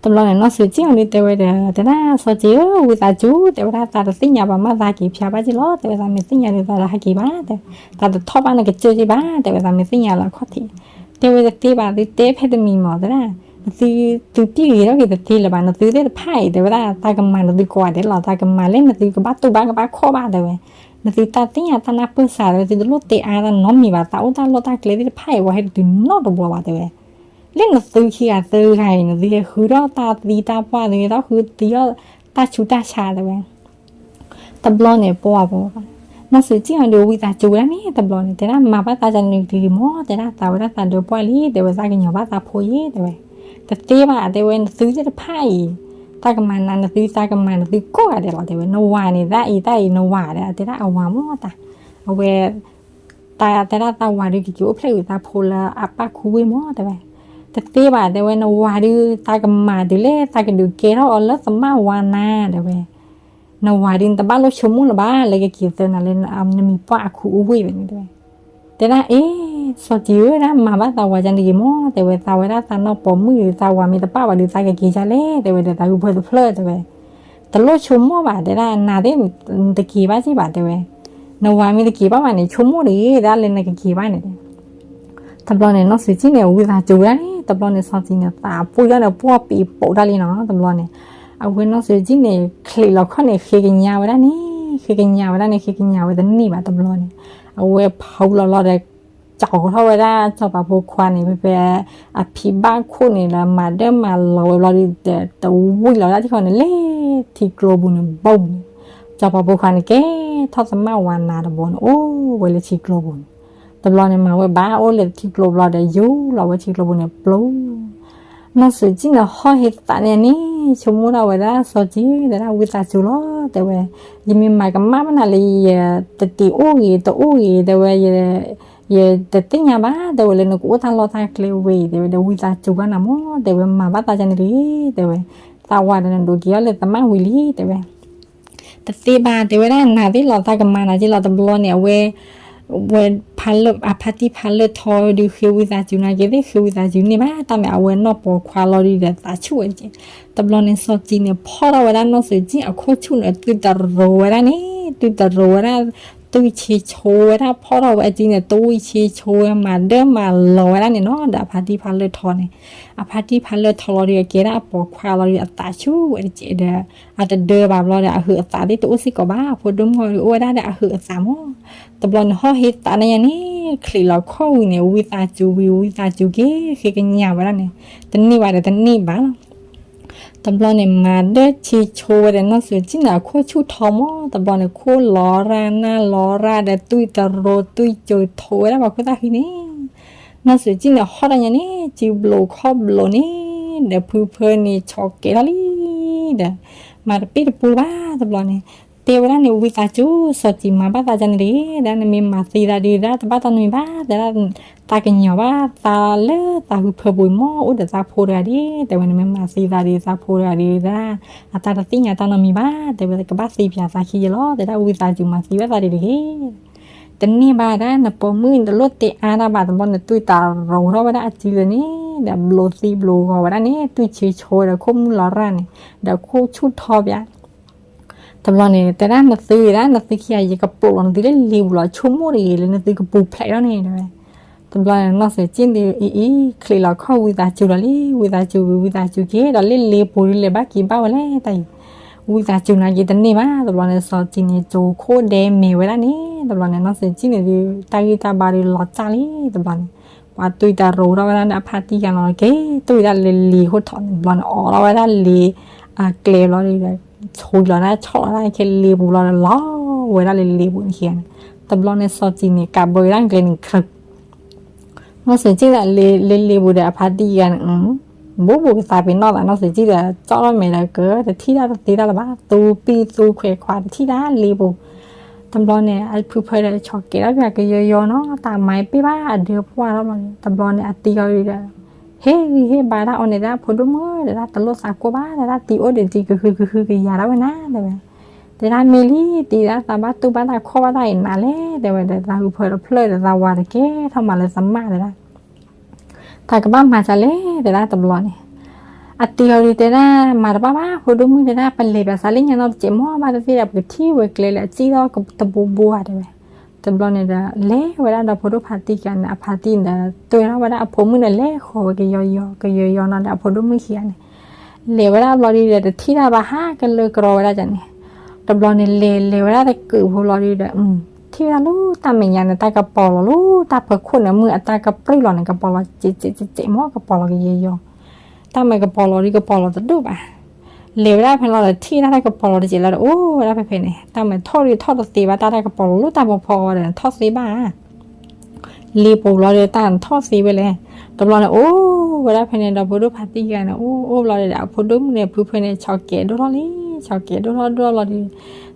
တဘျီန့ၣ် နီၢ်စွ့ၤကၠံၣ်အီၤဒုးတဲဝဲဒီး တဲဒၣ် စီၤစံၤဧၢ ဝံသးစူၤ တဲဝဲဒၣ် သးတသ့ၣ်ညါဘၣ်မး သးက့ၤဖၠါဘၣ်က့ၤလီၤ တဲဝဲ သးမ့ၢ်သ့ၣ်ညါဒီး သးတဟဲက့ၤဘၣ် တဲဝဲ သးတထီၣ်ဘၣ်နကစၢၢ်က့ၤဘၣ် တဲဝဲ သးမ့ၢ်သ့ၣ်ညါလၢအခီၣ်ထံး တဲဝဲတသ့ဘၣ် သုတဲဖဲတမံၤမး တဲဒၣ် နသု သုပံၢ်ဂ့ၤထီၣ်က့ၤတသ့လၢၤဘၣ် နသုသ့ၣ်တဖၣ်အံၤ တဲဝဲဒၣ် သးကမၤနသုကိးဂၤဒဲးလီၤ သးကမၤလၢနသုကဘၣ်တူၢ်ဘၣ်ကဘၣ်ခီၣ်ဘၣ် တဲဝဲ နသုတၢ်သ့ၣ်ညါတၢ်နၢ်ပၢၢ်စး တဲဝဲ သုတလိၣ်တဲအါတၢ်နီတမံၤဘၣ် သးအိၣ်တၢ်လီၢ်တၢ်ကျဲသ့ၣ်တဖၣ်အံၤ ပှၤဟဲတတုၤနီတဘျီဘၣ် တဲဝဲ လၢနသုခံဂၤသၢဂၤအံၤ နသုဟဲဃုထီၣ်တၢ်သံတၢ်ပှၢ် သုဟဲထီၣ်ဃုသံထီၣ်တၢ်ဆူးတၢ်ဆါ တဲဝဲ တဘျီန့ၣ် ပှၤ ပှၤ နီၢ်စွ့ၤကၠံၣ်အီၤဒုးဝံသးစူၤဝဲဒၣ်န့ၣ် တဘျီန့ၣ် တဲဒၣ် မၤဘၣ်သးကန့ၣ်တဂ့ၤမး တဲဒၣ် သးဝဲဒၣ်သးဒၢပှၢ်လံ တဲဝဲ သးကညီၤဘၣ်သးဖိယ့ၣ် တဲဝဲ တသ့ဘၣ် တဲဝဲ နသုသ့ၣ်တဖၣ်အံၤ သးကမၤနၤနသု သးကမၤနသုကိးဂၤဒဲးလီၤ တဲဝဲ နဝၤန့ၣ် သးအံၤ သးအံၤ နဝၤဒီး တဲဒၣ်အဝၤမးတၢ် အဝဲ တၢ်တဲဒၣ်သးဝၤဒုးကက့ၤအိၣ်ဖျဲၣ်ဂ့ၤသးဖိလၢအပၢ်ခူဝ့ၢ်မး တဲဝဲ တသ့ဘၣ် တဲဝဲ နဝၤဒုး သးကမၤတုၤလၢသးကဒုးကဲထီၣ်အီၤလၢသမၣ်ဝါနၤ တဲဝဲ နဝၤဒုး နတဘၣ်လိၣ်ဆိကမိၣ်လၢၤဘၣ် လၢကက့ၤသၢနၤလၢနမံၤပှၢ်အခူအဝ့ၢ်ဝဲန့ၣ် တဲဝဲ တဲဒၣ် အ့ စီၤစံၤဧၢ ဒၣ်မၤဘၣ်သးဝၤကန့ၣ်တဂ့ၤမး တဲဝဲ သးဝဲဒၣ်သးနီၢ်ပိာ်မုၣ်ဒုး သးဝၤမ့ၢ်တပၣ်ဘၣ်ဒုး သးကက့ၤဒ်လဲၣ် တဲဝဲဒီး သးဂုၢ်ဖၢတဖျၢၣ် တဲဝဲ တလိၣ်ဆိကမိၣ်ဘၣ် တဲဒၣ် နၤသ့ၣ် နတက့ၤဘၣ်က့ၤဘၣ် တဲဝဲ နဝၤမ့ၢ်တက့ၤဘၣ်ဘၣ်န့ၣ် ဆိကမိၣ်တဂ့ၤ ဒၣ်လၢနကက့ၤဘၣ်န့ၣ် တဘျီန့ၣ် နီၢ်စွ့ၤကၠံၣ်န့ၣ် ဝံသးစူၤဝဲဒၣ်န့ၣ် တဘျီန့ၣ် စီၤစံၤန့ၣ် သးပှံၢ်ထီၣ်ဒီးပှီၢ်ပံးပိာ်တၢ်လံနီၤ တဘျီန့ၣ် အဝဲနီၢ်စွ့ၤကၠံၣ်န့ၣ် ချံးလီၤခီၣ်န့ၣ် ဃ့ကညးဝဲဒၣ်န့ၣ် ဃ့ကညးဝဲဒၣ်န့ၣ် ဃ့ကညးဝဲတန့ၢ်ဘၣ်တဘျီန့ၣ် အဝဲဖးလီၤလီၤဒီး ကၠီထီၣ်ဝဲဒၣ်စီၤပၤဖိခွါန့ၣ် ဖဲဖဲ အဖံဘၣ်ခိၣ်န့ၣ်ဒီး မၤဒၢၣ်မၤလီၤဝဲဘျီဒီး တဝံၣ်လီၤဝဲဒၣ်ထံၣ်ဃီန့ၣ် လၢထံကျိပူၤန့ၣ်ဘၣ်န့ၣ် စီၤပၤဖိခွါန့ၣ် ကဲထီၣ်သမၣ်ဝါနၤတဘိန့ၣ် အိၣ်ဝဲလၢထံကျိပူၤန့ၣ် တဘျီန့ၣ် မၤဝဲဘၣ်အိၣ်လၢထံကျိဘျီဒီး ယူၤလီၤဝဲထံကျိပူၤန့ၣ် ပျိ နီၢ်စွ့ၤကၠံၣ်န့ၣ် ဟီၣ်ဟ့သးန့ၣ်န့ၣ် ဆိကမိၣ်ဒၣ်ဝဲဒၣ်စီၤကၠံၣ် တဲဒၣ်ဝံသးစူၤလီၤ တဲဝဲ ယမ့ၢ်မၤကမၣ်ဘၣ်နၤလၢယတတ့ၤအိၣ်ဂ့ၤ တအိၣ်ဂ့ၤ တဲဝဲ ယတသ့ၣ်ညါဘၣ် တဲဝဲ လၢနကအိၣ်တၢ်လီၢ်တၢ်ကျဲဝဲအံၤ တဲဝဲဒီး ဝံသးစူၤဘၣ်နၤမး တဲဝဲ မၤဘၣ်သးကန့ၣ်တဂ့ၤ တဲဝဲ သးဝၤဒီးနဒိးက့ၤအီၤလၢသမၣ်ဝံၤလံ တဲဝဲ တသ့ဘၣ် တဲဝဲဒၣ် နၤသ့ၣ်လီၤ သးကမၤနၤက့ၤလီၤ တဘျီန့ၣ် အဝဲ ဝဲဖးလၢာ် အဖါတံၢ်ဖးလၢာ်ထီဒုး ဃ့ဝံသးစူၤနၤက့ၤသ့ၣ် ဃ့ဝံသးစူၤန့ၢ်ဘၣ် တၢ်မ့ၢ်အဝဲနီၢ်ပိာ်ခွါလီၤဒုးဒီး သးဆူၣ်ဝဲက့ၤ တဘျီန့ၣ် စီၤကၠံၣ်န့ၣ် ဖီၣ်ထီၣ်ဝဲဒၣ်နီၢ်စွ့ၤကၠံၣ်အခိၣ်ဆူၣ်န့ၣ် တုၤတရိၤဝဲဒၣ်န့ၣ် တုၤတရိၤဝဲဒၣ် သွံၣ်ဆ့ဆိဝဲဒၣ် ဖီၣ်ထီၣ်ဝဲအစုန့ၣ် သွံၣ်ဆ့ဆိဝဲ မၤဒၢမၤလီၤဝဲဒၣ်န့ၣ်နီၤ ဒီးအဖါတံၢ်ဖါလၢၢ်ထီန့ၣ်, အဖါတံၢ်ဖါလၢၢ်ထီလီၤဒီး အကဲဒၣ်အပိာ်ခွါလီၤဒီး အသးဆူၣ်ဝဲတကဲးဒီး အတဒၢဘၣ်ဘျီဒီး အဟုးအသးသ့ၣ်တအိၣ်စ့ၢ်ကီးဘၣ်, အဖိဒိၣ်မုၣ်အီၤဒီး အိၣ်ဝဲဒၣ်ဒီးအဟုးအသးမး. တဘျီန့ၣ် ဟီၣ်ဟ့သးနညါန့ၣ် ချံးလီၤခီၣ်ဝံၤန့ၣ် ဝံသးစူၤဝံၤ ဝံသးစူၤက့ၤ ဃ့ကညးဝဲဒၣ်န့ၣ် တန့ၢ်ဘၣ်ဒီးတန့ၢ်ဘၣ်လီၤ. တဘျီန့ၣ် မၤဒၢဆ့ဆိဝဲဒီး နီၢ်စၢၤကၠံၣ်န့ၣ် အခိၣ်ဆူၣ်ထီမး, တဘျီန့ၣ် ခိၣ်လီၤရၣ် နၢ်လီၤရၣ်ဒီး သွံၣ်တရိ သွံၣ်စၢၤထိးဝဲဒၣ်ပှၤခိၣ်သၣ်ဃံန့ၣ်, နီၢ်စၢၤကၠံၣ်န့ၣ် ဟီၣ်တညါန့ၣ် စုဘျိးခီၣ်ဘျိးန့ၣ် ဒီးဖုဖၢန့ၣ် ဆီၣ်ကဲၤထီၣ်လံ ဒီး မၤတပ့ၢ်တပူၤဘၣ်တဘျီန့ၣ်, တဲဝဲဒၣ်န့ၣ် ဝံသးစူၤ စီၤစံၤမၤဘၣ်သးဒ်န့ၣ်တဂ့ၤ, ဒၣ်နမ့ၢ်မၤသံသးဒုးဒၣ် တဘၣ်တၢ်နီတမံၤဘၣ်, တဲဒၣ် သးကညီၤဘၣ်သးလၢသးဖုဖၢပူၤမး အိၣ်ဒီးသးဖိတဂၤဒၣ်, တဲဝဲ နမ့ၢ်မၤသံသးဒုး သးဖိတဂၤဒၣ် အတၢ်တသ့ၣ်ညါတၢ်နီတမံၤဘၣ်, တဲဝဲ ကဘၣ်သံပၠးသးခံယဲလီၤ, တဲဒၣ် ဝံသးစူၤမၤသံဘၣ်သးဒ်တဂ့ၤ တန့ၢ်ဘၣ်ဒၣ် နပိာ်မုၣ်တလိၣ်တဲအါတၢ်ဘၣ်, တဘျီန့ၣ် သွံၣ်တရိထီၣ်ဝဲဒၣ်အစုလၢာ်န့ၣ် ဒီးဘျိးသံဘျိးဂီၤဝဲဒၣ်န့ၣ် သွံၣ်ဆ့ဆိဝဲဒီး ခိၣ်မုၢ်လီၤရၣ်န့ၣ် ဒီးခိၣ်ဆူၣ်ထီပၠး တဘျီန့ၣ် တဲဒၣ် နသုဒၣ် နသုခံဂၤ ယကပိာ်လီၤနသုလၢလ့ပူၤလီၤ, ဆိကမိၣ်တဂ့ၤလၢနသုကပူၤဖျဲးထီၣ်န့ၣ် တဲဝဲ. တဘျီန့ၣ် နီၢ်စၢၤကၠံၣ်ဒုး အံၤအံၤ ချံးလီၤခီၣ် ဝံသးစူၤလီၤလံ, ဝံသးစူၤဝံၤ ဝံသးစူၤက့ၤ ဒီးလၢလ့ပူၤဒုး လဲၤဘၣ်က့ၤဘၣ်ဝဲလဲၣ်တၢ်အံၤ, ဝံသးစူၤနာ်က့ၤတန့ၢ်ဘၣ်. တဘျီန့ၣ် စီၤစံၤန့ၣ်စိာ်ခိၣ်ဒဲမဲာ်ဝဲဒၣ်န့ၣ်, တဘျီန့ၣ် နီၢ်စၢၤကၠံၣ်န့ၣ်ဒုး တၢ်ဂံၢ်တၢ်ဘါဒုးလီၤစၢ်လံ. တဘျီန့ၣ် ပှၤသွံၣ်တရိထီၣ်ဝဲဒၣ်န့ၣ် အဖါတံၢ်ယါနီၤ က့ၤတုၤဝဲဒၣ်လၢလ့ခိၣ်ထီၣ်န့ၣ်, တဘျီန့ၣ် အိးထီၣ်ဝဲဒၣ်လ့ အကျဲဘျီဒီး ဆိလီၤဒၣ် ဆီၣ်လီၤဒၣ်ခဲလ့ပူၤလီၤဒီး လီၤဝဲဒၣ်လၢလ့ပူၤန့ၣ်ခံဂၤန့ၣ်, တဘျီန့ၣ် စီၤစံၤန့ၣ် ကးဘၢဝဲဒၣ်ကျဲန့ၣ် ကြၢး နီၢ်စၢၤကၠံၣ်ဒီး လ့လ့ပူၤဒီး အဖါတံၢ်ယါန့ၣ် ဘူးဘူးကသးပ့ၤနီၣ်သး, နီၢ်စၢၤကၠံၣ်ဒီး ကၠီၣ်ထီၣ်မဲာ်ဒီး ကတထံၣ်တၢ်တသ့တၢ်လၢၤဘၣ်, သူပံၢ်သူခွဲးခွါတထံၣ်တၢ်လ့ပူၤ. တဘျီန့ၣ် အဖုဖၢဒီး ဆီၣ်ကဲၤထီၣ်ပၠးကယီယီနီၤ, တၢ်မၤပ့ၢ်ဘၣ်အဒၢပှၢ်ထီၣ်ဘျီန့ၣ်, တဘျီန့ၣ် အတံၤအီၤဒီး ဟ့ၣ်ဂံၢ်ဟ့ၣ်ဘါဒၣ်အီၤန့ၣ်ဒၣ် ဖိဒိၣ်မုၣ်ဒီးဒၣ် တလိၣ်သးကိၢ်ဘၣ်ဒီးဒၣ် တံၤအိၣ်ဒံးတံၤ ကဟုကဟုကယာ်ဒၣ်ဝဲနၤ တဲဝဲ. တဲဒၣ် မ့ၢ်လံ တံၤဒၣ် သးဘၣ်တူၢ်ဘၣ်တၢ်ခီၣ်ဘၣ်တၢ်အံၤနၤလဲၣ် တဲဝဲဒီး သးဟုဖၢတဖျၢၣ်ဒီး သးဝၤတကဲထီၣ်မးလၢသမၣ်တဲဒၣ်. တၢ်ကဘၣ်မၤစၢၤလဲၣ် တဲဒၣ်တဘျီန့ၣ်, အတံၤအီၤဒုးတဲဒၣ် မၤတဘၣ်ဘၣ် ဖိဒိၣ်မုၣ်တဲဒၣ် ပလဲၤပၠးစးလၢညါနီတစဲးမီၢ် ဘၣ်တသ့ဒီး ပကထံၣ်ဝဲကျဲလၢအစံၣ်ထီၣ်တဘိဘိဧါ တဲဝဲ. တဘျီန့ၣ်ဒီး လဲၤဝဲဒၣ်ဒီးဖိဒိၣ်ဖါတံၢ်ခံဂၤန့ၣ်, အဖါတံၢ်န့ၣ်ဒီး တွဲထီၣ်ဝဲဒၣ်အဖိမုၣ်န့ၣ် လဲၤဃီၤဝဲကယီယီ ကယီယီနီၤဒီး အဖိဒိၣ်မုၣ်ခံဂၤန့ၣ် လဲၤဝဲဒၣ်ဘျီဒုးဒီး တထံၣ်တၢ်ဘၣ် ဟးကလၢကရီဝဲဒၣ်န့ၣ်, တဘျီန့ၣ် လဲၤလဲၤဝဲဒၣ်တကုးဖိလီၤဒုးဒီး ထံၣ်ဝဲဒၣ်လၢတၢ်မဲာ်ညါန့ၣ် တၢ်ကပီၤလီၤလၢတၢ်ဖီခိၣ်န့ၣ် မုၢ်အတၢ်ကပြုၢ်လီၤန့ၣ် ကပီၤလီၤစဲးစဲးစဲးစဲးမီၢ် ကပီၤလီၤကယီယီ တၢ်မ့ၢ်ကပီၤလီၤဒုး ကပီၤလီၤတဒိၣ်ဘၣ်. လဲၤဝဲဒၣ်ဖဲလီၤဒီး ထံၣ်ဝဲဒၣ်တၢ်ကပီၤလီၤတစဲးလီၤဒီး အိၣ်ဝဲဒၣ်ဖဲဖဲန့ၣ်, တၢ်မ့ၢ်ထီၣ်ဒုးထီၣ်တသ့ဘၣ် တၢ်တၢ်ကပီၤလီၤလၢတၢ်ဖီဖီဒီး ထီၣ်သ့ဘၣ်ဧါ လ့ပူၤလီၤဒီး တၢ်ထီၣ်သ့ဝဲလဲၣ်. တဘျီန့ၣ် အိၣ်ဝဲဒၣ်ဖဲန့ၣ်ဒီး ဖိဒိၣ်ဖါတံၢ်ခံဂၤန့ၣ် အိၣ်အိၣ်ဘျီဒီး အဖိဒိၣ်မုၣ်န့ၣ် ဖုဖၢန့ၣ် ဆီၣ်ကဲၤဒိၣ်ထီၣ်လံ, ဆီၣ်ကဲၤဒိၣ်ထီၣ်ဒိၣ်ထီၣ်လီၤဒီး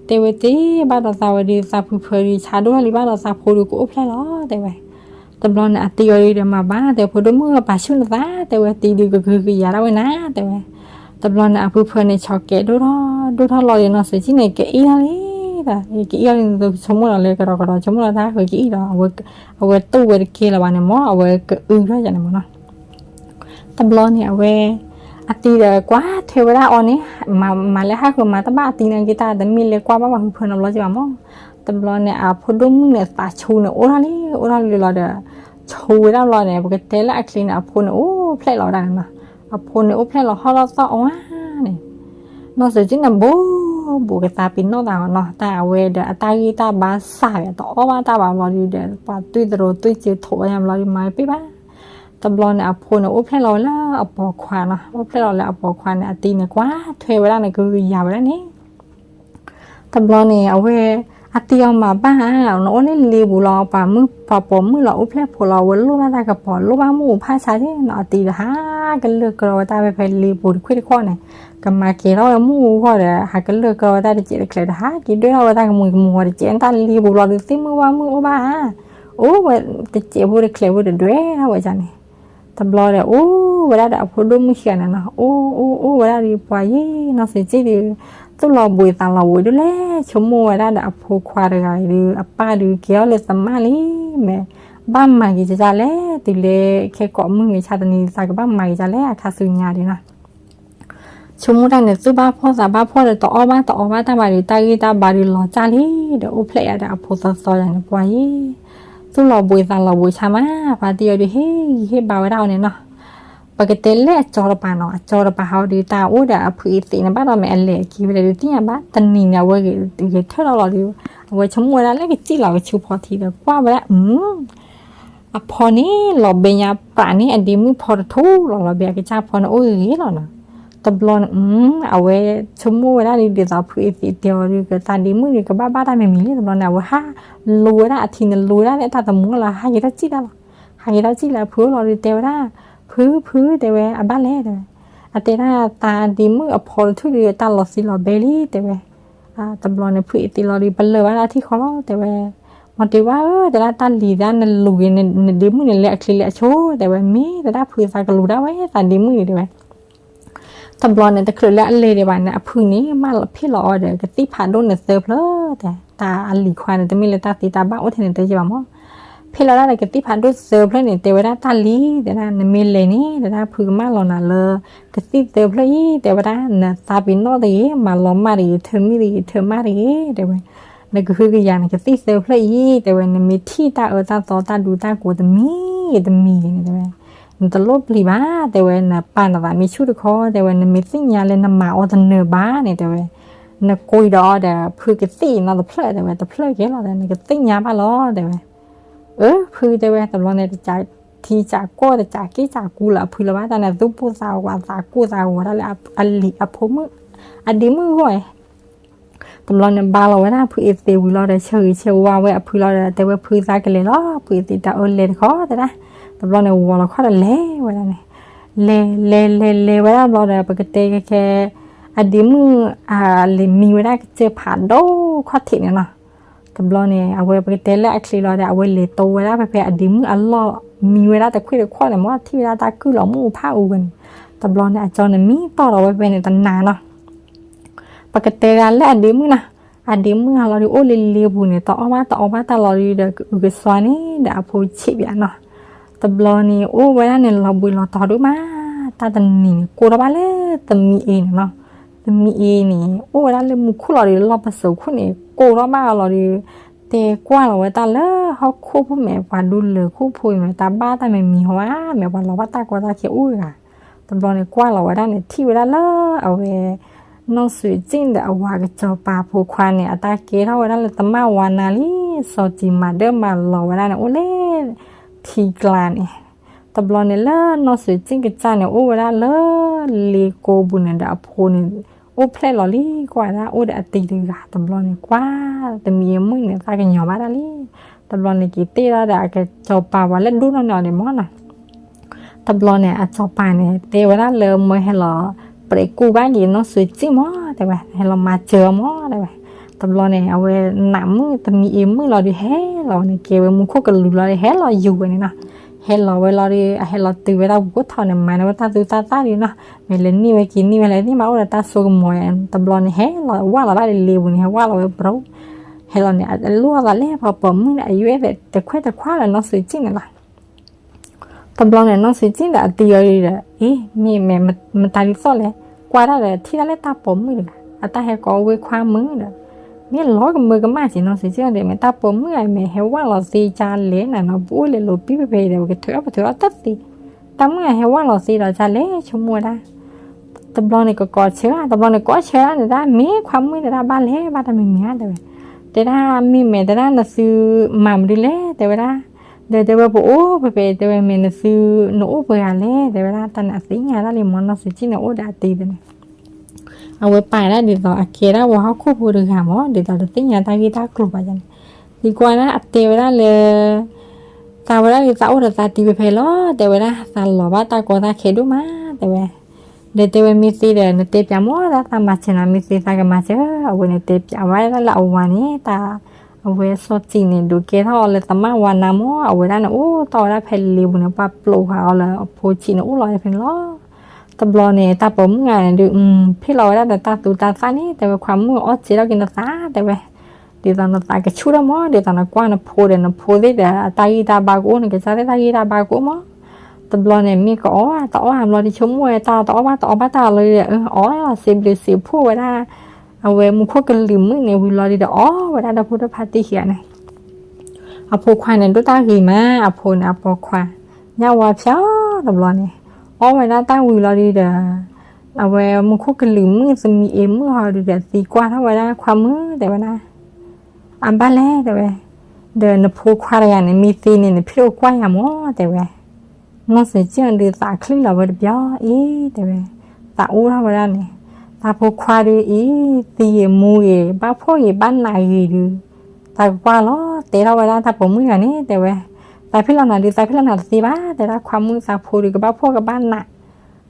တဲဝဲ တ့ၢ်ဘၣ်ဒီးသးဝဲဒီး သးဖုဖၢဒီး ဆါဒိၣ်ထီၣ်လံ ဘၣ်ဒီးသးဖိဒီး ကအိၣ်ဖျဲၣ်လီၤ တဲဝဲ. တဘျီန့ၣ် အတံၤအီၤဒီး မၤဘၣ် တဲဝဲ ဖိဒိၣ်မုၣ်ပာ်ဆူၣ်နသး တဲဝဲ တံၤဒုးကဟုကယာ်ဒၣ်ဝဲနၤ တဲဝဲ. တဘျီန့ၣ် အဖုဖၢန့ၣ် ဆီၣ်ကဲၤဒိၣ်ထီၣ်ဒိၣ်ထီၣ်လီၤဒီး နီၢ်စၢၤကၠံၣ်န့ၣ် ကအံၣ်ထီၣ်လံဒီး ကအံၣ်ထီၣ်လံန့ၣ် ဆိကမိၣ်လီၤလၢကဒီးကဒီး ဆိကမိၣ်လီၤတၢ်ဃၢၤကအံၣ်ဒီး အဝဲတူၢ်ဝဲတကဲလၢၤဘၣ်န့ၣ်မ့ၢ် အဝဲကအုထီၣ်ယၤန့ၣ်မ့ၢ်နီၤ. တဘျီန့ၣ် အဝဲ အတံၤဒီးကွၢ်ထွဲဝဲဒၣ်အီၤန့ၣ် မၤလၢဟးဃုာ်မၤတဘၣ်အတံၤနာ်က့ တၢ်တမ့ၢ်လၢကွၢ်ဘၣ်ပှၤဖုဖၢနီတဘျီက့ဘၣ်မ့ၢ်. တဘျီန့ၣ် အဖိဒိၣ်မုၣ်န့ၣ် သးဆူၣ်န့ၣ် အိၣ်ထီၣ်လံ အိၣ်ထီၣ်လံလီၤဒီး ဆူၣ်ဝဲဒၣ်ဘျီန့ၣ် ပကတဲလၢအချ့န့ၣ် အဖိန့ၣ်အိၣ်ဖျဲၣ်လီၤဝဲဒၣ်န့ၣ်နီၤ. အဖိန့ၣ်အိၣ်ဖျဲၣ်လီၤဟီၣ်ထီၣ်သီၣ်အီၤဧါန့ၣ် နီၢ်စၢၤကၠံၣ်န့ၣ် ဘူးဘူးကသးပ့ၤနီၣ်သးနီၤ တၢ်အဝဲဒီးအတၢ်ဂံၢ်တၢ်ဘါစၢ်ဒီး တအီၣ်ဘၣ်တၢ်ဘၣ်ဘျီဒီး ပှၤသွံၣ်တရိသွံၣ်စၢၤထိးဝဲညါဘျီဒီး မၤပ့ၢ်ဘၣ်. တဘျီန့ၣ် အဖိန့ၣ်အိၣ်ဖျဲၣ်လီၤဝဲလၢအပိာ်ခွါနီၤ အိၣ်ဖျဲၣ်လီၤလၢအပိာ်ခွါန့ၣ် အတံၤန့ၣ် ကွၢ်ထွဲဝဲဒၣ်န့ၣ် ကဟုကယာ်ဝဲဒၣ်န့ၣ် တဘျီန့ၣ် အဝဲ အတံၤအီၤမၤဘၣ်ဧါ နအိၣ်လၢလ့ပူၤလီၤ ပှၤမုၣ်ပှၤပိာ်မုၣ်လီၤ အိၣ်ဖျဲၣ်ဖိလီၤ အဝဲလိၣ်ဘၣ်တၢ်ကပီၤ လိၣ်ဘၣ်မုၢ်အူဖးဆါက့နီၤ အတံၤဒီးဟးကလၢၢ်ကရီဝဲတၢ်ဖဲဖဲလ့ပူၤတခွ့ၣ်တခီန့ၣ် ကမၤကဲၤထီၣ်ဝဲမုၢ်အူဂီၢ်ဒီး ဟးကလၢၢ်ကရီဝဲတၢ်တစဲးတချဲးဒီး ဟးက့ၤဒွဲၣ်ထီၣ်ဝဲတၢ်ကမူၤကမူၤဂီၤတစဲး တၢ်လ့ပူၤလီၤဒုးသ့ၣ်မုၢ်ဝါမုၢ်အိၣ်ဘၣ်ဧါ အိၣ်ဝဲတစဲးဖိတချဲးဖိတဒွဲၣ်ထီၣ်ဝဲန့ၣ် တဘျီဒီး အိၣ်ဝဲဒၣ်ဒီးအဖိဒိၣ်မုၣ်ခံဂၤန့ၣ်နီၤ အိၣ်အိၣ်အိၣ်ဝဲဒၣ်ဒီးပှၤယံၤ နီၢ်စၢၤကၠံၣ်ဒီး သူၣ်လီၤဘှံးသးလီၤဘှံးဒ်လဲၣ် ဆိကမိၣ်ဝဲဒၣ်ဒီးအဖိခွါတဂၤအံၤဒီး အပၢ်ဒီးကဲထီၣ်လၢသမၣ်လံ မ့ၢ်ဘၣ်မၤက့ၤကၠလဲၣ် တုၤလၢခဲကိးမုၢ်ဂ့ၤဆါတနံၤ သးကဘၣ်မၤက့ၤကၠလဲၣ် အခါဆူညါဒီးနီၤ ဆိကမိၣ်တၢ်န့ၣ် သူၣ်ဘၣ်ဖှီၣ်သးဘၣ်ဖှီၣ်ဒီး တအီၣ်ဘၣ်တအီဘၣ်တၢ်ဘၣ်ဒီး တၢ်ဂံၢ်တၢ်ဘါဒီးလီၤစၢ်လံဒီး အိၣ်ဖျဲၣ်ယၤဒီးအဖိသီသီယၤန့ၣ် ပှၤယ့ၢ် သူၣ်လီၤဘှံးသးလီၤဘှံးဆါမး ပှၤတံၢ်အီၤဒီး ဟ့ၣ်ဂံၢ်ဟ့ၣ်ဘါဝဲဒၣ်အီၤန့ၣ်နီၤ. ပကတဲလၢအကၠီတပၤနီၤ, အကၠီတပၤဟီဒီး တၢ်အိၣ်ဒီးအဖုအသံးန့ၣ် ဘၣ်ဒီးမ့ၢ်အလဲၤအက့ၤဝဲလဲၣ်ဒုးသ့ၣ်ညါဘၣ်, တနံၤန့ၣ် အဝဲဂဲၤထၢၣ်လီၤလီၤဒီး အဝဲဆိကမိၣ်ဝဲဒၣ်လၢကစံၣ်လီၤကဆူဖီထံဒီး ကွၢ်ဝဲဒၣ် အဖီန့ၣ် လီၤဘဲညါပြးန့ၣ် အဒ့မုၣ်ဖီတထူၣ်လီၤ, လီၤဘဲအကစၢ်ဖီန့ၣ် အိၣ်ဂ့ၤဂ့ၤလီၤနီၤ. တဘျီန့ၣ် အဝဲဆိကမိၣ်ဝဲဒၣ်ဒ်သိးဖုအသံးတဲအီၤဒီး ကသးဒ့မုၣ်န့ၣ် ကဘၣ်ဘၣ်တၢ်မံၤမံၤလံ. တဘျီန့ၣ် အဝဲဟးလိၤဝဲဒၣ်အထံန့ၣ် လိၤဝဲဒၣ်လၢတၢ်တမူလီၤ, ဟးက့ၤထီၣ်စံၣ်တၢ်လီၤ. ဟးက့ၤထီၣ်စံၣ်လၢအဖုအိၣ်လီၤဒီး တဲဝဲဒၣ် ဖု ဖု တဲဝဲ အဘၣ်လဲၣ် တဲဝဲ အတဲဒၣ် သးဒ့မုၣ်အဖီတထူၣ်ဒီး တၢ်လီၤသံလီၤဘဲလံ တဲဝဲ တဘျီန့ၣ် ဖုအသံးလီၤဒီး ပလၢၢ်ဘၣ်ဒၣ်ထံၣ်ဃီလီၤ တဲဝဲ. မ့ၢ်တဲဝဲဧၢ တဲဒၣ် တၢ်လံၤဒၣ်နလူၤဂ့ၤ နဒ့မုၣ်န့ၣ် လၢအချ့လၢအဆိ တဲဝဲ. မ့ၢ်တဲဒၣ် ဖုသးကလူၤဒၣ်ဝဲ သးဒ့မုၣ်န့ၣ် တဲဝဲ. တဘျီန့ၣ် တချုးလၢအလဲၤဒံးဘၣ်န့ၣ် အဖုန့ၣ် မၢလီၤဖ့ၣ်လီၤအီၤဒီး ကသံၣ်ဖးဒိၣ်န့ၣ်သၢဖျၢၣ် တဲ တၢ်အလံၤခွါန့ၣ် တမ့ၢ်လၢတၢ်သံတၢ်ဘၣ်အိၣ်ထဲန့ၣ် တဲက့ၤဘၣ်မး ဖ့ၣ်လီၤဒၣ်ဒီးကသံၣ်ဖးဒိၣ်သၢဖျၢၣ်န့ၣ် တဲဝဲဒၣ် တၢ်လံၤ တဲဒၣ် နမ့ၢ်လဲၤန့ၣ် တဲဒၣ် ဖုကမၢလီၤနၤလၢ ကသံၣ်သၢဖျၢၣ်အံၤ တဲဝဲဒၣ် နသးပ့ၤနီၣ်တဂ့ၤ မၤလီၤမၢ်တဂ့ၤ ထၢမံၣ်တဂ့ၤ ထၢမၢ်တဂ့ၤ တဲဝဲ. နကဟုကယာ်နကသံၣ်သၢဖျၢၣ်အံၤ တဲဝဲ နမ့ၢ်ထံၣ်တၢ်အၢတၢ်သီတၢ်ဒူတၢ်ကိးတမံၤဂ့ၤတမံၤဂ့ၤန့ၣ် တဲဝဲ နတလိၣ်ပျံၤဘၣ် တဲဝဲ နပာ်နသးမ့ၢ်ဆူၣ်တခီ တဲဝဲ နမ့ၢ်သ့ၣ်ညါလၢနမၤအီၤတနၢၤဘၣ်န့ၣ် တဲဝဲ နကိးဒီးအီၤဒီး ဖုကသံၣ်အံၤနီတဖျၢၣ် တဲဝဲ တဖျၢၣ်ကဲလီၤ တဲ နကသ့ၣ်ညါဘၣ်လီၤ တဲဝဲ. အၢ ဖု တဲဝဲ တဘျီန့ၣ် တစးထံစးကီၢ် တစးက့ၢ်စးကူလၢအဖုလၢၤဘၣ် တၢ်န့ၣ် သူၣ်ပိၢ်သးဝး သးကိၢ်သးဂီၤဒၣ်လၢအလံၤအဖိမုၣ် အဒ့မုၣ်အဂီၢ် တဘျီန့ၣ် ဘါလီၤဝဲဒၣ်ဖုအသံးဝံၤလီၤဒီး ဆၢဂ့ၤဆၢဝါဝဲအဖုလီၤဒီး တဲဝဲ ဖုသးကလဲၤလီၤ ဖုအသံး တၢ်အၢလဲၤတခီ တဲဒၣ်. တဘျီန့ၣ် ဝီၤလီၤခီၣ်ဒီးလဲၤဝဲဒၣ်န့ၣ် လဲၤလဲၤလဲၤလဲၤဝဲဒၣ်တဘျီဒီး ပကတဲခဲခဲ အဒ့မုၣ် လဲၤမံဝဲဒၣ်ကစၢၢ်ဖးဒိၣ်ခီၣ်ထံးန့ၣ်နီၤ. တဘျီန့ၣ် အဝဲပကတဲလၢအချ့လီၤဒီး အဝဲလဲၤတိဝဲဒၣ်ဖဲဖဲအဒ့မုၣ်အလီၢ် မံဝဲဒၣ်တခွ့ၣ်တခွီၣ်န့ၣ် မ့ၢ်ထံၣ်ဝဲဒၣ်တၢ်ကုၢ်လီၤမုၢ်ဖးအူဝဲန့ၣ်. တဘျီန့ၣ် အကၠီန့ၣ်မံတီၢ်ဒီးဝဲဖဲန့ၣ်တနၤနီၤ ပကတဲဒၣ်လၢအဒ့မုၣ်နီၤ, အဒ့မုၣ်ဟီလီၤဒီး အိၣ်လ့လ့ပူၤန့ၣ် တအီၣ်ဘၣ်တအီဘၣ်တၢ်လီၤဒီး ကအုကစွါန့ၣ်ဒီးအဖိဆံးပၠးနီၤ. တဘျီန့ၣ် အိၣ်ဝဲဒၣ်န့ၣ် လီၤဘှံးလီၤတီၤဒိၣ်မး, တၢ်တနံၤန့ၣ် ကိးထီၣ်ဘၣ်လၢသမံအ့န့ၣ်နီၤ. သမံအ့န့ၣ် အိၣ်ဝဲဒၣ်လၢမူခိၣ်လီၤဒီး လီၢ်ပစိာ်ခိၣ်န့ၣ် ကိးထီၣ်ဘၣ်အီၤလီၤဒီး တဲကွၢ်လီၤဝဲတၢ်လၢဟီၣ်ခိၣ်ဖိမဲာ် ပှၤဒူလၢာ်ခိၣ်ဖိအံၤမဲာ် တၢ်ဘၣ်တၢ်မံၤမံၤဟီဧါ, မဲာ်ပှၤလီၤဘၣ်တၢ်ကီတၢ်ခဲအိၣ်ဧါ. တဘျီန့ၣ် ကွၢ်လီၤဝဲဒၣ်န့ၣ် ထံၣ်ဝဲဒၣ်လၢအဝဲ နီၢ်စွ့ၣ်ကၠ့ၣ်ဒီးအဝၤကစီၤပၤဖိခွါန့ၣ် အတၢ်ကဲထီၣ်ဝဲဒၣ်လၢသမၣ်ဝါနါလံ, စီၤစံၤမၤဒၢၣ်မၤလီၤဝဲဒၣ်န့ၣ် အိၣ်လၢထံကျါန့ၣ်. တဘျီန့ၣ်လၢနီၢ်စွ့ၣ်ကၠ့ၣ်ကစၢ်န့ၣ် အိၣ်ဝဲဒၣ်လၢလ့ကိပူၤန့ၣ်ဒီးအဖိန့ၣ် အိၣ်ဖျဲၣ်လီၤလံ, ကွၢ်ဝဲဒၣ်အိၣ်ဒီးအတံၤတဂၤ. တဘျီန့ၣ် ကွၢ်သမံအ့မုၣ်န့ၣ် သးကညီၤဘၣ်ဒၣ်လံ. တဘျီန့ၣ် က့ၤတဲဒၣ်ဒီးအကစီၤပၤပှၤလၢဒိၣ်နီၢ်န့ၣ်အီၤဒံးမၢ်နီၤ. တဘျီန့ၣ် အစီၤပၤန့ၣ် တဲဝဲဒၣ်လၢ မၢဟဲလီၤ ပြဲးကူၣ်ဘၣ်က့ၤနီၢ်စွ့ၣ်ကၠ့ၣ်မၢ် တဲဝဲ, ဟဲလီၤမၤစၢၤအီၤမၢ် တဲဝဲ. တဘျီန့ၣ် အဝဲနးမုၣ်သမံအ့မုၣ်လီၤဒီး ဟဲလီၤဝဲန့ၣ် ကဲဝဲမူခိၣ်ကလူၤလီၤဒီး ဟဲလီၤယူၤဝဲန့ၣ်နီၤ. ဟဲလီၤဝဲလီၤဒီး အဟဲလီၤတုၤဝဲဒၣ်ဝူခိၣ်ထီန့ၣ် မၤန့ၢ်ဝဲတၢ်သူတၢ်သၣ်ဒီးနီၤ, မ့ၢ်လဲၤန့ၢ်ဝဲက့ၤန့ၢ်ဝဲလဲၣ် သ့ၣ်မးအိၣ်ဒီးတၢ်စိကမီၤ. တဘျီန့ၣ် ဟဲလီၤဝၢ်လီၤဒၣ်လံလ့ပူၤန့ၣ် ဟဲဝၢ်လီၤဝဲပရိ ဟဲလီၤန့ၣ် အလိၣ်အသးလဲၣ် ပှၤပိာ်မုၣ်န့ၣ် အယွဲၢ်သဲးတခွဲးတခွါလၢနီၢ်စွ့ၣ်ကၠ့ၣ်န့ၣ်လီၤ. တဘျီန့ၣ် နီၢ်စွ့ၣ်ကၠ့ၣ်ဒီးအတံၤအီၤဒီး အ့ မ့ၢ်မတၤဒ်သိးလဲၣ်, ကွၢ်ဒၣ်ဒီးထံၣ်ဒၣ်လၢတၢ်ပိာ်မုၣ်တဂၤ အတၢ်ဟဲကိးဝဲခွါမုၣ်ဒီး မ့ၢ်လီၤကမၢကမၣ်က့ၤနီၢ်စွ့ၣ်ကၠ့ၣ်ဒီး မ့ၢ်တၢ်ပိာ်မုၣ်ဧါ မ့ၢ်ဟဲဝၢ်လီၤသ့ကၠါလဲၣ်နၤနီၤ, ပအိၣ်လဲၤလိာ်ပံၢ်ဖဲဖဲဒီး ပကထုးအီၣ်ပထုးအီၣ်တသ့, တၢ်မုၣ်ဧါဟဲဝၢ်လီၤသ့ဒီးကၠါလဲၣ် ဆိကမိၣ်ဝဲဒၣ်. တဘျီန့ၣ် ကကိးဆၢ, တဘျီန့ၣ် ကိးဆၢဒၣ်န့ၣ်ဒၣ် မ့ၢ်ခွါမုၣ်တဲဒၣ် ဘၣ်လဲၣ် ဘၣ်တၢ်မံၤမံၤဧါ တဲဝဲ. တဲဒၣ် မ့ၢ်မဲာ်တဲဒၣ် နသုမၤမနုၤလဲၣ် တဲဝဲဒၣ်. ဒီးတဲဝဲ ပအိၣ်ဖဲဖဲ တဲဝဲ မ့ၢ်နသု နအိၣ်ပှဲၤဂၤလဲၣ် တဲဝဲဒၣ်. တၢ်န့ၣ်အသ့ၣ်ညါဒၣ်လံမၢ် နီၢ်စွ့ၣ်ကၠ့ၣ်န့ၣ် အိၣ်ဒီးအတံၤန့ၣ် အဝဲပာ်ဒၣ်ဒ်သိးအကဲဒၣ်ဝဲဟီၣ်ခိၣ်ဖိတဂၤမၢ် ဒ်သိးတသ့ၣ်ညါတၢ်ဂ့ၢ်တၢ်ကျိၤဘၣ်န့ၣ်. သံကွၢ်ဒၣ်အတဲဝဲဒၣ်လၢ သးဝဲဒၣ်ဒ်သးအိၣ်ဒီးသးတံၤဖဲဖဲလီၤ တဲဝဲဒၣ်, သးလီၤဘၣ်တၢ်ကီတၢ်ခဲဒိၣ်မး တဲဝဲ. ဒီးတဲဝဲမ့ၢ်သ့ဒီး နတဲပၠးမၢ် ဒၣ်သးမၤစၢၤနၤ မ့ၢ်သ့သးကမၤစၢၤ. အဝဲန့ၣ်တဲပၠးဝဲဒၣ်လၢအဝၤန့ၣ် တၢ် အဝဲစီၤစံၤန့ၣ် ဒုးကဲထီၣ်အီၤလၢသမၣ်ဝါနါမၢ် အဝဲဒၣ်န့ၣ်အိၣ်တီၢ်ဝဲဒၣ်ဖဲလ့ပူၤန့ၣ် ပှၤပျိးဃာ်အီၤလၢအဖိဆံးန့ၣ်အိၣ်လီၤဖဲန့ၣ်လီၤ. တဘျီန့ၣ် တၢ်ပိာ်မုၣ်ဂၤန့ၣ်ဒုး ဖ့ၣ်လီၤဝဲဒၣ်ဒီးတၢ်သူတၢ်သၣ်န့ၣ် တဲဝဲ ခွါမုၣ်အီၣ်စဲထီၣ်က့ၤနသး တဲဝဲ ဒ်သိးနသးကဆူၣ်ထီၣ်မၢ် ဒ်သိးနကွၢ်နဖိဒီး နဖိသ့ၣ်ဒီး အတၢ်ဂံၢ်တၢ်ဘါကအိၣ် နကစၢ်သ့ၣ်တၢ်ဂံၢ်တၢ်ဘါကအိၣ်မၢ်. တဘျီန့ၣ်မ့ၢ်ကအီၣ်တအီၣ်ဘျီဒီး ဆိကမိၣ်ဝဲတၢ်တအီၣ်ဘၣ်တအီဘၣ်တၢ်လီၤဒီး အီၣ်စံးဘျုးစံးဖှိၣ်ဝဲဒၣ် အဝဲမူခိၣ်ကလူးမုၣ်န့ၣ်ဝံၤလီၤဒီး အီၣ်ဝဲဒၣ်ဒီဖိတဖၣ်တံၢ်ခံဂၤန့ၣ် အဖိခွါန့ၣ်ဒိၣ်တၢ်ဂ့ၤမး အဖိန့ၣ်အပိာ်ခွါ ညၣ်ဝါဖျါတဘျီန့ၣ် အီၣ်ဝဲဒၣ်တၢ်ဝံၤလီၤဒီး အဝဲမူခိၣ်ကလူးမုၣ်သမံးအ့မုၣ်ဟီဒုးဒီးသံကွၢ်ထီၣ်ဝဲဒၣ်ခွါမုၣ်တဲဝဲဒၣ် အဘၣ်လဲၣ်တဲဝဲ, ဒီးနဖိခွါတဂၤန့ၣ် မ့ၢ်သံန့ၣ် နဖံးအိၣ်ကွၢ်ယၤမးတဲဝဲ. နီၢ်စံးကၠံၣ်အီၤဒုးသးချံၣ်လီၤဝဲတဘျီအံၤတဲဝဲ, သးအိၣ်ထီၣ်ဝဲဒၣ်န့ၣ်, သးဖိခွါဒုးအံၤ သံဂ့ၤမူဂ့ၤ ဘၣ်ဖှီၣ်ဂ့ၤဘၣ်နးဂ့ၤဒုး, သးကကွၢ်လီၤ တဲထီၣ်ဝဲဒၣ်တၢ်ပိာ်မုၣ်တဂၤန့ၣ်တဲဝဲ, သးဖံးလီၤနၤဒုး သးဖံးလီၤနၤတသ့ဘၣ် တဲဒၣ်ခွါမုၣ်သးဖိဒုး ကဘၣ်ဖှီၣ်ကဘၣ်နး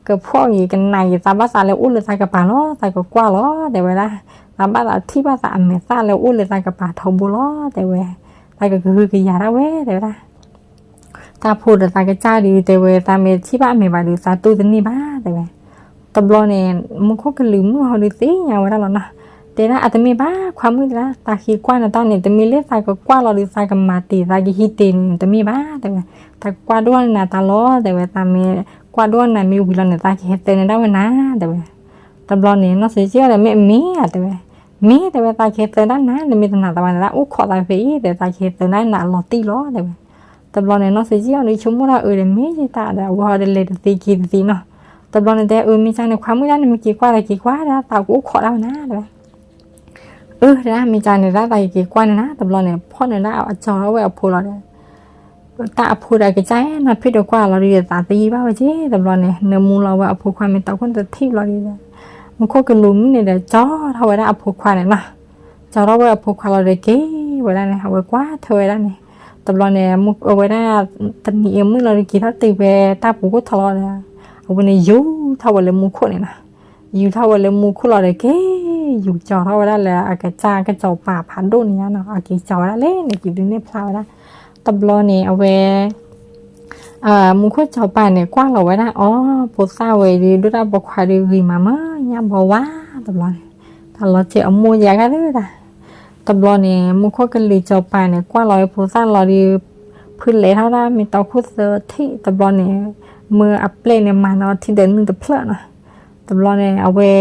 ကဖှီၣ်ဂ့ၤကနးဂ့ၤ သးဘၣ်သးလၢအိၣ်လၢသးကပၤလီၤ သးကကွၢ်လီၤ တဲဝဲဒၣ်, သးဘၣ်သးထံၣ်ဘၣ်သးအမဲာ်သၣ်လၢအိၣ်လၢသးကပၤထီဘိလီၤ တဲဝဲ, သးကကဟုကယာ်ဒၣ်ဝဲ တဲဝဲဒၣ် တၢ်ဖိဒီးသးကစၢ်ဒုး တဲဝဲ သးမ့ၢ်ထံၣ်ဘၣ်အမဲာ်ဘၣ်ဒုး သးတူၢ်တန့ၢ်ဘၣ် တဲဝဲ. တဘျီန့ၣ် မူခိၣ်ကလူးမုၣ်ဟီဒုးသ့ၣ်ညါဝဲဒၣ်လီၤနီၤ, တဲဒၣ်အတမ့ၢ်ဘၣ် ခွါမုၣ်တဲဒၣ် သးဃ့ကွၢ်နတၢ်န့ၣ် တမ့ၢ်လၢသးကကွၢ်လီၤဒုး သးကမၤတ့ၢ် သးကဟံးတ့ၢ်န့ၣ် တမ့ၢ်ဘၣ် တဲဝဲ, သးကကွၢ်ဒိၣ်နၤတၢ်လီၤ တဲဝဲ, သးမ့ၢ်ကွၢ်ဒိၣ်နၤမ့ၢ်ဝံၤလီၤန့ၣ် သးကဟဲသၢနဒၣ်ဝဲနၤ တဲဝဲ. တဘျီန့ၣ် နီၢ်စံးကၠံၣ်အီၤဒီး မ့ၢ်အမ့ၢ်ဧါ တဲဝဲ, မ့ၢ် တဲဝဲ သးကဟဲသၢဒၣ်နၤ နမ့ၢ်တနာ်သးဘၣ်န့ၣ် သးအိၣ်ခိးသးဖဲအံၤ တဲ သးကဟဲသၢဒၣ်နၤအလီၤတံၢ်လီၤ တဲဝဲ. တဘျီန့ၣ် နီၢ်စံးကၠံၣ်အီၤဒုး ဆိကမိၣ်ဒၣ်အၢဒီး မ့ၢ်ယတၢ်ဒီး အဝဲဟီဒီးလဲၤတသ့က့ၤတသ့နီၤ. တဘျီန့ၣ်တဲ အၢ မ့ၢ်ကၢ်န့ၣ် ခွါမုၣ်ဒၣ် နမ့ၢ်က့ၤကွၢ်ဒီးက့ၤကွၢ်ဒၣ် သးကအိၣ်ခိးဒၣ်ဝဲနၤ တဲဝဲ. အၢ တဲဒၣ် မ့ၢ်ကၢ်န့ၣ်ဒၣ် သးကက့ၤကွၢ်န့ၣ်နၤ. တဘျီန့ၣ် ဖီၣ်န့ၢ်ဒၣ်အကၠီထီၣ်ဝဲအဖိလီၤဒီး တၢ်အဖိဒီးကစၢ်နီၤ ဖံးတကွၢ်လီၤဒီး သးသယံၣ်ဘၣ်ဝဲက့ၤ တဘျီန့ၣ် နၢမူလီၤဝဲအဖိခွါမ့ၢ်တီခိၣ်န့ၣ်တထံၣ်ဘျီဒီး မူခိၣ်ကလူးမုၣ်န့ၣ်ဒီး ကၠီထီၣ်ဝဲဒၣ်အဖိခွါန့ၣ်နီၤ. ကၠီထီၣ်ဝဲအဖိခွါလီၤဒီးက့ၤဝဲဒၣ်န့ၣ် အဝဲကွၢ်ထွဲဝဲဒၣ်န့ၣ် တဘျီန့ၣ် အဝဲဒၣ် တမံၤအ့မုၣ်လီၤဒီးက့ၤထီၣ်တုၤဖဲတၢ်ပူၤခိၣ်ထီလီၤဒီး အဝဲန့ၣ်ယူၤထီၣ်ဝဲလၢမူခိၣ်န့ၣ်နီၤ. ယူၤထီၣ်ဝဲလၢမူခိၣ်လီၤဒီးက့ၤ ယူၤကၠီထီၣ်ဝဲဒၣ်လၢအကစၢ်ကစီၤပၤဖးဒိၣ်န့ၣ်ညါနီၤ အက့ၤကၠီဝဲဒၣ်လၢန့ၣ် က့ၤဒုးနဲၣ်ဖျါဝဲဒၣ်. တဘျီန့ၣ် အဝဲ မူခိၣ်စီၤပၤန့ၣ် ကွၢ်လီၤဝဲဒၣ်အီၤ ဖိသၣ်ဝဲဒုး ဒိၣ်တၢ်ပိာ်ခွါဒုးဂ့ၤမးမး ညၣ်ဘီဝါ တဘျီန့ၣ် တၢ်လီၤစဲးအမိၢ်ယၤဂၤဒုးဒၣ်. တဘျီန့ၣ် မူခိၣ်ကလူးစီၤပၤန့ၣ် ကွၢ်လီၤဝဲဖိသၣ်လီၤဒီး ဖုလဲၤထီၣ်ဒၣ်မ့ၢ်တီခိၣ်သၢထံၣ် တဘျီန့ၣ် မ့ၢ်အပျဲၢ်န့ၣ် မၤန့ၢ်အီၤထံဒၢးနုၢ်တဖျၢၣ်နီၤ. တဘျီန့ၣ် အဝဲ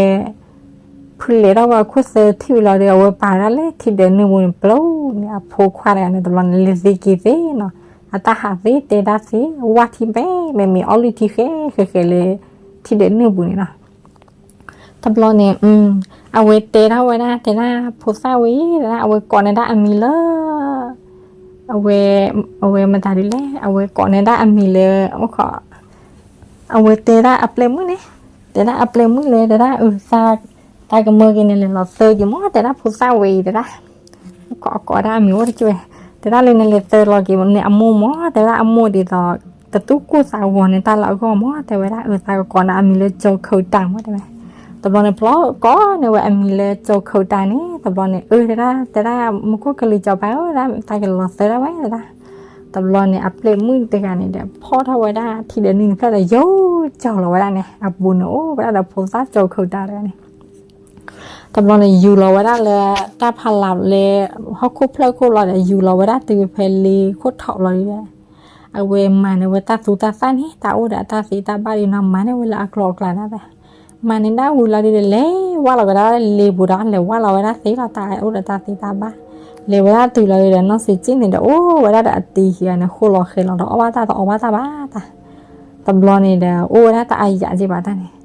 ဖုလဲၤထီၣ်ဝဲအခိၣ်သၢထံၣ်ဝံၤလီၤဒီး အဝဲပာ်ဝဲဒၣ်လၢထံဒၢးနုၢ်ပူၤန့ၣ် ပျိန့ၣ် အဖိခွါတဂၤန့ၣ် တဘျီန့ၣ် လဲၤသ့က့ၤသ့နီၤ. အတၢ်ဟးသ့တဲတၢ်သ့ ဝၣ်ထံမဲမဲ မ့ၢ်အီလုၢ်ထံဃဲဃဲဃဲလၢ ထံဒၢးနုၢ်ပူၤန့ၣ်နီၤ. တဘျီန့ၣ် အဝဲတဲထီၣ်ဝဲဒၣ် တဲဒၣ်ဖိသၣ်ဝဲ တဲဒၣ် အဝဲကိးန့ၢ်ဒၣ်အမံၤလၢ အဝဲ အဝဲမတၤဒ်လဲၣ် အဝဲကိးန့ၢ်ဒၣ်အမံၤလၢ အဝဲတဲဒၣ်အပျဲၢ်မုၣ်န့ၣ် တဲဒၣ်အပျဲၢ်မုၣ်လဲၣ် တဲဒၣ် အ သးကမၢက့ၤန့ၣ် လဲၤလီၤသၢက့ၤမး တဲဒၣ်ဖိသၣ်ဝဲအံၤ တဲဒၣ် ကိးကိးဒၣ်အမံၤအိၣ်တက့ၢ်ဝဲ တဲဒၣ်လၢနလဲၤသၢလီၤက့ၤန့ၣ် အမိၢ်မး တဲဒၣ်အမိၢ်ဒ်သိး တသူၣ်ကိၢ်သးဂီၤန့ၣ် တၢ်လၢအဂီၢ်မး တဲဝဲဒၣ် အ သးကကိးန့ၢ်အမံၤလၢကၠီၤခၢၣ်တၢ်မး တဲဝဲ. တဘျီန့ၣ် ပျီကိးန့ၢ်ဝဲအမံၤလၢကၠီၤခၢၣ်တၢ်န့ၣ် တဘျီန့ၣ် အၢ တဲဒၣ် တဲဒၣ် မူခိၣ်ကလူးစီၤပၤဧၢ တဲဒၣ် သးကလီၤသၢဒၣ်ဝဲ တဲဒၣ်. တဘျီန့ၣ် အပျဲၢ်မုၣ်တဂၤန့ၣ်ဒီး ဖီၣ်ထီၣ်ဝဲဒၣ်ထံဒၢးနုၢ်တဖျၢၣ်ဒီး ယူၤကၠီၤလီၤဝဲဒၣ်န့ၣ် အပူၤန့ၣ်အိၣ်ဝဲဒၣ်ဒီးဖိသၣ်ကၠီၤခၢၣ်တၢ်တဂၤန့ၣ် တဘျီန့ၣ် ယူၤလီၤဝဲဒၣ်လၢ တၢ်ဖးလးလၢ ဟီၣ်ခိၣ်ဖျၢၣ်ခိၣ်လီၤဒီး ယူၤလီၤဝဲဒၣ်တုၤဖဲလ့ခိၣ်ထီးလီၤဒီး အဝဲမၤန့ၢ်ဝဲတၢ်သူတၢ်သၣ်န့ၣ် တၢ်အိၣ်ဒီးအတၢ်သ့တၢ်ဘၣ်ဒီးနီၤ မၤန့ၢ်ဝဲလၢအကျိၤအကျဲဒၣ်ဒီး မၤန့ၢ်ဒၣ်ဝံၤလီၤဒီး လဲၤဝၢ်လီၤဝဲဒၣ်လၢလ့ပူၤဒီး လဲၤဝၢ်လီၤဝဲဒၣ်သ့လီၤ တၢ်အိၣ်ဒီးတၢ်သ့တၢ်ဘၣ် လဲၤဝဲဒၣ်တုၤလီၤဒီး နီၢ်စံးကၠံၣ်န့ၣ်ဒီး အိၣ်ဝဲဒၣ်ဒီးအတံၤခံဂၤန့ၣ် ဃိလီၤဃဲၤလီၤဒီး အီၣ်ဘၣ်တၢ်တအီၣ်ဘၣ်တၢ်ဘၣ်တၢ် တဘျီန့ၣ်ဒီး အိၣ်ဝဲဒၣ်တၢ်အါယၤက့ဘၣ်တၢ်န့ၣ်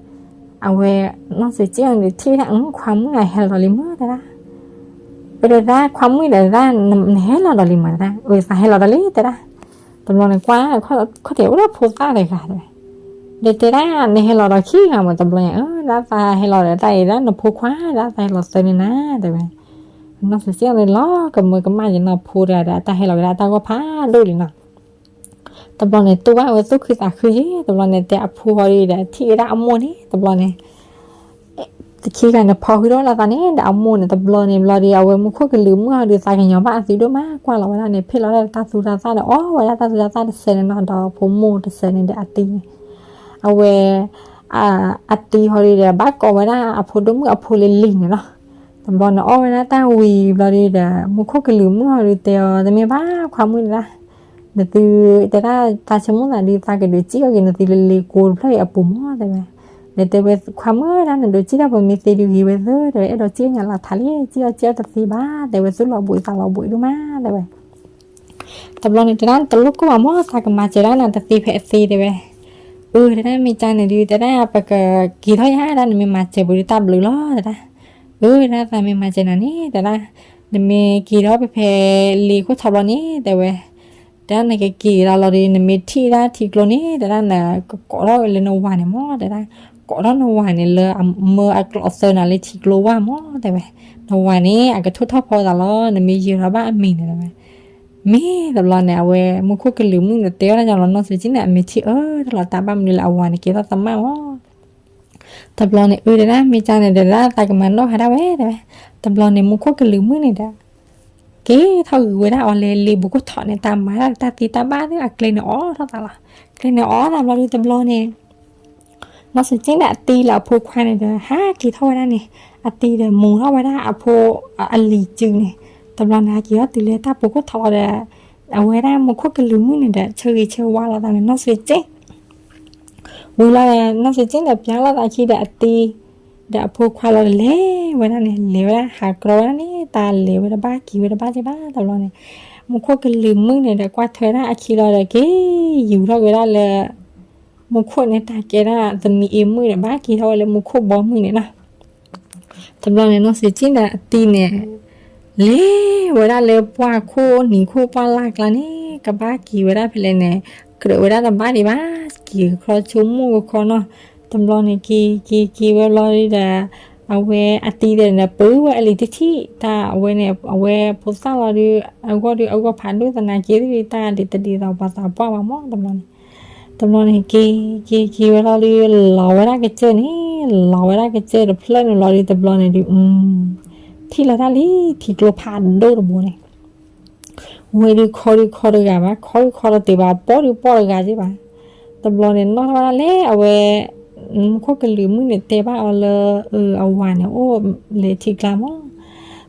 အဝဲ နီၢ်စံးကၠံၣ်န့ၣ်ထံၣ်ဝဲဒၣ် ခွါမုၣ်ဂၤဟဲလီၤလံမ့ၢ်တဲဒၣ် ပတဲဒၣ် ခွါမုၣ်ဒီးဒၣ် နဟဲလီၤဒီးလံမ့ၢ်တဲဒၣ် အၢ သးဟဲလီၤဒီးလံတဲဒၣ် တဘျီန့ၣ် ကွၢ်ခီၣ်ထံးအိၣ်ဒီးဖိသၣ်တဂၤတဲဝဲ ဒီးတဲဒၣ် နဟဲလီၤဒီးခံဂၤမ့ၢ်တဘျီန့ၣ် အၢ ဒၣ်သးဟဲလီၤဒီး တၢ်အံၤဒၣ်နဖိခွါဒၣ်သးဟဲလီၤသၢန့ၣ်နၤတဲဝဲ နီၢ်စံးကၠံၣ်န့ၣ်လီၤကမၢကမၣ်က့ၤနီၤ ဖိတဂၤဒီး တၢ်ဟဲလီၤက့ၤဒၣ်တၢ်ဂီၢ်ဖးဒိၣ်လံနီၤ တဘျီန့ၣ် တူၢ်ဘၣ်ဝဲသူၣ်ခုသးခုယ့ၣ် တဘျီန့ၣ် တဲအဖိဟီဒုးဒီး ထံၣ်ဝဲဒၣ်အမိၢ်န့ၣ် တဘျီန့ၣ် ခံဂၤန့ၣ် ဖီဃုာ်ထီၣ်လၢသးန့ၣ်ဒီး အမိၢ်န့ၣ် တဘျီန့ၣ် ဘျီဒီး အဝဲမူခိၣ်ကလူးမုၣ်ဟီဒုး သးကညီၤဘၣ်အသုဒိၣ်မး ကွၢ်လီၤဝဲဒၣ်န့ၣ် ဖ့ၣ်လီၤဒၣ်တၢ်သူတၢ်သၣ်ဒီး အီၣ်ဝဲဒၣ်တၢ်သူတၢ်သၣ်တစဲးန့ၣ်နီၤ ဒီးဖိမိၢ်တစဲးန့ၣ်ဒီး အတံၤန့ၣ် အဝဲ အတံၤဟီဒုးဒီး ဘၣ်ကိးဝဲဒၣ်အဖိဒိၣ်မုၣ်အဖိလၢလံၤန့ၣ်လီၤ. တဘျီန့ၣ် အီၣ်ဝဲဒၣ်တၢ်ဝံၤဘျီဒုးဒီး မူခိၣ်ကလူးမုၣ်ဟီဒုးတဲအီၤ တမ့ၢ်ဘၣ်ခွါမုၣ်တဒၣ် နသုတဲဒၣ်သးဆိကမိၣ်သးဒုး သးကဒုးစံၣ်အီၤက့ၤနသုလၢလ့ကိတဖျၢၣ်အံၤအပူၤမး တဲဝဲ. ဒီးတဲဝဲခွါမုၣ်ဒၣ် နဒိးစံၣ်တၢ်ပှဲၤမ့ၢ်သ့ဒုးဂ့ၤဝဲသၢ တဲဝဲ, အဲၣ်ဒိးစံၣ်ညါလီၤထးလံ စံၣ်အီၤစံၣ်အီၤတသ့ဘၣ် တဲဝဲ, သူၣ်လီၤဘှံးသးလီၤဘှံးဒိၣ်မး တဲဝဲ. တဘျီန့ၣ်တဲဒၣ် တလိၣ်ကိၢ်ဘၣ်မး သးကမၤစၢၤဒၣ်နၤတသ့ဖဲအသ့ တဲဝဲ. အၢ တဲဒၣ် မ့ၢ်ကန့ၣ်ဒုး တဲဒၣ် ပကက့ၤထီၣ်ယၤဒၣ် နမ့ၢ်မၤစၢၤပှၤဒုးတၢ်ဘျုးလီၤ တဲဒၣ်. အၢ တဲဒၣ် သးမ့ၢ်မၤစၢၤနၤန့ၣ် တဲဒၣ် နမ့ၢ်က့ၤထီၣ်ဖဲဖဲလ့ခိၣ်ထီဘျီန့ၣ် တဲဝဲ, တဲဒၣ် နကက့ၤလီၤလီၤဒီး နမ့ၢ်ထံၣ်ဒၣ်ထံကျိန့ၣ် တဲဒၣ် နကကိးထီၣ်လၢနဝၤန့ၣ်မး တဲဒၣ်, ကိးထီၣ်နဝၤန့ၣ်လၢအမၢအကျိးသၢနၤလၢထံကျိဝၢ်မး တဲဝဲ. နဝၤန့ၣ် အကထိၣ်ထီၣ်ဖီသးလီၤ နမ့ၢ်ယၢၤထီၣ်ဘၣ်အမံၤန့ၣ် တဲဝဲ. မ့ၢ်တဘျီန့ၣ် အဝဲမူခိၣ်ကလုာ်မုၣ်န့ၣ် တဲဝဲဒၣ်လီၤ နီၢ်စံးက့န့ၣ် အမဲာ်ထံအၢတလီၤ တၢ်ဘၣ်မနုၤလၢအဝၤန့ၣ် ကဲထီၣ်သမၣ်မး. တဘျီန့ၣ် အၢ တဲဒၣ် မ့ၢ်ကန့ၣ်ဒီး ဒၣ်သးကမၤနီၣ်ဟးဒၣ်ဝဲ တဲဝဲ. တဘျီန့ၣ် မူခိၣ်ကလုာ်မုၣ်န့ၣ်ဒီး က့ၤထီၣ်ဂုာ်ဝဲဒၣ်အီၤလၢလ့ဘူးခိၣ်ထီန့ၣ် တၢ်မၤဒၣ်တၢ်သ့တၢ်ဘၣ်သ့ၣ် အကျဲန့ၣ်အိးထီၣ်သးလီၤ. ကျဲန့ၣ်အိးသးဘျီဒုး တဘျီန့ၣ် နီၢ်စံးက့ဒီးအတံၤလၢအဖိခွါန့ၣ်ဒီး ဟးက့ၤထီၣ်ဝဲဒၣ်န့ၣ်, အတံၤဒီးမူထီၣ်ဝဲဒၣ်အဖိအလံၤစုန့ၣ်, တဘျီန့ၣ် ဟဲက့ၤထီၣ်တုၤလၢတၢ်ပူၤခိၣ်ထီလီၤဒီး အဝဲဒၣ်မူခိၣ်ကလုာ်မုၣ်န့ၣ်ဒီး ဆၢဂ့ၤဆၢဝါလီၤသးန့ၣ် နီၢ်စံးက့ ဝံၤလီၤဒီး နီၢ်စံးက့ဒီး ပျၢ်လီၤသးခံဒီးအတံၤ ဒီးအဖိခွါလီၤဒီး လဲၤဝဲဒၣ်န့ၣ် လဲၤဝဲဒၣ်ဟးကြီဝဲဒၣ်န့ၣ် တၢ်လဲၤဝဲတဘၣ်က့ၤဝဲတဘၣ်က့ၤဘၣ် တဘျီန့ၣ် မူခိၣ်ကလုာ်မုၣ်န့ၣ်ဒီး ကွၢ်ထွဲဒၣ်အခံလီၤဒီး က့ၤယူၤထီၣ်က့ၤဝဲဒၣ်လၢ မူခိၣ်န့ၣ် တၢ်ကဲဒၣ်သမံးအ့မုၣ်ဒီး ဘၣ်က့ၤထီၣ်ဝဲလၢမူခိၣ်ဘီမုၢ်န့ၣ်နီၤ. တဘျီန့ၣ် နီၢ်စံးက့ဒီးအတံၤန့ၣ် လဲၤဝဲဒၣ်လၢပှၢ်ခိၣ်နံၤခိၣ်ပှၢ်လၢ်ကျါန့ၣ် ကဘၣ်က့ၤဝဲဒၣ်ဖဲလဲၣ်န့ၣ် ကြၢးဝဲဒၣ်တဘၣ်ဒံးဘၣ် က့ၤကခီဆိကမိၣ်ကခီနီၤ. တဘျီန့ၣ် က့ၤက့ၤက့ၤဝဲဘျီဒီး အဝဲအတံၤဒီး ပၢဝဲအလံၤတထံၣ် တၢ်အဝဲန့ၣ် အဝဲဖိသၣ်လီၤဒီး အဂီၢ်ဒီးအဂီၢ်ဖးဒိၣ်သနာ်က့ တဒ်သိးပှၤသးပှၢ်ဘၣ်မး တဘျီန့ၣ် တဘျီန့ၣ် က့ၤက့ၤက့ၤဝဲလီၤဒီး လီၤဝဲဒၣ်ကစၢၢ်န့ၣ် လီၤဝဲဒၣ်ကစၢၢ်တဖျၢၣ်န့ၣ်လီၤဒီး တဘျီန့ၣ်ဒုး ထံၣ်လီၤတၢ်လံ ထံကျိဖးဒိၣ်တဘိန့ၣ် ဝဲဒုးခီဒုးခီတဂၤဘၣ် ခီဒုးခီတသ့ဘၣ် ပီၢ်ဒုးပီၢ်တဂၤက့ဘၣ်. တဘျီန့ၣ် နီၣ်ထီၣ်ဝဲဒၣ်လၢအဝဲ မူခိၣ်ကလုာ်မုၣ်န့ၣ် တဲဘၣ်အီၤလၢ အဝၤန့ၣ်အိၣ်လၢထံကျါမး.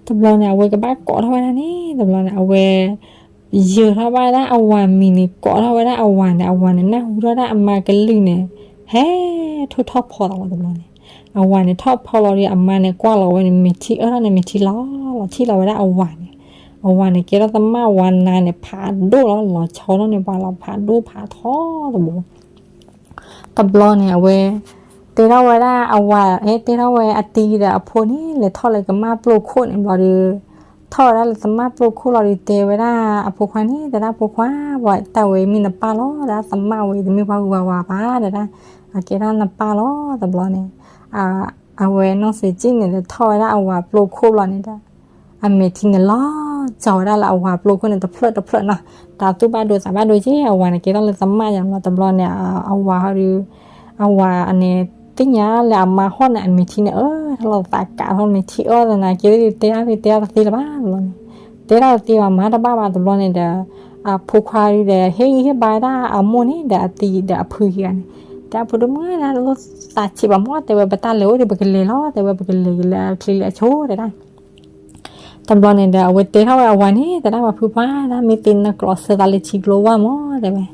တဘျီန့ၣ် အဝဲကဘၣ်ကိးထီၣ်ဝဲဒၣ်န့ၣ် တဘျီန့ၣ် အဝဲ ယၢၤထီၣ်ဘၣ်ဒၣ်အဝၤမံၤန့ၣ် ကိးထီၣ်ဝဲဒၣ်အဝၤန့ၣ် အဝၤန့ၣ် နၢ်ဟူထီၣ်ဒၣ်အမါကလုၢ်န့ၣ် ဟဲထိၣ်ထီၣ်ဖီသးလီၤ တဘျီန့ၣ် အဝၤန့ၣ်ထီၣ်ဖီလီၤဒီး အမါန့ၣ်ကွၢ်လီၤဝဲန့ၣ် မဲာ်ထံအၢထီၣ်န့ၣ် မဲာ်ထံလီၤလီၤ ထံၣ်လီၤဝဲဒၣ်အဝၤန့ၣ် အဝၤန့ၣ် ကဲထီၣ်သမၣ်ဝၤနါန့ၣ် ဖးဒိၣ်လီၤ လီၤဆီထီၣ်န့ၣ် ပှၤလီၤဖးဒိၣ်ဖးထီတဘိ တဘျီန့ၣ် အဝဲ တဲထီၣ်ဝဲဒၣ်အဝၤ ဟဲတဲထီၣ်ဝဲအတံၤဒီးအဖိန့ၣ် လဲၤထီၣ်လၢကမၣ်ပျိၢ်ခိၣ်န့ၣ်ဘျီဒီး ထီၣ်ဝဲဒၣ်လၢသမၣ်ပျိၢ်ခိၣ်လီၤဒီး တဲဝဲဒၣ်အဖိခွါန့ၣ် တဲဒၣ်ဖိခွါ ပှၤတၢ်ဝဲမ့ၢ်နပၢ်လီၤ တဲဒၣ်သမၣ်ဝဲတမ့ၢ်ပှၤဂုၤပှၤဝါဘၣ် တဲဒၣ် အကဲဒၣ်နပၢ်လီၤ တဘျီန့ၣ် အဝဲနီၢ်စံးက့န့ၣ်ဒီး ထီၣ်ဝဲဒၣ်အဝၤပျိၢ်ခိၣ်ဘျီန့ၣ်ဒီး အမဲာ်ထံန့ၣ်လီၤ ကၠီၤဝဲဒၣ်လၢအဝၤပျိၢ်ခိၣ်န့ၣ် တဖျၢၣ်တဖျၢၣ်နီၤ တၢ်သူၣ်ဘၣ်ဒိသးဘၣ်ဒိက့ အဝၤန့ၣ်ကဲထီၣ်လၢသမၣ်ယါမး တဘျီန့ၣ် အဝၤဟီဒီး အဝၤန့ၣ် သ့ၣ်ညါလၢအမါဟီၣ်န့ၣ် အမဲာ်ထံန့ၣ်အၢထီၣ်လီၤသးကးထီၣ် မဲာ်ထံအၢသနာ်က့ တဲဒၣ်တဲဒၣ်တသ့လၢၤဘၣ် တဘျီန့ၣ် တဲဒၣ်တသ့ဘၣ် မၤတဘၣ်ဘၣ် တဘျီန့ၣ်ဒီး အဖိခွါဒီး ဟ့ၣ်ဂံၢ်ဟ့ၣ်ဘါဒၣ်အမိၢ်န့ၣ်ဒီးအတံၤဒီးအဖုဂၤန့ၣ် တဲအဖိဒိၣ်မုၣ်န့ၣ် တလိၣ်သးဆံးဘၣ်မး တဲဝဲ ပတၢ်လဲၤအိၣ်ဒီး ပကလဲၤလီၤ တဲဝဲ ပကလဲၤက့ၤလၢအချ့လၢအဆိ တဲဒၣ် တဘျီန့ၣ်ဒီး အဝဲတဲထီၣ်ဝဲအဝၤန့ၣ် တဲဒၣ်ပှၤဖုပှၢ် ဒၣ်မ့ၢ်သ့နကျိးစၢၤသးလၢထံကျိဝၢ်မး တဲဝဲ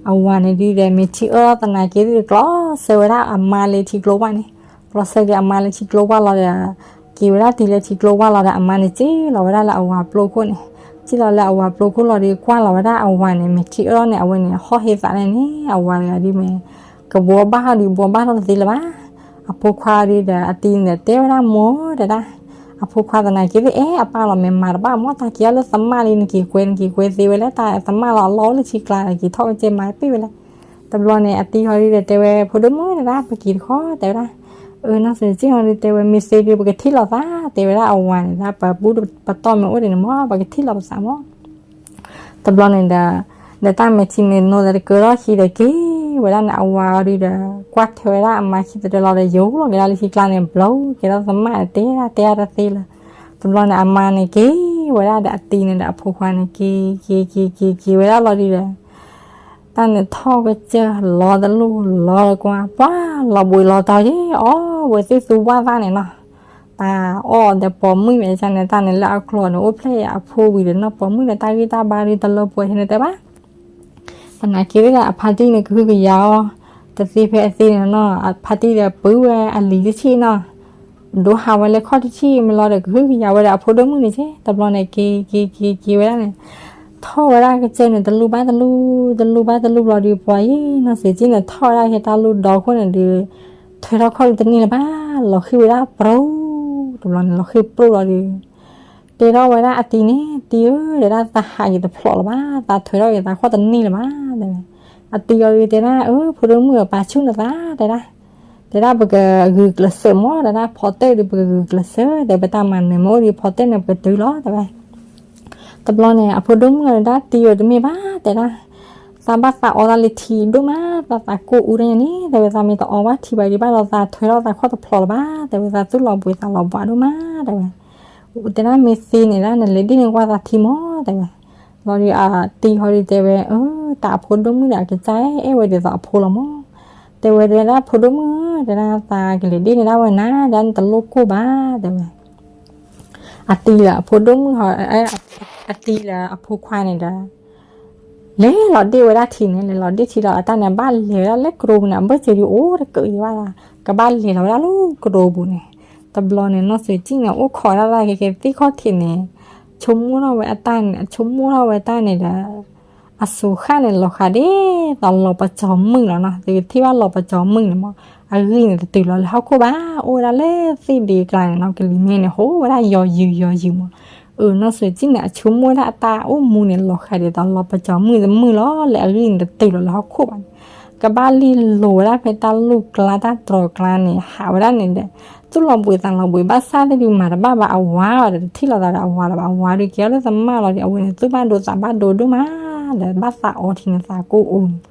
အဝၤန့ၣ်ဒုးဒီး မဲာ်ထံအၢသနာ်က့ ဒုးကျိးစၢၤဝဲဒၣ်အမါလၢထံကျိဝၢ်န့ၣ် ကျိးစၢၤက့ၤအမါလၢထံကျိဝၢ်လီၤဒီး က့ၤဝဲဒၣ်တုၤလၢထံကျိဝၢ်လီၤဒီး အမါန့ၣ်စံၣ်လီၤဝဲဒၣ်လၢအဝၤပျိၢ်ခိၣ်န့ၣ် စံၣ်လီၤလၢအဝၤပျိၢ်ခိၣ်လီၤဒီး ကွၢ်လီၤဝဲဒၣ်အဝၤန့ၣ် မဲာ်ထံအၢန့ၣ် အဝဲန့ၣ် ဟီၣ်ဟ့သးန့ၣ်န့ၣ် အဝၤတဂၤဒုးမ့ၢ် ကဘှီဘၣ်ထီၣ်ဒုး ဘှီဘၣ်ထီၣ်တသ့လၢၤဘၣ် အဖိခွါဒုးဒီး အတံၤန့ၣ် တဲဝဲဒၣ်မိၢ် တဲဒၣ် အဖိခွါသနာ်က့ အဲ အပၢ်လီၤ မ့ၢ်မၤတဘၣ်မး တၢ်က့ၤအီၤလၢသမၣ်လံ နက့ၤကွဲ နက့ၤကွဲသ့ဝဲလဲၣ် တၢ်သမၣ်လီၤ အလီၢ်အိၣ်လၢထံကျါ က့ၤထီၣ်ကစဲမၤပ့ၢ်ဝဲလဲၣ် တဘျီန့ၣ် အတံၤဟီဒုးဒီး တဲဝဲ ဖိဒိၣ်မုၣ် တဲဒၣ် ပက့ၤတခီ တဲဝဲဒၣ် အၢ နီၢ်စံးက့ဟီဒုး တဲဝဲ မ့ၢ်သ့ဒုး ပကထံၣ်လိာ်သး တဲဝဲဒၣ်အဝၤန့ၣ် ဒၣ်ပပူၤပတီၢ်မ့ၢ်အိၣ်ဒံးန့ၣ်မး ပကထံၣ်လိာ်ပသးမး တဘျီန့ၣ်ဒီး ဒီးတၢ်မဲာ်ထံန့ၣ် နိးသတကၢထီၣ်ခံဒီး က့ၤဝဲဒၣ်န့ၣ် အဝၤအီၤဒုးဒီး ကွၢ်ထွဲဝဲဒၣ်အမါခံသတးလီၤဒီး ယိာ်လီၤက့ၤဒၣ်လၢထံကျါန့ၣ် ဘျီက့ၤထီၣ်သမၣ်န့ၣ် တဲဒၣ်တဲဒၣ်တသ့လၢၤ တဘျီန့ၣ် အမါန့ၣ်က့ၤဝဲဒၣ်ဒီးအတံၤန့ၣ်ဒီးအဖိခွါန့ၣ် က့ၤက့ၤက့ၤက့ၤက့ၤဝဲဒၣ်လီၤဒုးဒီး တၢ်န့ၣ်ထီၣ်ကစၢၢ်လီၤတလိၣ်လီၤတကွၢ် ပှၤလီၤဘှံးလီၤတီၤက့ၤ အီၣ်ဝဲသ့ၣ်သူဝၣ်သၣ်န့ၣ်နီၤ တၢ်အီၣ်ဒီးပိာ်မုၣ်မဲာ်န့ၣ် တၢ်န့ၣ်လၢအကျိာ်န့ၣ် အိၣ်ဖျဲၣ်အဖိဝံၤဒီးနီၢ်ပိာ်မုၣ်ဒီး တၢ်ဂံၢ်တၢ်ဘါဒုးတလၢပှဲၤထဲန့ၣ်တဲဘၣ် သနာ်က့ဒီး အဖါတံၢ်န့ၣ်ကဟုကယာ်အီၤ တသ့ဖဲအသ့န့ၣ်နီၤ. အဖါတံၢ်ဒီးပုၢ်ဝဲအလံၤတထံၣ်နီၤ, ဒိဟးဝဲလၢခီၣ်တထံၣ်မးလီၤဒီး ကဟုကယာ်ဝဲဒီးအဖိဒိၣ်မုၣ်န့ၣ်က့, တဘျီန့ၣ်က့ၤက့ၤက့ၤက့ၤဝဲဒၣ်န့ၣ်, ထီၣ်ဝဲဒၣ်ကစၢၢ်န့ၣ် တလူၢ်ဘၣ်တလူၢ် တလူၢ်ဘၣ်တလူၢ်ဘျီဒီး ပှၤအံၤ နီၢ်စံၤကၠံၣ်န့ၣ် ထီၣ်ဝဲဒၣ်က့ၤတၢ်လူၢ်ဒီခိၣ်န့ၣ်ဒီး ထွဲထီၣ်ခီၣ်ဒုးတန့ၢ်လၢၤဘၣ်, လီၤဃံၤဝဲဒၣ်ပြိ, တဘျီန့ၣ် လီၤဃံၤပြိလီၤဒီး တဲထီၣ်ဝဲဒၣ်အတံၤန့ၣ်, တံၤဧၢ, တဲဒၣ်သးဟးက့ၤတဖျိးလၢၤဘၣ်, သးထွဲထီၣ်က့ၤသးခီၣ်တန့ၢ်လၢၤဘၣ် တဲဝဲ. အတံၤအီၤဒုးတဲဒၣ်, အၢ ဖိဒိၣ်မုၣ်ဧၢ, ပာ်ဆူၣ်နသး တဲဒၣ်, တဲဒၣ်ပကဂုာ်ကျဲးစၢးမး, တဲဒၣ်ဖီတၢၣ်ဒုးပကဂုာ်ကျဲးစၢး, တဲပတၢ်မၤနၢၤမ့ၢ်အိၣ်ဒီးဖီတၢၣ်န့ၣ် ပကတုၤလီၤ တဲဝဲ. တဘျီန့ၣ် အဖိဒိၣ်မုၣ်အီၤဒုးဒၣ်တံၤဧၢ, တမ့ၢ်ဘၣ် တဲဒၣ်, သးဘၣ်သးအီသးလၢထံဒိၣ်မး, သးသးကိၢ်အူတညါန့ၣ် တဲဝဲ, သးမ့ၢ်တအီဘၣ်ထံဘၣ်ဒံးဘၣ်ဒီး သးထွဲထီၣ်သးခီၣ်တဖျိးလၢၤဘၣ် တဲဝဲ, သးသူၣ်လီၤဘှံးသးလီၤဘှါဒိၣ်မး တဲဝဲ. တဲဒၣ်မ့ၢ်သ့န့ၣ်ဒၣ် နလဲၤဒ့ၣ်န့ၢ်ကွၢ်သးထံမး တဲဝဲ. လီၤဒီးအတံၤဟီဒုးတဲဝဲ, အၢ တၢ်အဖိဒိၣ်မုၣ်ဒီးအကစၢ်အဲၣ်ဝဲဒ်သိးအဖိလီၤမး, တဲဝဲ, တဲဒၣ်ဖိဒိၣ်မုၣ်, တဲဒၣ်သးကလဲၤဒ့ၣ်န့ၢ်ဒၣ်ဝဲနၤ ဒၣ်နတလိၣ်ကိၢ်ဘၣ် တဲဝဲ. အတံၤလၢအဖိဒိၣ်မုၣ်ဟီ, အတံၤလၢအဖိခွါန့ၣ်ဒီး လဲၤလီၤဒ့ၣ်ဝဲဒၣ်ထံန့ၣ်, လဲၤလီၤဒ့ၣ်ထံဒီးအတၢ်န့ၣ် ဘၣ်လဲၤဝဲဒၣ်လၢကရိပူၤန့ၣ် အဘၢၣ်စၢၤဒုးအိၣ်တကၢးအံၤဘၣ်ဒီး ကဘၣ်လဲၤလီၤဝဲဒၣ်လၢကရိပူၤန့ၣ်. တဘျီန့ၣ် နီၢ်စံၤကၠံၣ်န့ၣ် အိၣ်ခိးဒၣ်သးကဲကဲသ့ၣ်ခီၣ်ထံးန့ၣ်, ဆိကမိၣ်ထီၣ်ဝဲအတၢ်န့ၣ်, ဆိကမိၣ်ထီၣ်ဝဲတၢ်န့ၣ်ဒီး အစိၤဃၣ်န့ၣ်လီၤဃးဒ်သိးလီၤပစီၤမုၣ်လီၤနီၤ, သုကထံၣ်ဘၣ်လီၤပစီၤမုၣ်န့ၣ်မး, အဂံၢ်န့ၣ်တတုၤလီၤလၢဟီၣ်ခိၣ်ဘၣ်, အိၣ်ဝဲဒၣ်လၢသ့ၣ်ဒ့ကျါန့ၣ်နီၤ, ကလံၤမ့ၢ်န့ၣ် ဟိဝဲဒၣ်ယီၤယုာ်ယီၤယုာ်မး. အၢ နီၢ်စံၤကၠံၣ်န့ၣ် အဆိကမိၣ်ဝဲဒၣ်အတၢ်အိၣ်မူန့ၣ် လီၤဃးဒ်သိးလီၤပစီၤမုၣ်တမုၣ်လီၤ, လၢအဂံၢ်န့ၣ်တတုၤလီၤလၢဟီၣ်ခိၣ်ဘၣ်န့ၣ်, ကဘၣ်လံၣ်လိၤဝဲဒၣ်ဖဲတၢ်လူၢ်ကျါတၢ်တြီၤကျါန့ၣ် ဟးဝဲဒၣ်န့ၣ်ဒီး သူၣ်လီၤဘှံးသးလီၤဘှံးဘၣ်ဆၣ်သ့ၣ်ဒုးမၤတဘၣ်ဘၣ်အဝၤဒီး တထံၣ်လိာ်သးဒီးအဝၤလၢၤဘၣ်, အဝၤဒုးကဲထီၣ်လၢသမၣ်လီၤဒီး အဝဲန့ၣ်သူၣ်ဘၣ်ဒိသးဘၣ်ဒိဒိၣ်မး, ဒီးဘၣ်သးအီထံန့ၣ်သးကိၢ်အူန့ၣ်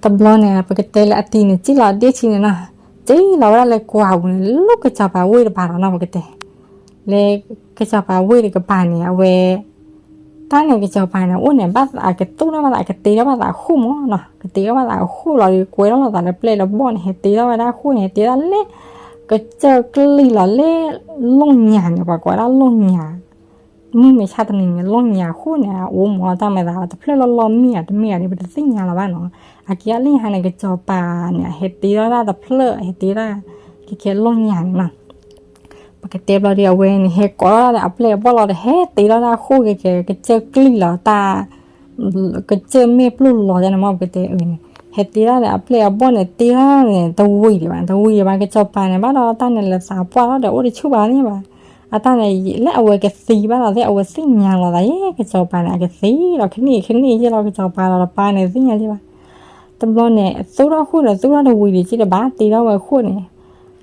တဘျီန့ၣ် ပကတဲလၢအတံၤန့ၣ် စံၣ်လီၤဒ့ၣ်ထံန့ၣ်နီၤ, စံၣ်လီၤဝဲဒၣ်လၢကွၢ်ပူၤန့ၣ် လၢကစီၤပၤဝ့ၢ်တပၤလီၤနီၤ, ပကတဲ လၢကစီၤပၤဝ့ၢ်တကပၤန့ၣ် အဝဲ တၢ်န့ၣ်ကစီၤပၤန့ၣ် အိၣ်န့ၣ် ဘၣ်သးကသူၣ်ထီၣ်ဘၣ်သး ကတ့ထီၣ်ဘၣ်သးအဃိၣ်မးနီၤ, ကတ့ထီၣ်ဘၣ်သးအဃိၣ်လီၤဒီး ကွဲထီၣ်လိာ်သးလၢပျဲၢ်လၢဘီၣ်န့ၣ် ဟဲတ့ထီၣ်ဝဲဒၣ်အဃိၣ်န့ၣ် ဟဲတ့ထီၣ်လၢ ကစၢၢ်ကျံၢ်လီၤလၢ လိၣ်ညၣ်န့ၣ် ပှၤကိးဝဲဒၣ်လိၣ်ညၣ် မုၢ်မ့ၢ်ဆါတနံၤန့ၣ် လိၣ်ညၣ်အဃိၣ်န့ၣ် အအိၣ်မးတၢ်မၤသး တဖျၢၣ်လီၢ်လီၢ်မ့ၢ်ဧါ တမ့ၢ်ဧါဒီး ပတသ့ၣ်ညါလၢၤဘၣ်နီၤ, အက့ၤအလၢညါန့ၣ် ကစီၤပၤန့ၣ် ဟဲတ့ထီၣ်ဒၣ်တဖျၢၣ် ဟဲတ့ထီၣ် ကဲကဲလိၣ်ညၣ်န့ၣ်နီၤ, ပကတဲဘျီဒီး အဝဲန့ၣ် ဟဲကိးထီၣ်ဒၣ်ဒီးအပျဲၢ်အဘီၣ်လီၤဒီး ဟဲတ့ထီၣ်ဒၣ်အဃိၣ်ကဲကဲ ကစၢၢ်ကျံၢ်လီၤတၢ် ကစၢၢ်မ့ၢ်ပျိၢ်လီၤန့ၣ်မး ပကတဲအၢန့ၣ် ဟဲတ့ထီၣ်ဒီးအပျဲၢ်အဘီၣ်န့ၣ် တ့ထီၣ်န့ၣ် တဝံၤဒံးဘၣ် တဝံၤဒံးဘၣ် ကစီၤပၤန့ၣ် ဘၣ်ဒီးတၢ်န့ၣ်လၢသးပှၢ်ထီၣ်ဒီး အိၣ်တဆူၣ်ဘၣ်န့ၣ်ဘၣ်, အတၢ်န့ၣ် လၢအဝဲကသံဘၣ်လီၤသ့ၣ် အဝဲသ့ၣ်ညါလီၤသးယဲ ကစီၤပၤန့ၣ် အကသံလီၤ ခန့ၣ်ခန့ၣ်ယဲလီၤ ကစီၤပၤလီၤတပၤန့ၣ် သ့ၣ်ညါယဲဘၣ် တဘျီန့ၣ် သူၣ်ထီၣ်ဃိၣ်ဒီး သူၣ်ထီၣ်တဝံၤဒံးက့ဒီးဘၣ် တ့ထီၣ်ဝဲအဃိၣ်န့ၣ်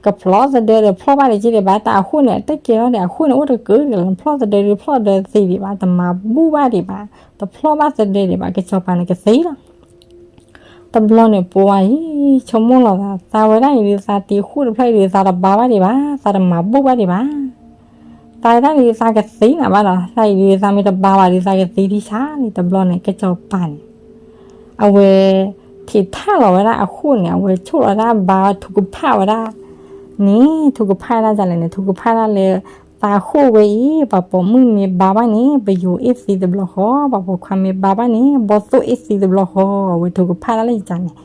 ကဖျီသဒၢဒီးဖျီၣ်ဘၣ်ဒံးက့ဒီးဘၣ် တၢ်အဃိၣ်န့ၣ် တကဲထီၣ်ဒီး အဃိၣ်န့ၣ် အိၣ်တကၢဒံးလီၤ ဖျီၣ်သဒၢဒီးဖျီၣ်ဒီးသ့ဒံးဘၣ် တမၤဘူၣ်ဘၣ်ဒံးဘၣ် တဖျီၣ်ဘၣ်သဒၢဒံးဘၣ် ကစီၤပၤန့ၣ်ကသံလီၤ တဘျီန့ၣ် ပှၤအံၤ ဆိကမိၣ်လီၤသး သးဝဲဒၣ်အံၤဒုး သးတ့ဃိၣ်တဖျၢၣ်အံၤဒုး သးတဘါဘၣ်ဒံးဘၣ် သးတမၤဘူၣ်ဘၣ်ဒံးဘၣ် သးဝဲဒၣ်အံၤဒုး သးကသံနၤဘၣ်ဒီး သးအံၤဒုး သးမ့ၢ်တဘါဘၣ်ဒီး သးကသံထံဆါလံ တဘျီန့ၣ်ကစီၤပၤန့ၣ် အဝဲ ထံးထၣ်လီၤဝဲဒၣ်အဃိၣ်န့ၣ် အဝဲဆိၣ်လီၤဒၣ်ဘါ ထုကဖၣ်ဝဲဒၣ် န့ၣ် ထုကဖၣ်ဒၣ်လဲၣ်န့ၣ် ထုကဖၣ်ဒၣ်လၢ သးဃိၣ်ဝဲအံၤ ပှၤပိာ်မုၣ်မ့ၢ်ဘါဘၣ်န့ၣ် ပယိၤအ့ၣ်သံတဘျီဃီ ပှၤပိာ်ခွါမ့ၢ်ဘါဘၣ်န့ၣ် ဘီၣ်သိၣ်အ့ၣ်သံတဘျီဃီ အဝဲထုကဖၣ်ဒၣ်လၢယကန့ၣ်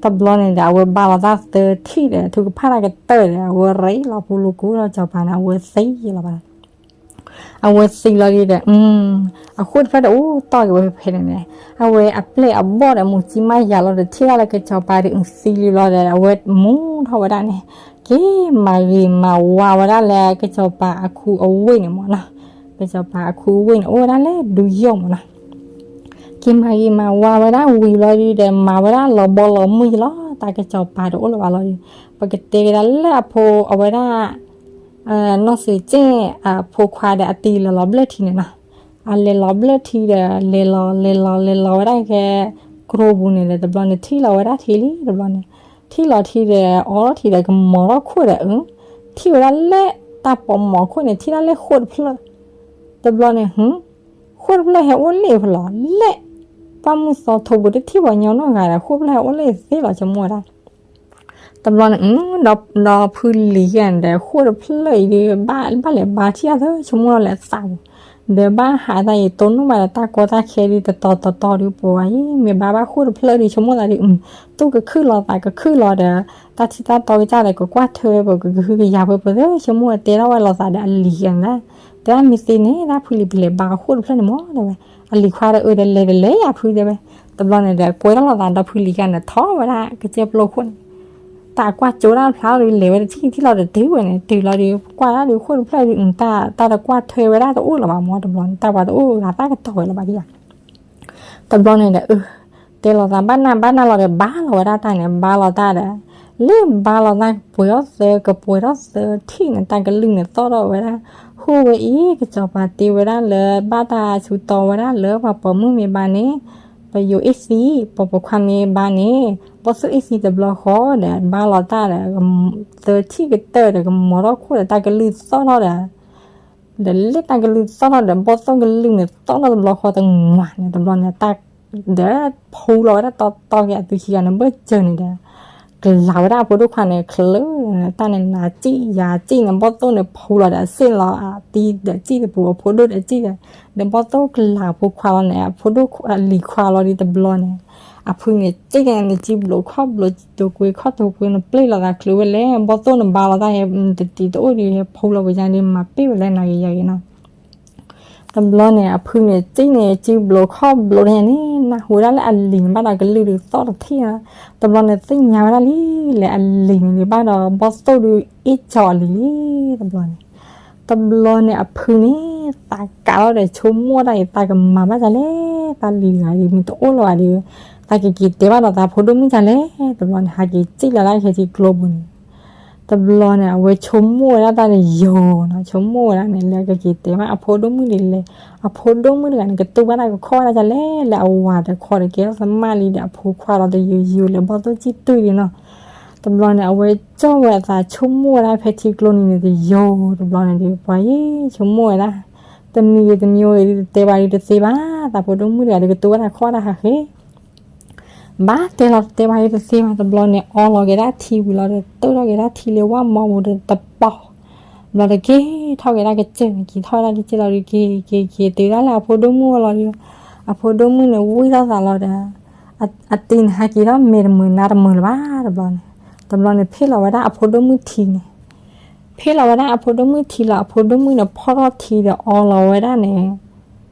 တဘျီန့ၣ်ဒီး အဝဲဘါလီၤတၢ်သၢထံၣ်ဒီး ထုကဖၣ်တၢ်ကတၢၢ်ဒီး အဝဲရ့လီၤဖိလိၤကူဒီး ကစီၤပၤန့ၣ် အဝဲသံလီၤဘၣ် အဝဲသံလီၤဒီး အဃိၣ်တဖျၢၣ်ဒီးအိၣ်တီၢ်က့ၤဝဲဖဲဖဲန့ၣ်န့ၣ် အဝဲအပျဲၢ်အဘီၣ်ဒီး မူၤကံမးယၤလီၤဒီး ထံၣ်ဒၣ်လၢကစီၤပၤဒီး အသံလံဘျီဒီး အဝဲမူထီၣ်ဝဲဒၣ်န့ၣ် က့ၤမၤဂ့ၤမၤဝါဝဲဒၣ်လၢ ကစီၤပၤအခူအဝ့ၢ်န့ၣ်မးနီၤ. ကစီၤပၤအခူအဝ့ၢ်န့ၣ် အိၣ်ဝဲဒၣ်လၢဒူယီၣ်မးနီၤ. က့ၤမၤဂ့ၤမၤဝါဝဲဒၣ်ဝံၤလီၤဒီး မၤဝဲဒၣ်လီၤဘီလီၤမုၢ်လီၤ. တၢ်ကစီၤပၤတအိၣ်လၢၤဘၣ်လီၤဒီး ပကတဲကဒါလၢအဖိအဝဲဒၣ် နီၢ်စံၣ်ကၠ့ၣ် အဖိခွါဒီးအတံၤလဲၤလီၤဘျၢၣ်ထံန့ၣ်နီၤ. အလဲၤလီၤဘျၢၣ်ထံဒီး လဲၤလီၤ လဲၤလီၤ လဲၤလီၤဝဲဒၣ်ကဲ ကျိပူၤန့ၣ်ဒီး တဘျီန့ၣ် ထံၣ်လီၤဝဲဒၣ်ထံလံ တဘျီန့ၣ် ထံၣ်လီၤထံဒီး အီထံဒီး ကမီၤထီၣ်ခိၣ်ဒီး အ ထံၣ်ဝဲဒၣ်လၢ တၢ်ပိာ်မီၤခိၣ်န့ၣ် ထံၣ်ဒၣ်လၢဃိၣ်တဖျၢၣ် တဘျီန့ၣ် ဃိၣ်တဖျၢၣ်ဟဲအိၣ်လၢဖဲလဲၣ် လၢ ပှၢ်မုၢ်သီထိပူၤ တထံၣ်ပှၤညီနီတဂၤဒီး ဃိၣ်တဖျၢၣ်ဟဲအိၣ်လၢသ့လီၤ ဆိကမိၣ်ဝဲဒၣ် တဘျီန့ၣ် ဒီးဖုလံၤယဲၢ်န့ၣ်ဒီး ဃိၣ်တဖျၢၣ်အံၤဒီး ဘၣ်လဲၤဘါထံၣ်အသး ဆိကမိၣ်လီၤလၢအသးပူၤ ဒီးဘၣ်ဟးတၢ်အံၤ တိၢ်နီၣ်ဘၣ်ဒီးတၢ်ကီတၢ်ခဲဒုး တတီၤတတီၤဒုး ပှၤအံၤ မ့ၢ်ဘၣ်ဘၣ်ဃိၣ်တဖျၢၣ်ဒုး ဆိကမိၣ်သးဒုး သူၣ်ကခုၣ်လီၤသးကခုၣ်လီၤဒီး တၢ်ထံတၢ်တီကစၢ်ဒီး ကကွၢ်ထွဲဝဲ ပကဟုကယာ်ဝဲပသ့ ဆိကမိၣ်ဝဲ တဲထီၣ်ဝဲလိာ်သးဒီးအလံၤခံဂၤန့ၣ် တဲဒၣ်မ့ၢ်သ့န့ၣ် ဒၣ်ဖုလံၤပလဲၤဘါဃိၣ်တဖျၢၣ်န့ၣ်မး တဲဝဲ. အလံၤခွါဒီးအၢ ဒီးလဲၤတလဲၤယၤဖု တဲဝဲ. တဘျီန့ၣ်ဒီး ကွဲထီၣ်လိာ်သးဒီးဖုလံၤခံဂၤန့ၣ် ထီၣ်ဝဲဒၣ်ကစၢၢ်ပျိခိၣ်န့ၣ် တၢ်ကွၢ်ကၠိဒၣ်တဖျါဒီး လဲၤဝဲတထံၣ်ထံၣ်လီၤဒီးတုၤဝဲန့ၣ် တုၤလီၤဒီး ကွၢ်ဒၣ်ဒီးဃိၣ်တဖျၢၣ်ဒုး တၢ် တၢ်တကွၢ်ထွဲဝဲဒၣ်တအိၣ်လၢၤဘၣ်မး တဘျီန့ၣ် တၢ်ပှၤတအိၣ်ဂၤသၣ်ကတီၤဝဲလၢၤဘၣ်ဒံးဧါ တဘျီန့ၣ်ဒီး အၢ တဲလိာ်သးဘၣ်နၢ်ဘၣ်နၢ်လီၤဒီး ဘါလီၤဝဲဒၣ်တၢ်န့ၣ် ဘါလီၤတၢ်ဒီး လၢဘါလီၤတၢ် ကပှဲၤထီၣ်သၢ ကပှဲၤထီၣ်သၢထံၣ်န့ၣ် တၢ်ကလုၢ်န့ၣ်သီၣ်ထီၣ်ဝဲဒၣ် ဟူးဝဲအံၤ ကစီၤပၤတ့ဝဲဒၣ်လၢ ဘၣ်တၢ်ဆူးတီဝဲဒၣ်လၢပှၤပိာ်မုၣ်မ့ၢ်ဘါန့ၣ် ပယိၤအ့ၣ်သံ ပှၤပိာ်ခွါမ့ၢ်ဘါန့ၣ် ဘီၣ်သိၣ်အ့ၣ်သံတဘျီဃီဒီး ဘါလီၤတၢ်ဒီး သၢထံၣ်ကတၢၢ်ဒီး ကမီၤထီၣ်ခိၣ်ဒီး တၢ်ကလုၢ်သီၣ်ထီၣ်ဒီး ဒီးလၢတၢ်ကလုၢ်သီၣ်ထီၣ်ဒီး ဘီၣ်သိၣ်ကလုၢ်န့ၣ်သီၣ်ထီၣ်တဘျီဃီတငွးန့ၣ် တဘျီန့ၣ် တၢ် ဒီးဖူလီၤဝဲဒၣ်တီတီက့ၤအသုခံဂၤန့ၣ် ဘၢၣ်စၢၤန့ၣ်ဒီး ကလၤဝဲဒၣ်အဖိဒိၣ်ခွါန့ၣ် ချၢန့ၣ် တၢ်န့ၣ်နၤစံၣ်ယၤစံၣ်န့ၣ် ဘီၣ်သိၣ်န့ၣ်ဖူလီၤဒီးအစ့ၣ်လီၤ အတံၤဒီးစံၣ်တပူၤ အဖိဒိၣ်ဒီးစံၣ်ဒီး ဒီးဘီၣ်သိၣ်ကလၤဖိခွါလီၤန့ၣ် အဖိဒိၣ်အလံၤခွါလီၤဒ်တဘျီန့ၣ် အဖုန့ၣ်စံၣ်န့ၣ် စံၣ်ဘျိးခီၣ်ဘျိး တိာ်ကွ့ခီၣ်တိာ်ကွ့ နပျ့ၢ်လီၤသးချုးဝဲလဲၣ် ဘီၣ်သိၣ်န့ၣ်ဘါလီၤတၢ်ဟဲ တတံၤတအိၣ်ဒီး ဟဲဖူလီၤပယါဒီး မၤပ့ၢ်ဝဲလဲၣ် နၤဂ့ၤယၤဂ့ၤနီၤ တဘျီန့ၣ် အဖုန့ၣ်စံၣ်န့ၣ် စံၣ်ဘျိးခီၣ်ဘျိးတညါန့ၣ် နၢ်ဟူဝဲဒၣ်လၢအလံၤန့ၣ်ဘၣ်ဒီးကလုၢ်ဒုးသီၣ်တထံၣ်ဧါ တဘျီန့ၣ်သ့ၣ်ညါဝဲဒၣ်လံ လဲၤအလံၤန့ၣ်ဒုးဘၣ်ဒီး ဘီၣ်သိၣ်ဒုးအ့ၣ်ကၠီအလံၤလံ တဘျီန့ၣ် တဘျီန့ၣ်အဖုန့ၣ် သးကးထီၣ်ဒီးဆိကမိၣ်တၢ်အံၤ သးကမၤဘၣ်ဒ်လဲၣ် တၢ်လံၤတဂၤဒုး မ့ၢ်တအိၣ်လၢၤဘၣ်ဒီး သးကက့ၤတဲဘၣ်ဒီးသးဖိဒိၣ်မုၣ်ဒ်လဲၣ် တဘျီန့ၣ် ဟးက့ၤစံၣ်လီၤဒၣ်ခဲထံကျိပူၤန့ၣ် တဘျီန့ၣ် အဝဲဆိကမိၣ်ဝဲဒၣ်တၢ်တယိာ်နီၤ ဆိကမိၣ်ဝဲဒၣ်န့ၣ် လၢကက့ၤတဲဘၣ်အဖိဒိၣ်မုၣ်ဒ်လဲၣ် အဖိဒိၣ်မုၣ်တဂၤန့ၣ် ကတူၢ်ဘၣ်တၢ်ကခီၣ်ဝဲဒၣ်ဒ်လဲၣ် လၢအဝၤတခီဒီးကဲထီၣ်သမၣ်လံဒီး အဖိခွါလီၤတယိာ်ယိာ်လၢဘီၣ်သိၣ်စံၣ်တွံၢ်ဒံးနီၤ တဘျီန့ၣ် အဝဲကၠီၣ်ဝဲအသးဆိကမိၣ်ဝဲဒၣ်ဖဲထံကျိနံၤန့ၣ်တယိာ် တဘျီန့ၣ်ဒီး ပှၤယ့ၣ်ဆိကမိၣ်ဝဲဒၣ် တမံၤဂ့ၤတမံၤဂ့ၤဒုး တတဲဘၣ်ဒုးတသ့ဘၣ် သးဖိဒိၣ်မုၣ်တဂၤဒုး ကတူၢ်ဘၣ်တၢ်ကခီၣ်ဝဲဒၣ်ဟးဃ့ ဘၣ်တဲလီၤတတဲဘၣ်ဒုးတသ့ဘၣ် တဘျီန့ၣ် အီလီၤက့ၤဒၣ်ထံဝံၤလီၤဒီး တၢၢ်ထီၣ်က့ၤဒၣ်ထံလၢဝၣ်မီပူၤဒီးတပီၤ ဘျီဒီးက့ၤထီၣ်က့ၤဒၣ်ကစၢၢ်န့ၣ် က့ၤထီၣ်ဝဲဒၣ်ကစၢၢ်လီၤဒီး က့ၤက့ၤက့ၤတုၤဒၣ်လၢအဖိဒိၣ်မုၣ်အအိၣ်လီၤဒီး အဖိဒိၣ်မုၣ်န့ၣ် ဝံၣ်ထီၣ်သးလီၤဒီး အတံၤန့ၣ် ဟဲက့ၤထီၣ်မဲာ်တမုာ်နါတမုာ်လၢၤဘၣ် တဘျီန့ၣ် တဘျီန့ၣ် ဖ့ၣ်လီၤဝဲဒၣ်အဖိဒိၣ်မုၣ်ထံန့ၣ် ဖ့ၣ်လီၤဝဲဒၣ်အဖိဒိၣ်မုၣ်ထံလီၤ အဖိဒိၣ်မုၣ်န့ၣ် ဖီၣ်ထီၣ်ထံဒီးအီလီၤဝဲဒၣ်န့ၣ်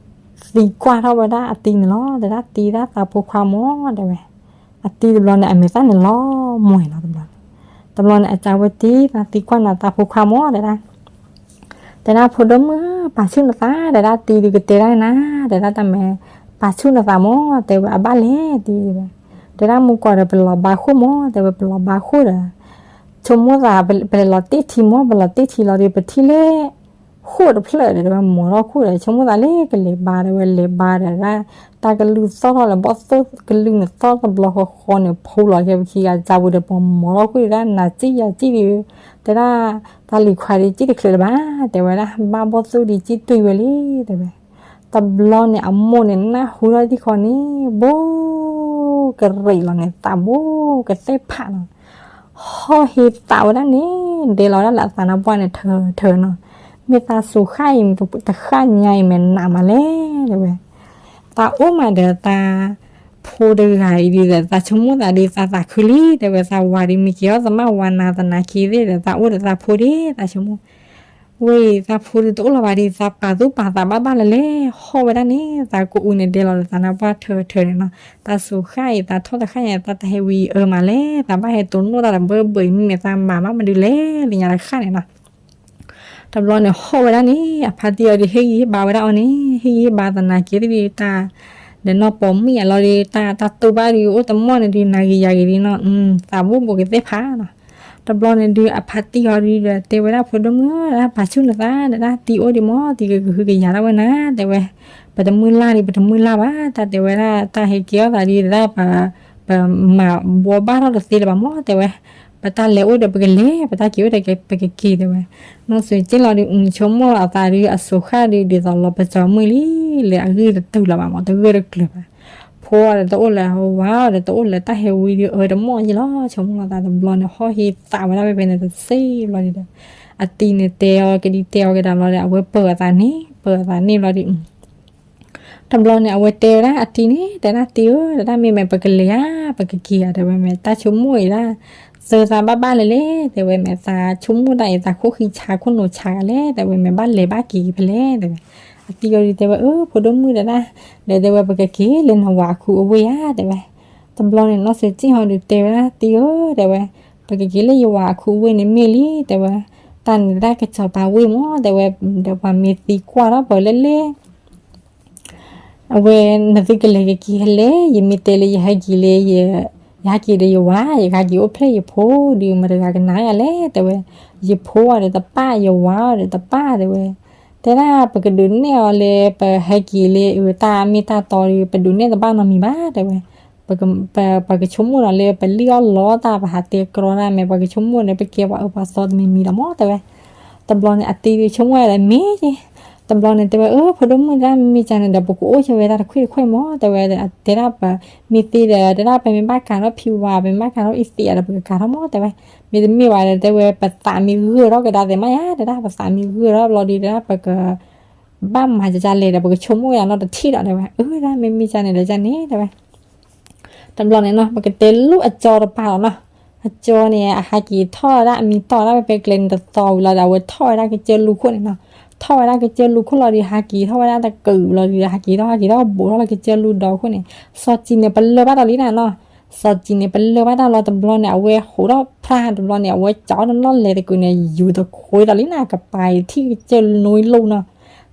သံကွၢ်ထီၣ်ဝဲဒၣ်အတံၤန့ၣ်လီၤ တဲဒၣ်တံၤဒၣ်သးဖိခွါမး တဲဝဲ အတံၤတဘျီန့ၣ် အမဲာ်သၣ်န့ၣ်လီၤမွဲၤလီၤတဘျီန့ၣ် တဘျီန့ၣ် အစၢ်ဝဲတံၤ သးသံကွၢ်နၤသးဖိခွါမး တဲဒၣ် တဲဒၣ်ဖိဒိၣ်မုၣ် ပာ်ဆူၣ်နသး တဲဒၣ်တံၤဒုးကတဲဒၣ်နၤ တဲဒၣ်တၢ်မဲာ် ပာ်ဆူၣ်နသးမး တဲဝဲအဘၣ်လဲၣ်တံၤဝဲ တဲဒၣ်မုၢ်ကီးဒီးပလီၤဘါဃိၣ်မး တဲဝဲပလီၤဘါဃိၣ်ဒီး ဆိကမိၣ်သး ပလဲၤလီၤတ့ၢ်ထံမး ပလီၤတ့ၢ်ထံလီၤဒီး ပထံၣ်လၢ ဃိၣ်တဖျၢၣ်ဒီး တဲဝဲမီၤထီၣ်ခိၣ်ဒီး ဆိကမိၣ်သးလၢကလဲၤဘါ တဲဝဲလဲၤဘါဒီး တၢ်ကလုၢ်သီၣ်ထီၣ်လၢ ဘီၣ်သိၣ်ကလုၢ်န့ၣ်သီၣ်တဘျီဃီဃီန့ၣ် ဖူလီၤက့ၤပခံဂၤစၢ်ပူၤဒီး ပှၤမီၤထီၣ်ခိၣ်ဒၣ် နၤစံၣ်ယၤစံၣ်ဒီး တဲဒၣ် တၢ်လံၤခွါဒုးစံၣ်တချုးလၢၤဘၣ် တဲဝဲဒၣ် ဘၣ်ဘီၣ်သိၣ်ဒုးစံၣ်တွံၢ်ဝဲလံ တဲဝဲ တဘျီန့ၣ် အမိၢ်န့ၣ် နၢ်ဟူထီၣ်တံၢ်ဃီန့ၣ် ဘိကရံးလီၤန့ၣ် သးဘိကသဲၣ်ဖးလီၤ ဟီၣ်ဟ့သးဝဲဒၣ်န့ၣ် ဒဲလီၤဝဲဒၣ်လၢအသးနါပှၢ်န့ၣ် ထၢထၢနီၤ မ့ၢ်သးစူၤဃၣ်အံၤ တဃၣ်ညါအံၤ မ့ၢ်နးမးလဲၣ် တဲဝဲ သးအိၣ်မးဒီးသး ဖိတဂၤအံၤဒီး သးဆိကမိၣ်သးဒီး သးသးခုလံ တဲဝဲ သးဝၤဒီး မ့ၢ်ကဲထီၣ်သမၣ်ဝၤနၤသနာ်က့သ့ၣ်ဒီး သးအိၣ်ဒီးသးဖိဒၣ် သးဆိကမိၣ် ဝဲအံၤ သးဖိဒုးတအိၣ်လၢၤဘၣ်ဒီး သးပာ်သူၣ်ပာ်သးဘၣ်ဘၣ်လၢလဲၣ် ဟီၣ်ဝဲဒၣ်န့ၣ် သးကအူန့ၣ် ဒဲလီၤဒီးသးနါပှၢ်ထၢထၢန့ၣ်နီၤ သးစူၤဃၣ်အံၤ သးထီၣ်တဃၣ်ညါ သးတဟဲဝံၤအၢမးလဲၣ် သးဘၣ်ဟဲတိၢ်နီၣ်တၢ်ဒီးဘၢဘၢအံၤ မ့မ့ၢ်သးမၤဘၣ်မနုၤလဲၣ် လၢညါတဃၣ်န့ၣ်နီၤ တဘျီန့ၣ် ဟီၣ်ဝဲဒၣ်န့ၣ် အဖါတံၢ်အီၤဒီး ဟ့ၣ်ဂံၢ်ဟ့ၣ်ဘါဝဲဒၣ်အီၤန့ၣ် ဟ့ၣ်ဂံၢ်ဟ့ၣ်ဘါသနာ်က့သ့ၣ်ဒီး တၢ် ဒီးနီၢ်ပိာ်မုၣ်ယၤလီၤဒီး တၢ် တၢ်တိာ်ဘၣ်ဒီး အိၣ်တမီၢ်န့ၣ်ဒီး နၤဂ့ၤယၤဂ့ၤဒီးနီၤ သးဘိဘိကသဲၣ်ဖးနီၤ တဘျီန့ၣ်ဒုး အဖါတံၢ်အီၤဒုးဒီး တဲဝဲဒၣ်ဖိဒိၣ်မုၣ် ပာ်ဆူၣ်နသး တဲဒၣ်တံၤအိၣ်ဒံးမး တံၤကကဟုကယာ်ဒၣ်ဝဲနၤ တဲဝဲ ပတမုၢ်လၢ်ဒီး ပတမုၢ်လၢ်ဘၣ် တၢ်တဲဝဲဒၣ် တၢ်ဟဲက့ၤအီၣ်သးဒုး တဲဒၣ် ပမၤဘှီဘၣ်ထီၣ်တသ့လၢၤဘၣ်မး တဲဝဲ ပတၢ်လဲၤအိၣ်ဒီးပကလဲၤ ပတၢ်က့ၤအိၣ်ဒီးပကက့ၤ တဲဝဲ နီၢ်စူၤက့ၣ်လီၤဒီး ဆိကမိၣ်လီၤအသးဒုး အစူၤဃၣ်ဒုး ဒ်သိးလီၤပစီၤမုၣ်လံ လၢအဂ့ၢ်တတုၤလၢၤဘၣ်မး တဂၢၢ်တကျၢၤဘၣ် ဖိအီၤဒီးတအိၣ်လၢၤ ဝၤအီၤဒီးတအိၣ်လၢၤ တၢ်ဟဲဝံၤဒုး အၢတမီၢ်ယ့ၢ်လီၤ ဆိကမိၣ်လီၤသးတဘျီန့ၣ် ဟီၣ်ဟ့သးဝဲဒၣ်ဖဲဖဲန့ၣ် တစ့ဘျီဒုးဒီး အတံၤန့ၣ်တဲအီၤကဒံတဲအီၤကဒါလီၤဒီး အဝဲပၢၤအသးန့ၣ် ပၢၤသးန့ၣ်ဘျီဒီး တဘျီန့ၣ် အဝဲတဲဝဲဒၣ်အတံၤန့ၣ် တဲဒၣ်တံၤဧၢ တဲဒၣ်မ့ၢ်မဲာ်ပကလဲၤဧါ ပကက့ၤဧါ တဲဝဲ မ့ၢ်တၢ်ဆိကမိၣ်အံၤဒၣ် သၢသးဘၣ်ဘၣ်လဲၣ်လဲၣ် တဲဝဲ မ့ၢ်သးဆိကမိၣ်တၢ်အံၤ သးခိၣ်ဃံဆါခိၣ်နူာ်ဆါဂၤလဲၣ် တဲဝဲ မ့ၢ်ဘၣ်လဲၤဘၣ်က့ၤဖဲလဲၣ် တဲဝဲ. အတံၤအီၤဒုးတဲဝဲ အၢ ဖိဒိၣ်မုၣ်တဲဒၣ် ဒီးတဲဝဲပကက့ၤလၢနဝၤအခူအဝ့ၢ်ဧါ တဲဝဲ. တဘျီန့ၣ် နီၢ်စ့စ့ၣ်ဟီဒုးတဲဝဲဒၣ် တံၤဧၢ တဲဝဲ ပကက့ၤလၢယဝၤအခူအဝ့ၢ်န့ၣ်မ့ၢ်လံ တဲဝဲ တၢ်န့ၣ်တၢ်ကစီၤပၤဝ့ၢ်မး တဲဝဲ ဒီးပှၤမ့ၢ်သံကွၢ်ထီၣ်ပှၤလၢလဲၣ် အဝဲ နသုကလဲၤကက့ၤဖဲလဲၣ် ယမ့ၢ်တဲလၢယဟဲက့ၤလၢ ယဟဲက့ၤဒီးယဝၤ ယကဟဲက့ၤအိၣ်ဖျဲၣ်ယဖိ ဒုးမတၤတဂၤကနာ်ယၤလဲၣ် တဲဝဲ. ယဖိအီၤဒီးတပၣ် ယဝၤအီၤဒီးတပၣ် တဲဝဲ. တဲဒၣ်ပကဒုးနဲၣ်အီၤလၢ ပဟဲက့ၤလၢအတၢ်မ့ၢ်တၢ်တီဒီး ပဒုးနဲၣ်တဘၣ်နီတမံၤဘၣ် တဲဝဲ. ပ ပှၤကဆိကမိၣ်ဒီးလၢပလံၣ်အီၣ်လီတၢ် ပဟးတဲကြီတၢ် မ့ၢ်ပှၤကဆိကမိၣ်န့ၣ် ပကဲပှၤအၢပှၤသီတမံၤမံၤလီၤမး တဲဝဲ. တဘျီန့ၣ် အတံၤဒုးဆိကမိၣ်ဝဲဒီးမ့ၢ်က့ၤ တဘျီန့ၣ်တဲဝဲ အၢ ဖိဒိၣ်မုၣ်တဲဒၣ် မ့မ့ၢ်ကန့ၣ်ဒီး ပကအိၣ်ဆိဝဲဒၣ်တခွံၣ်တခွံၣ်မး တဲဝဲ. တဲဒၣ်ပ မ့ၢ်သ့ဒီး တဲဒၣ်ပမ့ၢ်ဘၣ်ကၤထီၣ်ဖံဝါ ပမ့ၢ်ဘၣ်ကၤထီၣ်အံသံးဒီး ပကကၤထီၣ်မး တဲဝဲ. မ့တမ့ၢ်ဘၣ်ဒီး တဲဝဲ ပသးမ့ၢ်ဂၢၢ်ထီၣ်ကဒါသ့ၣ်မးယါ တဲဒၣ် ပသးမ့ၢ်ဂၢၢ်ထီၣ်ဘျီဒီး တဲဒၣ်ပက ဘၣ်မၤကကလဲၣ်ဒီး ပကဆိကမိၣ်ယါနီတထံၣ်ဒီး တဲဝဲ. အၢ ဒၣ်မ့မ့ၢ်ကန့ၣ်ဒီးကန့ၣ် တဲဝဲ. တဘျီန့ၣ်နီၤ ပကတဲလိၣ်အကၠီတပၤလီၤနီၤ. အကၠီန့ၣ် အဟးက့ၤထီၣ်ဝဲဒၣ်အမံၤတီၢ်ဒၣ်ဝဲဖဲကျဲန့ၣ်တသီဝံၤလီၤဒီး အဝဲထီၣ်ဝဲဒၣ်ကစၢၢ်လူခိၣ်န့ၣ်နီၤ. ထီၣ်ဝဲဒၣ်ကစၢၢ်လူခိၣ်လီၤဒီး ဟးက့ၤထီၣ်ဝဲဒၣ်တကုာ်လီၤဒီး ဟးက့ၤထီၣ် ဟးက့ၤထီၣ်ဘူးထီၣ်လၢကစၢၢ်လူဒီခိၣ်န့ၣ် စီၤစံၤန့ၣ် ပလၢၢ်ဘၣ်ဒီးလံနၤနီၤ. စီၤစံၤန့ၣ် ပလၢၢ်ဘၣ်တၢ်လီၤတဘျီန့ၣ် အဝဲဟးထီၣ်ဖျါတဘျီန့ၣ် အဝဲကၠီတနီၣ်လဲၤတကုာ်န့ၣ် ယူၤတခွ့ဒီးလံနၤ ကပၤအံၤထံၣ်ကစၢၢ်နွံလိၣ်နီၤ.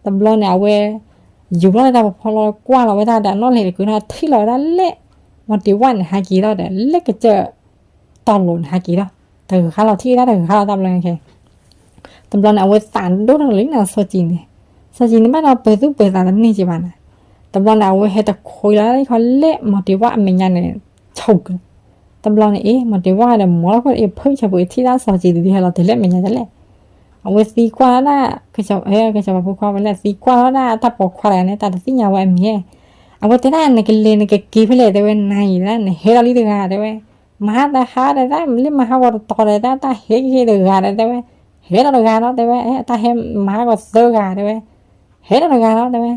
တဘျီန့ၣ် အဝဲ ယူၤလီၤလၢတၢ်ဖီဖီလီၤ ကွၢ်လီၤဝဲဒၣ်ဒီးနီၣ်လဲၤတကုာ်နီၤ ထံၣ်လီၤဝဲဒၣ်လၢ မီၤတ့ၤဝၣ်န့ၣ် ဟးက့ၤထီၣ်ဒီး လၢကစၢၢ်တီၤလိၤန့ၣ် ဟးက့ၤထီၣ် တဂၤလီၤ ထံၣ်ဝဲဒၣ်တဂၤလီၤ တၢ်ဘျီန့ၣ်ခဲ တဘျီန့ၣ် အဝဲသးဒိၣ်ထီၣ်လံနၤ စီၤစံၤန့ၣ်. စီၤစံၤန့ၣ်ဘၣ်ဒီးပၢၤသူၣ်ပၢၤသးတန့ၢ်က့ဘၣ်နၤ. တဘျီန့ၣ် အဝဲဟဲတခွ့လီၤတၢ်ခီလၢမီၤတ့ၤဝၣ်အမဲာ်ညါန့ၣ် ဆိၣ်က တဘျီန့ၣ်အ့ၣ် မီၤတ့ၤဝၣ်ဒီးမီၤလီၤခိၣ်အ့ၣ် ဖုၣ်ဆၢဖိအထံၣ်ဒၣ်စီၤစံၤတဒုဟဲလီၤတဲာ်လၢအမဲာ်ညါဒ်လဲၣ်. အဝဲသံကွၢ်လီၤဒၣ် ကစီၤပၤဖိခွါဝဲလဲၣ် သံကွၢ်လီၤဒၣ်တၢ်ပိာ်ခွါတဂၤန့ၣ် တၢ်တသ့ၣ်ညါဝဲအမံၤဧါ. အဝဲတဲဒၣ် နကလဲၤနကက့ၤဖဲလဲၣ် တဲဝဲ နၤအံၤဒၣ် နဟဲလီၤလံတဂၤ တဲဝဲ. မဟါတဟါဒီး တၢ်လၢမဟါဂီၤတတီၤဒီး တၢ်ဟဲက့ၤတဂၤဒီး တဲဝဲ. ဟဲလီၤတဂၤလီၤ တဲဝဲ တၢ်ဟဲမဟါဂီၤသၢဂၤ တဲဝဲ. ဟဲလီၤတဂၤလီၤ တဲဝဲ.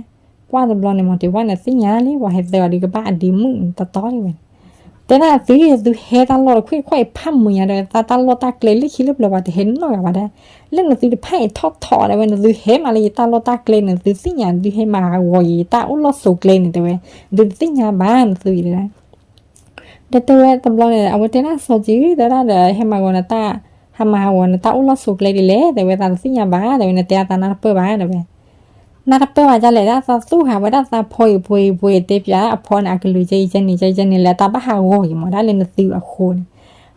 ကွၢ်တဘျီန့ၣ် မီၤတ့ၤဝၣ်န့ၣ် သ့ၣ်ညါလံ ပှၤဟဲသၢဂၤဒီးကဘၣ်အဒ့မုၣ်န့ၣ် တတီၤလံဝဲန့ၣ်. တဲဒၣ်သု သုဟဲတၢ်လီၢ်တခွံၣ်တခွံၣ်အံၤဖးမုာ်ညါဒီး တၢ်လီၢ်တၢ်ကျဲလၢခံလၢပျၢၤပှၤတဟဲနီတဂၤဘၣ်ဒၣ်. လၢနသုတဖၣ်အံၤထီၣ်ထီၣ် တဲဝဲ နသုဟဲမးလၢယတၢ်လီၢ်တၢ်ကျဲန့ၣ် သုသ့ၣ်ညါ သုဟဲမၤဟးဂီၤယတၢ်အိၣ်လီၢ်ဆိးကျဲန့ၣ် တဲဝဲ. သုတသ့ၣ်ညါဘၣ် နသုအံၤ တဲဒၣ် ဒီးတဲဝဲတဘျီန့ၣ် အဝဲတဲဒၣ်စီၤစံၤ တဲဒၣ်ဒီး ဟဲမၤဂီၤနတၢ် ဟးမၤဟးဂီၤနတၢ်အိၣ်လီၢ်ဆိးကျဲဒ်လဲၣ် တဲဝဲ သးတသ့ၣ်ညါဘၣ် တဲဝဲ နတဲအသးနၢ်တပၢၢ်ဘၣ် တဲဝဲ. နၢ်တပၢၢ်ဘၣ်ဒ်လဲၣ် ဒၣ်သးသူၣ်ဟးဝဲဒၣ်သးဖီအံၤပှဲၤအံၤပှဲၤ တဲပၠးအဖီန့ၣ် အကလုာ်ကဲအံၤကဲန့ၣ် ကဲအံၤကဲန့ၣ် လဲၤတၢ်ဘၣ်ဟးဂီၤအံၤမး ဒၣ်လၢနသုအဃိန့ၣ်.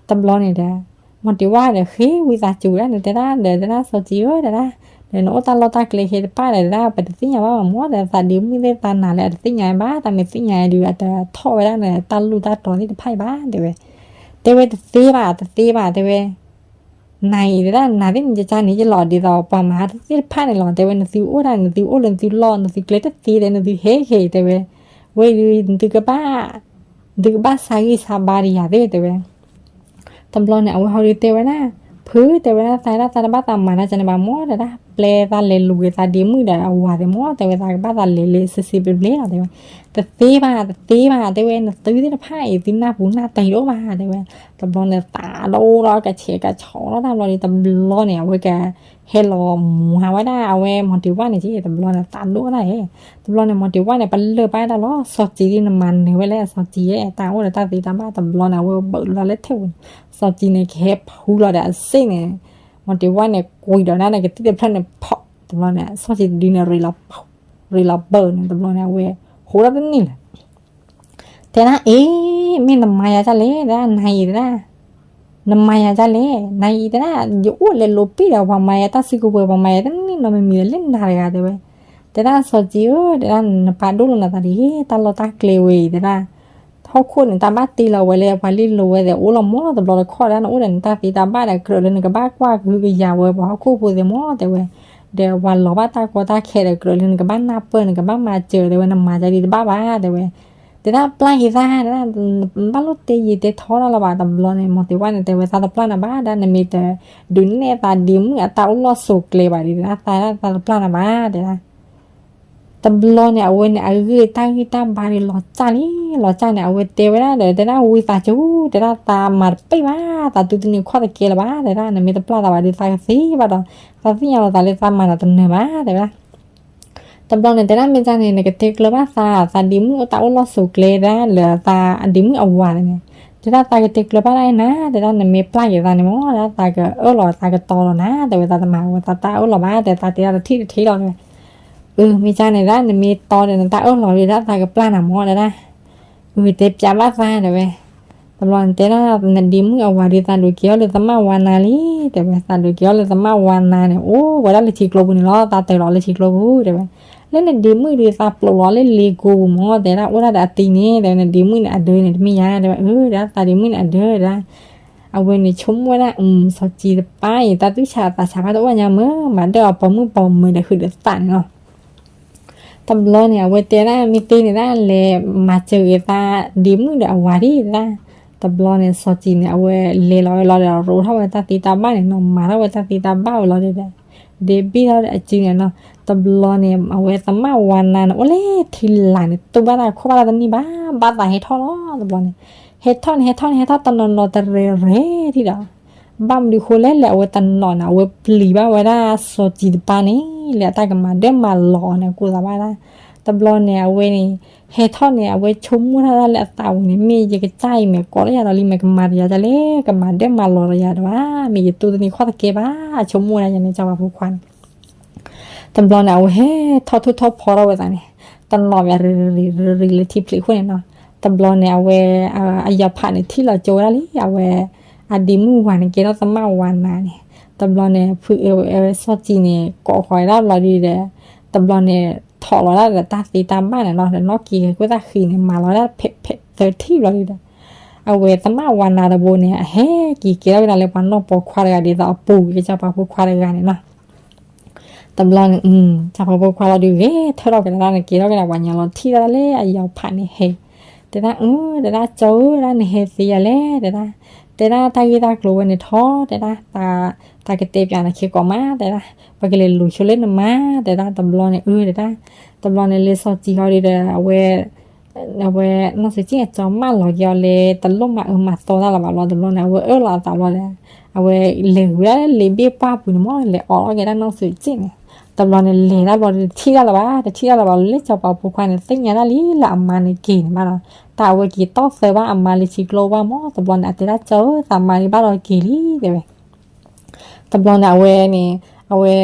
တဘျီန့ၣ်ဒီး မီၤတ့ၤဝၣ်ဒီး ဃ့ဝံသးစူၤဒၣ်န့ၣ် တဲဒၣ်ဒီး တဲဒၣ်စီၤစံၤဧၢ တဲဒၣ် ဒီးနအိၣ်တၢ်လီၢ်တၢ်ကျဲဟဲတဖၣ်ဒီး တဲဒၣ် ပတသ့ၣ်ညါဘၣ်မး ဒီးသးဒ့မုၣ်သ့ၣ်သးနၤလၢအတသ့ၣ်ညါဘၣ် တၢ်မ့ၢ်သ့ၣ်ညါဒီး အတထီၣ်ဝဲဒၣ်န့ၣ် တၢ်လူၢ်တၢ်တီၤသ့ၣ်တဖၣ်အံၤဘၣ် တဲဝဲ. တဲဝဲတသ့ဘၣ် တသ့ဘၣ် တဲဝဲ နၤအံၤတဲဒၣ် နၤသ့ၣ်နကကန့ၣ် ယလီၤဒ်သိးပှၤမၤဟါသ့ၣ်တဖၣ်န့ၣ်လီၤ တဲဝဲ နသုအိၣ်ဒၣ် နသုအိၣ်လၢနသုလီၢ် နသုကျဲတသ့ဒီး နသုဟဲဟဲ တဲဝဲ ဝဲဒုး နသုကဘၣ် နသုကဘၣ်ဆါဂံၢ်ဆါဘါဒံးယၤသ့ တဲဝဲ. တဘျီန့ၣ် အဝဲဟီဒုးတဲဝဲဒၣ် ဖု တဲဝဲဒၣ် သးဒၣ်သးတဘၣ်သးမၤတၢ်ကန့ၣ်ဘၣ်မး တဲဒၣ် ပျဲသးလဲၤလူၤက့ၤသးဒ့မုၣ်ဒီးအဝၤသ့ၣ်မး တဲဝဲ သးကဘၣ်သးလဲၤလၢစ့စ့ဘျ့ဘျ့လီၤ တဲဝဲ. တသ့ဘၣ် တသ့ဘၣ် တဲဝဲ နသုသ့ၣ်တဖၣ်အံၤ သုနၢ်ပူၤနၢ်တဲာ်တအိၣ်ဘၣ် တဲဝဲ. တဘျီန့ၣ် သးဒိၣ်ထီၣ်ကဆဲးကဆှီထီၣ်တၢ်ဘျီဒီး တဘျီန့ၣ် အဝဲက ဟဲလီၤမၤဝဲဒၣ် အဝဲမီၤတ့ၤဝၣ်န့ၣ်က့ တဘျီန့ၣ် သးဒိၣ်ဝဲဒၣ်ဧၢ. တဘျီန့ၣ် မီၤတ့ၤဝၣ်န့ၣ် ပလၢၢ်ဘၣ်တၢ်လီၤ စီၤစံၤဒ်နမၤနၢၤဝဲလဲၣ် စီၤစံၤဧၢ တၢ်အိၣ်ဒီးတၢ်သ့တၢ်ဘၣ် တဘျီန့ၣ် အဝဲဘၢၣ်လီၤလၢထဲပူၤန့ၣ် စီၤစံၤန့ၣ် ကဟဲဖူလီၤဒီးအစ့ၣ်န့ၣ် မီၤတ့ၤဝၣ်န့ၣ် ကွံာ်ဒီးဒၣ်န့ၣ် ကသံၣ်တဖျၢၣ်န့ၣ် ဖီၣ် တဘျီန့ၣ် စီၤစံၤတဒုန့ၣ် ရ့လီၤဘၢၣ်န့ၣ် တဘျီန့ၣ် အဝဲ ဟူးထီၣ်တန့ၢ်လၢၤ တဲဒၣ် အ့ မ့ၢ်နမၤယၤဒ်လဲၣ် တဲဒၣ် နၤအံၤတဲဒၣ် နမၤယၤဒ်လဲၣ် နၤအံၤတဲဒၣ် ယအိၣ်လဲၤလိးပံၣ်ဒီးပှၤမၤယၤတၢ်စုကဝဲၤ ပှၤမၤယၤတန့ၢ်နီတမံၤမံၤဒီး လၢနၤတဂၤတဲဝဲ. တဲဒၣ်စီၤစံၤဧၢ တဲဒၣ် နပာ်ဒိၣ်လီၤနသးဒ် တၢ်လီၢ်တၢ်ကျဲဝဲအံၤတဲဒၣ် ဟီၣ်ခိၣ်န့ၣ် တၢ်ဘၣ်တ့လီၤဝဲလၢပှၤလ့လိၤဝဲဒီး အိၣ်လီၤမး တဘျီတခီၣ်ဒၣ် နအိၣ်ဒီးနတၢ်သ့တၢ်ဘၣ်ဒီး ကြၢးလၢနကဘၣ်ကွၢ်ကဟုကယာ်ဝဲပှၤဟီၣ်ခိၣ်ဖိသ့ၣ်မး တဲဝဲ. ဒီးပှၤလီၤဘၣ်တၢ်ကီတၢ်ခဲဒီး ကြၢးလၢနကဘၣ်နၢ်ပၢၢ် နကဘၣ်မၤစၢၤ တဲဝဲ နမၤဒ်တဘၣ်ဘၣ် တဲဝဲ. တဲဒၣ်ပျၢ်က့ၤသး တဲဒၣ် ဘၣ်လိၣ်တဲယံာ်တဲထီတၢ်လၢၤဘၣ် တဘျီန့ၣ် မီၤတ့ၤဝၣ်န့ၣ် တဲဝဲ သးတပျၢ်နၤဘၣ် ဒၣ်နမ့ၢ်တဒုးနဲၣ်သးဒ့မုၣ်အတၢ်အိၣ်လီၢ်ဆိးကျဲဘၣ်ဒီး သး သးတပျၢ်နၤဘၣ် တဲဒၣ်. တဘျီန့ၣ် အဝဲန့ၣ် အဂ့ၢ်တၢ်ဂံၢ်တၢ်ဘါဒီးလီၤစၢ်လံ, လီၤစၢ်န့ၣ် အဝဲတဲဝဲဒၣ်ဒီး တဲဒၣ်ဝံသးစူၤ တဲဒၣ်သးမၤတပ့ၢ်ဘၣ်, သးတူၢ်တန့ၢ်ခီၣ်တကဲလၢၤဘၣ်, တဲဒၣ် နမ့ၢ်တပျၢ်သးဘၣ်ဒီး သးကသ့ဘၣ်ဒီး သးသ့ၣ်ညါလီၤသးလၢသးမၤတၢ်တနၢၤဘၣ် တဲဝဲဒၣ်. တဘျီန့ၣ် တဲဒၣ်မ့ၢ်ကန့ၣ် နကတဲကျၢၤဘၣ်သး, သးဒ့မုၣ်အိၣ်တၢ်အိၣ်လီၢ်ဆိးကျဲ တဲဒၣ်လၢသးအဒ့မုၣ်အဝၤန့ၣ်, တဲဒၣ်သးကတဲကျၢၤဘၣ်ဒၣ်နၤ, တဲဒၣ်နမ့ၢ်ပျၢ်က့ၤသးန့ၣ်မ့ၢ် တဲဒၣ်သးကအၢၣ်လီၤသးကတီၤလီၤနၤ, တဲဝဲသးတမၤဝဲသးတၢ်အၢၣ်လီၤဘၣ်, တဲသးတဲဒၣ်တထံၣ်တထံၣ်လီၤ တဲဝဲ. အၢ မ့ၢ်ကန့ၣ်ဒၣ် နမ့ၢ်တီဒီးနတၢ်အၢၣ်လီၤဒီး ဒၣ်သးကပျၢ်နၤမ့ၢ် တဲဒၣ်. အၢ တဲပျးဘၣ်သး တဲဝဲ. တဘျီန့ၣ်တဲဒၣ် နဒ့မုၣ်အဝၤဒီး သးဒိးက့ၤအီၤလၢသမၣ်ဝါနါလံ, တဲဝဲ, သးဒိးက့ၤအီၤလၢသမၣ်ဝါနါန့ၣ် အိၣ်ဝဲဒၣ်လၢထံကျိပူၤန့ၣ်လီၤ, သးတၢၤလီၤလၢထံကျိပူၤ တဲဝဲ. လၢနဒ့မုၣ်ဒီး သးပျိးလီၤလၢလ့ကိပူၤမ့ၢ် တဲဒၣ် အိၣ်ဒၣ်ဒီးအသံန့ၣ် တဲဝဲ, နဒ့မုၣ်န့ၣ်အဒၢန့ၣ်တမ့ၢ်ယၤ တဲဝဲ, အၢ ဒၣ်သးဒ့မုၣ်န့ၣ်အဒၢ တဲဒၣ်. အဝဲန့ၣ်ဆိကမိၣ်ဝဲဒၣ် စီၤစံၤတပၢ်အံၤ တၢ်သူၣ်ဆးသးဆးဘၣ်တအိၣ်ညါမ့ၢ် မၤဒၢၣ်အီၤပိာ်မုၣ်ပိာ်မၢၤဒီးဟုးဒီးသးန့ၣ်လီၤ. တဘျီန့ၣ် အဝဲတဲဒၣ် မ့ၢ်သ့န့ၣ်ဒၣ် လဲၤမၤစၢၤဂ့ၤသးဒ့မုၣ်ဒီးအဝၤဒံး တဲဒၣ်. တဘျီန့ၣ် စီၤစံၤန့ၣ် အဝဲလဲၤလီၤဝဲလီၤဒီး ရိးထီၣ်ဝဲတၢ်သ့တၢ်ဘၣ်န့ၣ်နီၤ, မၤထီၣ်ဝဲတၢ်သ့တၢ်ဘၣ်ဝဲလီၤဒီး ဒ့ဘ့ၣ်ထီၣ်ဒီးအစုန့ၣ်နီၤ. တဘျီန့ၣ် အဝဲသမၣ်ဝါနါန့ၣ် အိၣ်လၢထံလာ်န့ၣ် တူၢ်ဘၣ်တၢ်ခီၣ်ဘၣ်တၢ်တန့ၢ်ဘၣ်, ဘၣ်သးဟဲထီၣ်လီၤ. တဘျီန့ၣ် ဟဲထီၣ်န့ၣ် ဟဲထီၣ်န့ၣ် ဟဲထီၣ်တနီၤနီၤတရံးရံးထံၣ်ဒီး ဘၣ်မနုၤဃိလဲၣ် လဲၤအဝဲတနီၤန့ၣ် အဝဲပျံၤဘၣ်ဝဲဒၣ်စီၤစံၤတပၢ်န့ၣ် လဲၤအတၢ်ကမၤဒၢၣ်မၤလီၤအီၤန့ၣ် ကိးသးဘၣ်ဒၣ်. တဘျီန့ၣ် အဝဲန့ၣ် ဟဲထီၣ်န့ၣ် အဝဲဆိကမိၣ်ထီၣ်ဒၣ်လၢအသးပူၤန့ၣ် မ့ၢ်ယကစၢ်အံၤမ့ၢ်ကိးလၢယၤဒီးလံ မ့ၢ်ကမၤတယၤဒ်လဲၣ်, ကမၤဒၢၣ်မၤလီၤဒီးယၤဒၣ်ဘၣ်, မ့ၢ်ယတူၢ်တန့ၢ်ခီၣ်တကဲဘၣ်, ဆိကမိၣ်ဝဲဒၣ်ယၤန့ၣ် စီၤပၤဖိခွါန့ၣ် တဘျီန့ၣ် အဝဲဟဲထီၣ်ထိၣ်ထီၣ်ဖီထီၣ်ဝဲသးန့ၣ် တနီၤဘၣ်ရံးရံးရံးလၢထံဖျံးခိၣ်န့ၣ်နီၤ. တဘျီန့ၣ် အဝဲ အယီၤဖးန့ၣ် ထံၣ်လီၤကၠိဝဲဒၣ်လံ အဝဲ အဒ့မုၣ်ဝၤန့ၣ် ကဲထီၣ်သမၣ်ဝါနါန့ၣ်. တဘျီန့ၣ် ဖုစီၤစံၤန့ၣ် ကိးဃီၤဝဲဒၣ်ဘျီဒုဒီး တဘျီန့ၣ် ထီၣ်လီၤဒၣ်ဒီးတၢ်သ့တၢ်ဘၣ်န့ၣ်နီၤ, ဒီးနီၣ်က့ၤက့ၤကွံာ်တၢ်ဃံန့ၣ် မၤလီၤဒၣ်ဖဲးဖဲးသၢထံၣ်ဘျီဒုဒီး အဝဲသမၣ်ဝါနါတဘိန့ၣ် အဟဲက့ၤကဲထီၣ်ကဒါလၢပှၤနီၢ်ပိာ်ခွါတဂၤဒ်သိး အပူၤက့ၤကစီၤပၤဖိခွါတဂၤန့ၣ်နီၤ. တဘျီန့ၣ် စီၤပၤဖိခွါလီၤဒုးဂဲၤထၢထီၣ်ကဒါန့ၣ် က့ၤထီၣ်ကဒါပှၤညီလီၤထံၣ်ဒၣ်လၢအယီၤဖးန့ၣ်ဟဲ တဲဒၣ် အၢ တဲဒၣ် ကၠီဧၢ တဲဒၣ် နဟဲသ့ယၤလဲၣ် တဲဒၣ်, တဲဒၣ် တၢ်ဂ့ၢ်တၢ်ကျိၤဝဲန့ၣ်ထီၣ် တဲဒၣ်, တၢ်ကတဲပျးနၤခဲကိာ်မး တဲဒၣ်, ပကလဲၤလူၤဆိလၢနမါ တဲဒၣ်. တဘျီန့ၣ် အၢ တဲဒၣ်, တဘျီန့ၣ် လၢစီၤစံၤဟီဒုဒီး အဝဲ အဝဲ နီၢ်စံၣ်ကၠံၣ်အကၠီမၢလီၤက့ၤအီၤလၢ တလိၣ်မၤအၢမၤသီတၢ်လၢၤဘၣ်ဘျီ တဘျီန့ၣ် အဝဲအၢၣ်လီၤအသးဘျီဒီး အဝဲလဲၤဝံၤဒၣ်လၢလ့ဘ့ၣ်ပှၢ်ပူၤန့ၣ်မး လဲၤအီၣ်လီၤက့ၤဒၣ်နီၢ်စံၣ်ကၠံၣ်န့ၣ်, တဘျီန့ၣ် လဲၤဒၣ်ဘျီဒီး တထံၣ်တၢ်လၢၤဘၣ်, တထံၣ်တၢ်လၢၤဘၣ် လၢစီၤပၤဖိခွါန့ၣ် သ့ၣ်ညါဒၣ်လံလၢအမါန့ၣ်က့ၤန့ၣ်ဘၣ်ဒီး တၢ်အဝဲက့ၤတီၢ်သၢဘၣ်အမါလၢထံကျိဘၣ်မး တဘျီန့ၣ် အတဲဒၣ် ကၠီဧၢ သးမါဒံးဘၣ်ဒီးက့ၤလံ တဲဝဲ. တဘျီန့ၣ် အဝဲန့ၣ် အဝဲ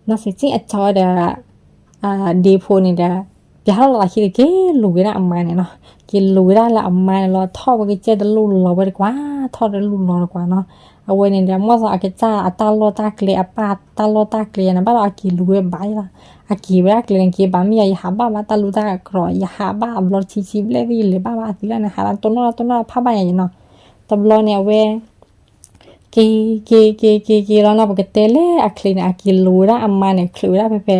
နီၢ်စံၣ်ကၠံၣ်အကၠီဒီး ဒ့ဖိန့ၣ်ဒီး ပျးထီၣ်လီၤသးခံဒီး က့ၤလူၤဝဲဒၣ်အမါန့ၣ်နီၤ, က့ၤလူၤဝဲဒၣ်လၢအမါန့ၣ်လီၤ ထီၣ်ဝဲကစၢၢ်တလူၢ်လီၤဝဲတကွၢ်, ထီၣ်တလူၢ်လီၤတကွၢ်နီၤ, အဝဲန့ၣ်ဒီး မ့ၢ်သိးအကစၢ်အတၢ်လီၢ်တၢ်ကျဲ အပၢ်တၢ်လီၢ်တၢ်ကျဲယၤန့ၣ် ဘၣ်ဒီးအက့ၤလူၤဝဲဘၣ်ယၤလီၤ, အက့ၤဝဲဒၣ်ကျဲန့ၣ် က့ၤဘၣ်မ့ၢ်ယၤ ယဟးဘၣ်ဘၣ်တၢ်လူၢ်တၢ်ကျဲ ယဟးဘၣ်အဘျီတဆံဆံဘျဲၣ်သ့ၣ် ယလဲၤဘၣ်ဘၣ်အသံလၢန့ၣ် ဟးလၢတိၢ်နီၣ်လၢတိၢ်နီၣ်ဖးဘၣ်ယၤနီၤ, တဘျီန့ၣ် အဝဲ က့ၤ က့ၤ က့ၤ က့ၤ က့ၤလီၤနီၤ ပကတဲလၢအချ့န့ၣ် အက့ၤလူၤဝဲဒၣ်အမါန့ၣ် ချုးဝဲဒၣ်ဖဲဖဲ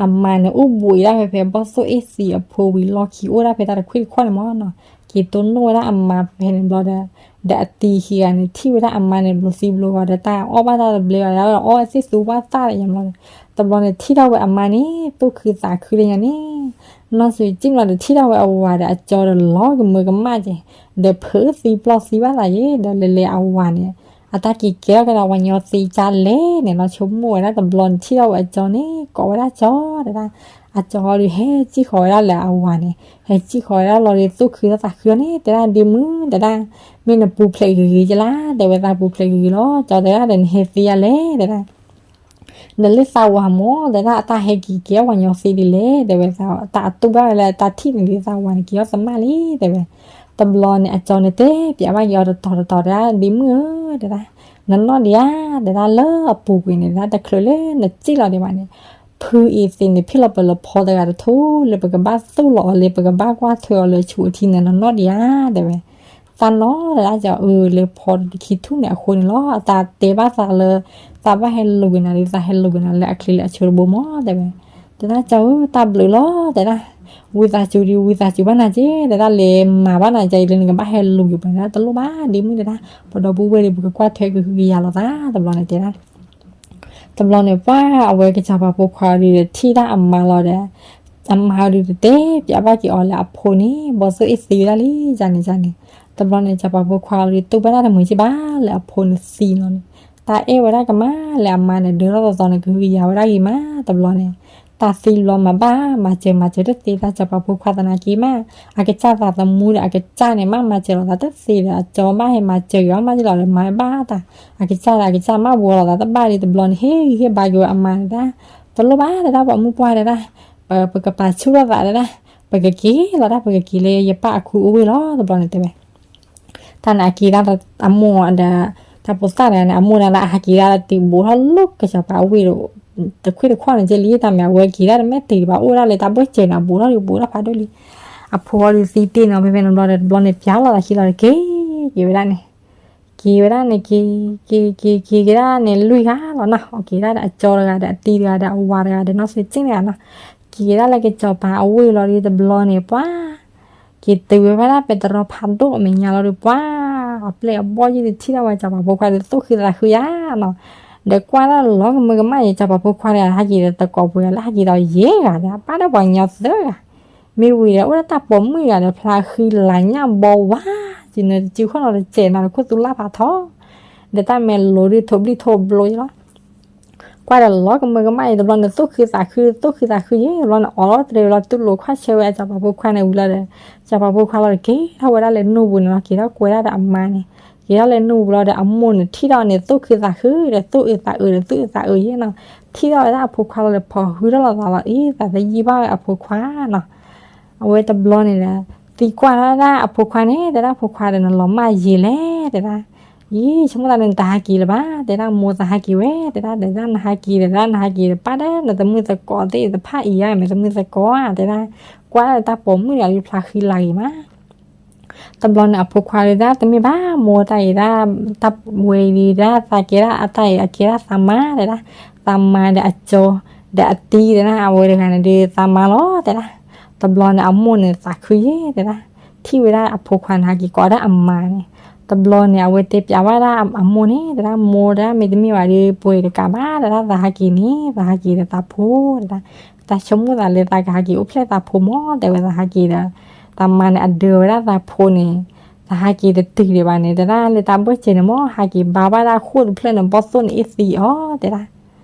အမါန့ၣ် အိၣ်ဘှံးဝဲဒၣ်ဖဲဖဲ ဘီၣ်သိၣ်အ့ၣ်သံအဖိဝံၤလီၢ်ခံ အိၣ်ဝဲဒၣ်ဖဲတၢ်တခွံၣ်တခီၣ်န့ၣ်မးနီၤ, က့ၤတိၢ်နီၣ်ဝဲဒၣ်အမါဖဲန့ၣ်ဘျီဒီး ဒီးအသံခံဂၤန့ၣ် ထံၣ်ဝဲဒၣ်အမါန့ၣ် ဘျီသံဘျီဂီၤဒီး တၢ်အီၣ်ဘၣ်တၢ်တဘျဲဘၣ် ဒီးအီၣ်သ့ၣ်သူဘၣ်သၣ်ဒီးယၤဘျီဒီး တဘျီန့ၣ် ထံၣ်ထီၣ်ဝဲအမါန့ၣ် သူၣ်ခုသးခုလၢညါန့ၣ် နီၢ်စံၣ်ကၠံၣ်ဘျီဒီး ထံၣ်ထီၣ်ဝဲအဝၤဒီးအကၠီဒီး လီၤကမၢကမၣ်က့ၤ ဒီးဖုးသံပျီၢ်သံဘၣ်သးယဲ ဒီးလဲၤလဲၤအဝၤန့ၣ် အတၢ်က့ၤကဲထီၣ်ကဒါပှၤညီသ့ကၢ်လဲၣ်န့ၣ်လီၤ ဆိကမိၣ်ဝဲဒၣ်တဘျီန့ၣ် ထံၣ်ထီၣ်ဝဲအကၠီန့ၣ် ကိးဝဲဒၣ်ကၠီ တဲဒၣ်, အကၠီဟီဒီး ဟဲစံၣ်ဃီၤဝဲဒၣ်လၢအဝၤန့ၣ် ဟဲစံၣ်ဃီၤဝဲဒၣ်လီၤဒီး သူၣ်ခုသးခုန့ၣ် တဲဒၣ် ဒ့မုၣ် တဲဒၣ်, မ့ၢ်နပူၤဖျဲးဂ့ၤဂ့ၤကလါ တဲဝဲ သးပူၤဖျဲးဂ့ၤဂ့ၤလီၤ ကၠီတဲဒၣ် ဒီးနဟဲသ့ယၤလဲၣ် တဲဒၣ် ဒီးလၢသးဝၤမ့ၢ် တဲဒၣ် အတၢ်ဟဲက့ၤကဲပှၤညီသ့ဒ်လဲၣ် တဲဝဲ တၢ်အတူၢ်ဘၣ်ဝဲလၢတၢ်ထံၣ်န့ၣ်ဒ်သးဝၤန့ၣ် က့ၤအီၣ်သမၣ်လံ တဲဝဲ. တဘျီန့ၣ် အကၠီန့ၣ်တဲပျးဘၣ်က့ၤအီၤတတီၤတတီၤ တဲဒၣ် ဒ့မုၣ်ဧၢ တဲဒၣ်, နနီၣ်ဒံးဧါ တဲဒၣ် လၢအပူၤကွံာ်န့ၣ် တဲဒၣ် တချုးလၢနစံၣ်လီၤဒံးဘၣ်န့ၣ် ဖုအံၤသ့ၣ်န့ၣ် ဖံၣ်လီၤပၢၤလၢဖီတဂၤတထူၣ် လၢပကဘၣ်သူၣ်လီၤအီၤလၢ ပကဘၣ်ကွၢ်ထွဲအီၤလၢအဆူးအထံန့ၣ် နနီၣ်ဒံးဧါ တဲဝဲ. သးနီၣ် တဲဒၣ်ကၠီ အၢ လၢဖီတခံထူၣ်န့ၣ်အဃိန့ၣ်လီၤ အတၢ်တဲဘၣ်သးလၢ သးဘၣ်ဟဲလူၤက့ၤနၤဒီး သးဟဲလူၤက့ၤနၤလၢအချ့လၢအဆၢတဘိမး တဲဝဲ. တဲဒၣ်ကၠီဧၢ တၢ်ဘျုးလီၤ တဲဒၣ်, ဝံသးစူၤဒံး ဝံသးစူၤဘၣ်နၤက့ၤ တဲဒၣ် လဲၤမၤဘၣ်နၤက့ၤ လၢနကဘၣ်ဟဲလူၤက့ၤပှၤန့ၣ် တလိၣ်ဘၣ် ဒ့မုၣ် တဲဒၣ်, ပဒီပုၢ်ဝဲၢ်ဒီး ပကကွၢ်ထွဲကဟုကယာ်လိာ်သး တဘျီန့ၣ်တဲဒၣ် တဘျီန့ၣ် ပှၤအဝဲကစီၤပၤဖိခွါဒီး ထံၣ်ဒၣ်အမါလီၤဒီး အမါဒုးတတဲပၠးဘၣ်က့ၤအီၤလၢအဖိန့ၣ် ဘီသိၣ်အ့ၣ်သံဝဲဒၣ်လံ ယၤန့ၣ်ယၤန့ၣ်. တဘျီန့ၣ် စီၤပၤဖိခွါလီၤဒုး တိၢ်ဘၣ်တၢ်တမုာ်က့ဘၣ်လၢအဖိန့ၣ်သံလီၤန့ၣ်, တၢ်အဲၣ်ဝဲဒၣ်ကမၣ်လၢအမါန့ၣ် ဒၢထီၣ်သီသီန့ၣ် ကဟုကယာ်ဝဲဒၣ်ဂ့ၤမး. တဘျီန့ၣ် တၢ်သံလီၤမၤဘၣ် မၤစၢၤမၤစၢၤတသ့ တၢ်စီၤပၤဖိခွါသနာ်က့မး, အကစၢ်သးသမူဒီး အကစၢ်န့ၣ် မၤမၤစၢၤလိာ်သးတသ့ဒီး အကစၢ်ဘၣ်ဟဲမၤစၢၤက့ၤအီၤ မၤစၢၤလီၤဒီး မၤဘၣ်တၢ်, အကစၢ်ဒီး အကစၢ်မၤဘှီလိာ်သးတဘၣ်ဒီး တဘျီန့ၣ် ဟ့ၣ်ဂံၢ်ဟ့ၣ်ဘါက့ၤဝဲအမါန့ၣ်ဒၣ်, တလိၣ်ဘၣ်တဲဒၣ် ပိာ်မုၣ်ပှၢ်တဲဒၣ်, ပကပာ်ဆူၣ်ထီၣ်သးတဲဒၣ်, ပကက့ၤလီၤဒၣ် ပကက့ၤလၢယပၢ်အခူအအိၣ်ဝ့ၢ်လီၤ တဘျီန့ၣ်တဲဝဲ တၢ်န့ၣ်အက့ၤဒၣ်အမိၢ်ဒီး တၢ်ဖိသၣ်တဂၤန့ၣ် အမိၢ်ဒၣ်လၢအဟးက့ၤဒၣ် တဘူးထီၣ်လၢကစီၤပၤအဝ့ၢ်ဒီး တခွ့ၣ်တခီၣ်န့ၣ်က့လံ တၢ်မ့ၢ်အဝဲက့ၤဒၣ်တမဲာ်တ့ၢ်ဘၣ် အိၣ်ဒၣ်လၢတၢ်ဘၢၣ်စၢၤန့ၣ် ဘူးထီၣ်ဒီးဘူးထီၣ်ဖးဒိၣ်လံ. အဖိအီၤဒုးသံတ့ၢ်နီၤ ဖဲဖဲန့ၣ်ဘျီဒီး တဘျီန့ၣ် ပၠးလီၤသးခံလီၤဒီး က့ၤက့ၤဝဲဒၣ်န့ၣ် က့ၤဝဲဒၣ်န့ၣ် က့ၤ က့ၤ က့ၤ က့ၤက့ၤဒၣ်န့ၣ် လွံၢ်ဂၤလီၤနီၤ က့ၤဒၣ်ဒီးအကၠီတဂၤဒီးအတံၤတဂၤဒီးအဝၤတဂၤဒီးနီၢ်သ့ၣ်စ့ၣ်န့ၣ်ဂၤနီၤ က့ၤဒၣ်လၢကစီၤပၤအဝ့ၢ်လီၤဒီး တဘျီန့ၣ် ပှၤ က့ၤတုၤဝဲဒၣ်ဖဲတရီဖးဒိၣ်အမဲာ်ညါလီၤဒီး ပှၤ အပျဲၢ်အဘီၣ်ယုၢ်တထံၣ်ထီၣ်ဝဲ စီၤပၤဖိခွါဒီး သူၣ်ခုသးခုယၤနီၤ ဒီးကွၢ်ဒၣ်လီၤကမၢကမၣ်အံၤ စီၤပၤဖိခွါဒီး ဟဲက့ၤဒီးသကိးပှဲၤဂၤလၢဟဲက့ၤဒီးယဲၢ်ဂၤဒီး ပၢ်ဒီးပှၤကညီသၢဂၤ မ့ၢ်ဝံၤဒီး အိၣ်ဒၣ်တၢ်ပိာ်မုၣ်တဂၤဒီး ဖျါဃံလၤညၣ်ဘီဝါ စံးနၢတစုဃီနီၤတစဲးနီၤ ဒီးခိၣ်သူလၢ်ဖးထီ ဒီးတၢ်မဲာ်လိၤဒုးထိးဘျံၣ်ထိးဘျိယလီၤ ကွၢ်ဒီးလီၤကမၢကမၣ်အံၤ တဘျီန့ၣ် သူၣ်ခုသးခု သူၣ်ခုသးခုယဲၢ် တဘျီန့ၣ် အိးထီၣ်တြဲၤဝဲလီၤ တူၢ်လိာ်ခွါဆၢဝဲအစီၤပၤဖိခွါန့ၣ်ဝံၤလီၤဒီး စီၤပၤဖိခွါလီၤဒီး က့ၤထီၣ်ဝဲဒၣ်လၢနူၢ်ပူၤန့ၣ်လီၤ က့ၤထီၣ်ကွဲးဒၣ်ဒီးအမါန့ၣ် က့ၤထီၣ်လၢနူၢ်ပူၤလီၤဒီး အမိၢ်န့ၣ်ထံၣ်ထီၣ်န့ၣ် သူၣ်ခုသးခုဒီး သူၣ်အုးသးအုးဒီး သူၣ်အုးသးအုးယဲၢ်နီၤ ထံၣ်ထီၣ်ဝဲဒၣ်အဖိခွါလီၤဒီး ဖီၣ်ဟုထီၣ်လိာ်သးလီၤ အံၤသးသယုၢ်ဘၣ်ဝဲအဖိခွါနီၤ အဝဲတဘျီန့ၣ်ဒီး သံကွၢ်ထီၣ်ဒၣ်အဖိခွါန့ၣ် တဲဒၣ်အဖိခွါဒီး နလီၤမၢ်ယံာ်လဲၣ် တဲဒၣ် ယံာ်ဆိကမိၣ်သးန့ၣ် နတဟးက့ၤလၢၤဘၣ် တဲဒၣ်မိၢ်သးဟးက့ၤဝဲ တဲဒၣ် တဲဒၣ်နဟးက့ၤ တဲဒၣ်နဟးက့ၤဒီး ပၢ်ဒီးနသမုၢ်သကိးသ့ၣ်တဖၣ်အံၤဧါ မ့ၢ်သမုၢ်သကိးဧါ တဲဒၣ် ကွၢ်ဒၣ်တၢ်ပိာ်မုၣ်တဂၤလံဖျါဃံလၤဂ့ၤမး တဘျီန့ၣ် အဖိခွါဒုးဒၣ် တမ့ၢ်ဘၣ်မိၢ်တၢ်အံၤဒၣ် တၢ်ဝဲဒၣ်သးကဲဒၣ်အတၢ်အံၤ အကဲဒၣ်သးမါတဲဒၣ် သးမါဒီးအကၠီ ဒီးအတံၤတဲဒၣ် အဝဲတဂၤန့ၣ်ဒုးသးမါလီၤတဲဒၣ် တဘျီန့ၣ် အမိၢ်န့ၣ်သးခုယဲၢ်တဲဒၣ် ထံၣ်ဝဲဒၣ်အဖိခွါန့ၣ်ဟးက့ၤကိးဒၣ်အမါန့ၣ် တဘျီန့ၣ် အဝဲတဲပၠးဝဲဒၣ်အမိၢ်န့ၣ် တဲဒၣ်မိၢ်တဲဒၣ် မ့တမ့ၢ်ဘၣ်ဒီး ပှဲၤတကးဘၣ် တဲဒၣ်သးဟးက့ၤန့ၣ် သးဟးက့ၤဒီးသးဖိတဲဒၣ် တၢ်ဆိကမိၣ်သးလၢသးကဟးက့ၤအိၣ်ဖျဲၣ်သးဖိမၢ် တဲဝဲသးဟးက့ၤဒီး သးမါန့ၣ် အဒၢဝဲဒၣ်သးဖိန့ၣ် သးဟးက့ၤတတုၤဒံးဘၣ်န့ၣ် တဲဒၣ်လၢတၢ်ဘၢၣ်စၢၤန့ၣ်မၢ် ဟးက့ၤဘါဘၣ်ဒၣ်ဃိၣ်တဖျၢၣ်န့ၣ် ဘီၣ်သိၣ်န့ၣ်အ့ၣ်သံအီၤတဲဒၣ်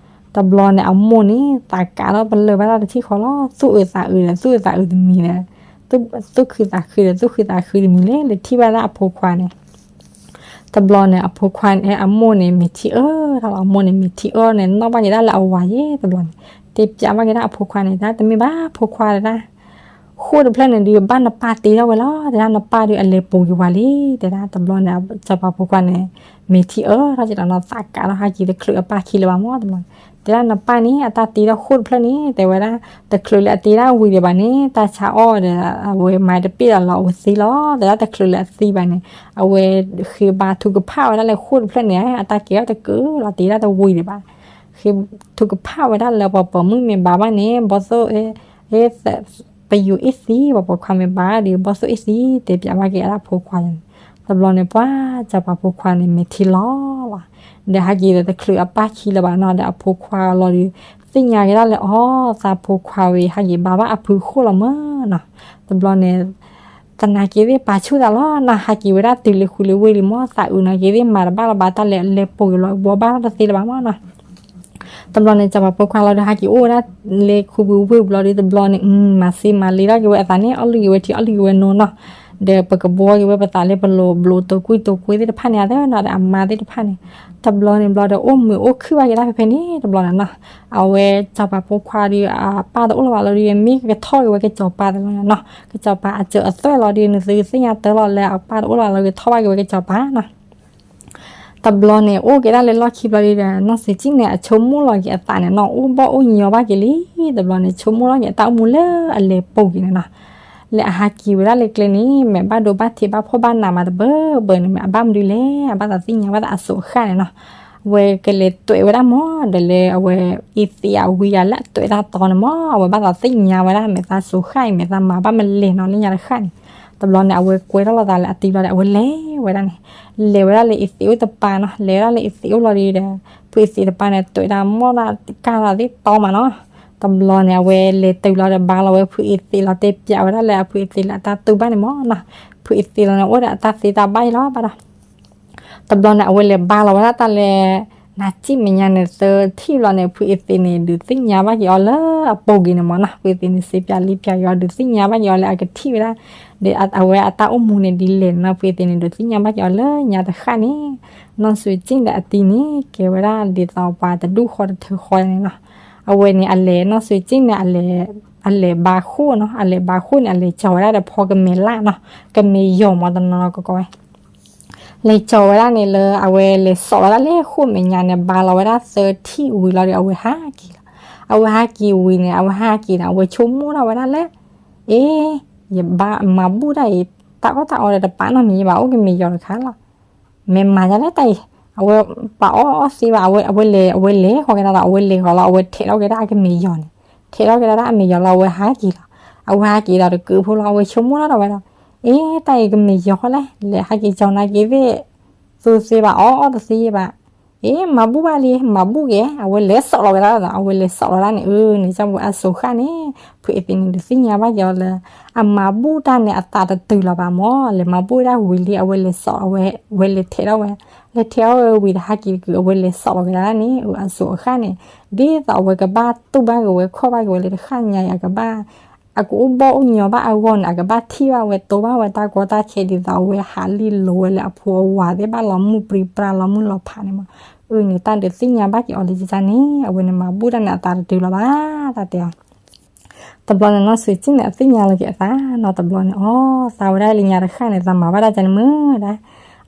တဘျီန့ၣ် အမိၢ်န့ၣ် သးကးထီၣ်ပလၢၢ်ဘၣ်ဒၣ်တထံၣ်ဃီလီၤ သူၣ်အုးသးအုးဒီး သူၣ်အုးသးအုးတမံၤဒီး သူၣ်ခုသးခုဒီး သူၣ်ခုသးခုတမံၤလၢ လၢထံၣ်ဘၣ်ဒၣ်အဖိခွါန့ၣ် တဘျီန့ၣ် အဖိခွါန့ၣ် အမိၢ်န့ၣ် မ့ၢ်ထံအၢထီၣ်လီၤ အမိၢ်န့ၣ် မ့ၢ်ထံအၢန့ၣ် နီၣ်ဘၣ်က့ၤဒၣ်လၢအဝၤယဲၢ်တဘျီန့ၣ် တဲပၠးဘၣ်က့ၤဒၣ်အဖိခွါန့ၣ် တၢ်တမ့ၢ်ဘၣ်ဖိခွါတဲဒၣ် ဃိၣ်တဖျၢၣ်န့ၣ်ဒုး ဘၣ်နပၢ်တ့ထီၣ်ဝဲလီၤ တဲဒၣ် နပၢ်ဒုးအလဲၤပိာ်က့ၤဝဲလံ တဲဒၣ် တဘျီန့ၣ် စီၤပၤဖိခွါန့ၣ် မ့ၢ်ထံအၢထီၣ်က့ၤလီၤနီၤ သးကးထီၣ်ဟးက့ၤတချုးအပၢ်ခံလၢၤဘၣ်မၢ်တဘျီန့ၣ် တဲဒၣ်နပၢ်န့ၣ် အတၢ်တ့ထီၣ်ဃိၣ်တဖျၢၣ်န့ၣ် တဲဝဲဒၣ် တချုးလၢအတ့ဒၣ်ဝံၤဒံးဘၣ်န့ၣ် တၢ်ဆါအီၣ်ဒီး အဝဲမၤတပ့ၢ်လီၤလီၤ အဝဲသံလီၤ တဲဒၣ် တချုးလၢအသံဘၣ်န့ၣ် အဝဲဃ့ဘါထုကဖၣ်ဝဲဒၣ်လၢဃိၣ်တဖျၢၣ်န့ၣ် အတၢ်ကဲထီၣ်တကုာ်လီၤ တ့ဒၣ်တဝံၤဒံးဘၣ် ဃ့ထုကဖၣ်ဝဲဒၣ်လၢပှၤပိာ်မုၣ်မ့ၢ်ဘါဘၣ်န့ၣ် ဘီၣ်သိၣ် ပယူၤအ့ၣ်သံ ပှၤပိာ်ခွါမ့ၢ်ဘါဒီး ဘီၣ်သိၣ်အ့ၣ်သံ တဲပၠးဘၣ်က့ၤအဒၣ်ဖိခွါန့ၣ် တဘျီန့ၣ် ပှၤစီၤပၤဖိခွါန့ၣ် မ့ၢ်ထံလီၤလီၤ ဒီးဟးက့ၤဒီးတချုးအပၢ်ခံလၢၤဘၣ်နီၤ ဒီးအဖိခွါလီၤဒီး သ့ၣ်ညါက့ၤဒၣ်လၢအီၤ သးဖိခွါဝဲ ဟးက့ၤဘါဘၣ်အဖုဃိၣ်လီၤမၢ်နီၤ တဘျီန့ၣ် သနာ်က့သ့ၣ်ပာ်ဆူၣ်သးလီၤနီၤ ဟးက့ၤဝဲဒၣ်တုၤလၢခူလၢဝ့ၢ်လံမၢ် သးအုးနာ်က့သ့ၣ်မၤတဘၣ်လၢၤဘၣ် တၢ်လဲၤလဲၤပိာ်က့ၤလီၤ ဘှီဘၣ်ထီၣ်တသ့လၢၤဘၣ်မၢ်နီၤ တဘျီန့ၣ် စီၤပၤဖိခွါလီၤဒီး ဟဲက့ၤအိၣ်ဝဲဒၣ်လၢခူပူၤဝ့ၢ်ပူၤလီၤဒီး တဘျီန့ၣ် မၤသ့မၤလ့ထီၣ်က့ၤဝဲအသးန့ၣ် အီၣ်လုၢ်က့ၤဝဲထံ အီၣ်လုၢ်က့ၤဝဲနိနီၤ ဒီးပကဘှီက့ၤဝဲပသးလၢပလိၤဘျိးတိၤကွံတိၤကွ့သ့ၣ်တဖၣ်န့ၣ် အသၢနီၤ ဒီးအမါသ့ၣ်တဖၣ်န့ၣ် တဘျီန့ၣ်ဘျီဒီး အိၣ်မုာ်အိၣ်ခုၣ်ဘၣ်က့ၤဒၣ်ဖဲဖဲန့ၣ် တဘျီန့ၣ်နီၤ အဝဲစီၤပၤဖိခွါဒီး အပၢ်တအိၣ်လၢၤဘၣ်လီၤဒီး မ့ၢ်ကထီၣ်က့ၤဝဲကစီၤပၤတဘျီန့ၣ်နီၤ ကစီၤပၤအစၢၤအသွဲၣ်လီၤဒီး နသုသ့ၣ်ညါတၢ်လီၤလၢအပၢ်တအိၣ်လၢၤဘၣ်လီၤ ကထီၣ်ဘၣ်က့ၤဝဲကစီၤပၤနီၤ တဘျီန့ၣ် အိၣ်က့ၤဒၣ်လၢလီၢ်ခံဘျီဒီး နီၢ်စံကၠံၣ်န့ၣ် အဆိကမိၣ်လီၤက့ၤအသးန့ၣ်နီၤ အိၣ်ဘီၣ်အိၣ်ညီဘၣ်က့ၤလံ တဘျီန့ၣ် ဆိကမိၣ်လီၤက့ၤအတၢ်အိၣ်မူလၢအလဲၤပိာ်က့ၤန့ၣ်နီၤ လၢအဟးက့ၤဝဲဒၣ်လၢကျဲန့ၣ် မ့ၢ်ဘၣ်ဒိဘၣ်ထံးဘၣ်ဖှီၣ်ဘၣ်နးမးတဘၢဘၢန့ၣ် မ့ၢ်အဘၣ်မနုၤလဲၣ် အဘၣ်သးသ့ၣ်ညါဘၣ်သးအစိၤအဃၣ်န့ၣ်နီၤ အဝဲကလဲၤတွဲးဝဲဒၣ်မၢ် ဒီးလၢအဝဲ အ့သံးအဝံၤယၤလၢအတွဲးတၢ်တီန့ၣ်မၢ် အဝဲဘၣ်သးသ့ၣ်ညါဝဲဒၣ် မ့ၢ်သးစိၤဃၣ်အံၤ မ့ၢ်သးမၤဘၣ်မလဲၣ်နီၤ လၢညါတဃၣ်န့ၣ် တဘျီန့ၣ် အဝဲကွဲထီၣ်လိာ်သးလၢအတံၤဘျီဒီး အဝဲလဲၤဝဲဒၣ်န့ၣ် လဲၤဝဲဒၣ်လၢအ့သံးအိၣ်တပၤနီၤ လဲၤဝဲဒၣ်လၢအ့သံးအိၣ်လီၤဒီး ဖုအ့သံးတပၤန့ၣ် တွဲးတၢ်မီၢ်ဒၣ်ကၢ်လီၤသ့ၣ်တီမးနီၤ တဘျီန့ၣ် အဝဲလဲၤတုၤလီၤဒီး ဘါလီၤဝဲဖုအ့သ့းလီၤ တဲပၠးဝဲဒၣ်လၢအဖုအ့သ့းလၢအတၢ်တူၢ်ဘၣ်န့ၣ်မၢ်နီၤ. ဖုအ့သ့းလီၤန့ၣ် အိၣ်ဒီးအတၢ်သ့တၢ်ဘၣ်အံၤလီၤဘၣ်ဒီး တဘျီန့ၣ် အဝဲလဲၤဘါလီၤဝဲဒၣ်တၢ်လၢ နၤစံၣ်မဲာ်ညါန့ၣ် သၢထံၣ်ဘျီန့ၣ် ဖုအ့သ့းန့ၣ် ဒုးသ့ၣ်ညါဘၣ်က့ၤအီၤလၢအပိာ်က့ၤန့ၣ်မၢ်နီၤ. ဖုအ့သ့းန့ၣ် စ့ပၠးလံပၠးက့ၤအီၤ ဒုးသ့ၣ်ညါဘၣ်က့ၤအီၤလၢအကထံၣ်ဝဲဒၣ် ဒီးအဝဲအတၢ်အိၣ်မူန့ၣ်ဒ်လဲၣ်န့ၣ်နီၤ. ဖုအ့သ့းန့ၣ် ဒုးသ့ၣ်ညါဘၣ်က့ၤအီၤလၢညါတဃၣ်န့ၣ် နီၢ်စွ့ကၠံၣ်ဒီးအတံၤန့ၣ် ကဲဝဲဒၣ်ဒ်သိးပှၤတဒူၣ်ဃီတထၢဃီန့ၣ်နီၤ. အဝဲန့ၣ် အလဲၤ နီၢ်စွ့ကၠံၣ်န့ၣ် အလဲၤဘါဃိၣ်နီၤ. အလဲၤဘါဃိၣ်န့ၣ် အလဲၤကၠီၤဝဲဒၣ်ဒီးဖီကမဲာ်လၢ်နီၤ. ကမဲာ်ယီၤမၢ် တနီၤနီၤကီကီဝဲ လဲၤကၠီၤဝဲဒၣ်န့ၣ်လၢ အဝဲလဲၤစိာ်ဝဲဒၣ်လၢဃိၣ်မဲာ်ညါန့ၣ် ဘါလီၤဝဲဒၣ်သၢထံၣ်ဝံၤလီၤဒီး အဝဲဟးက့ၤလီၤ. အဝဲဟးက့ၤဝံၤန့ၣ် အဝဲဟးက့ၤန့ၣ် အဝဲဆိကမိၣ်ထီၣ်ဝဲဒၣ်လၢ အ့ ယဘါမၤဘူၣ်တၢ်အံၤ တၢ်အီၣ်တၢ်အီဒီးတပာ်နီတမံၤဘၣ် အိၣ်ကမဲာ်ယီၤတခါလီၤ. မ့ၢ်မၤဒ်လဲၣ်တၢ်အံၤ အဝဲပာ်အီၣ်အီၣ်သ့ဘၣ် အဝဲလဲၤ အဝဲလဲၤဃီၤက့ၤဒီး အဝဲလဲၤဃီၤလီၤ အဝဲထဲးထီၣ်က့ၤဒၣ်အကမဲာ်ယီၤန့ၣ် ထဲးထီၣ်က့ၤဒၣ်အမဲာ်ယီၤလီၤ အဝဲဟးက့ၤလီၤ. အဝဲဟးက့ၤဒီးတကုးဖိလီၤ အဝဲဆိကမိၣ်ထီၣ်ဒီးဝဲဒီး အ့ တၢ်အံၤကမဲာ်ယီၤဃီလဲၣ် လဲၤဟးက့ၤကၠီၤနာ်က့ၤသ့ၣ် သူသ့ဘၣ် အီၣ်အီၣ်တသ့ဘၣ် အ့ မၤဘူၣ်ဘၣ်လံ မၤဘူၣ်က့ၤ အဝဲလဲၤစိာ်လီၤက့ၤဒၣ်ဒီး အဝဲလဲၤစိာ်လီၤဒၣ်န့ၣ် အၢ န့ၣ် ကၠီပူၤအစိၤဃၣ်န့ၣ် ဖုအ့သ့းန့ၣ် ဒုးသ့ၣ်ညါဘၣ်က့ၤအီၤလၢ အမၤဘူၣ်တၢ်န့ၣ် အသးတတုၤလီၤဘၣ်မၢ် လဲၤမၤဘူၣ်ဝဲဒၣ်ဝံၤလံ အဝဲလဲၤစိာ် အဝဲလဲၤထဲးထီၣ်ဝဲ လဲၤထဲးထီၣ်ဝဲဝံၤတဟးက့ၤတကုး အဝဲလဲၤစိာ်လီၤက့ၤဒၣ်န့ၣ် အၢ အစိၤအဃၣ်န့ၣ် ဒ်သိးအဝဲကဘၣ်တူၢ်ဘၣ်က့ၤဝဲခီၣ်ဘၣ်က့ၤဝဲလၢတဃၣ်ညါအံၤ အကဘၣ် အကအိၣ်ဘီၣ်အိၣ်ညီဘၣ်အဂီၢ်န့ၣ် အကဘၣ်ထံၣ်ဘၣ်ဝဲတိၢ်ဘၣ်ဝဲတၢ်ကီတၢ်ခဲ ဒ်သိးအဝဲဟးလံလိၤဝဲလၢအဖိအဝၤသ့ၣ်ဘၣ် လီၤမုၢ်ပြံပြါလီၤမုၢ်လီၤဖးန့ၣ်မၢ် အၢ န့ၣ် တၢ်ဒုးသ့ၣ်ညါဘၣ်က့ၤအီၤလၢကန့ၣ် အဝဲန့ၣ်မၤဘူၣ်တၢ်န့ၣ် အသးတတုၤလီၤဘၣ် တၢ်တဲအီၤ တဘျီန့ၣ် နီၢ်စွ့ကၠံၣ်န့ၣ် အသ့ၣ်ညါလီၤက့ၤအသးနီၤ တဘျီန့ၣ် အီ သးဝဲဒၣ်လၢညါတဃၣ်န့ၣ် သးမၤဘၣ်တၢ်ကန့ၣ်မုၢ်ဒၣ်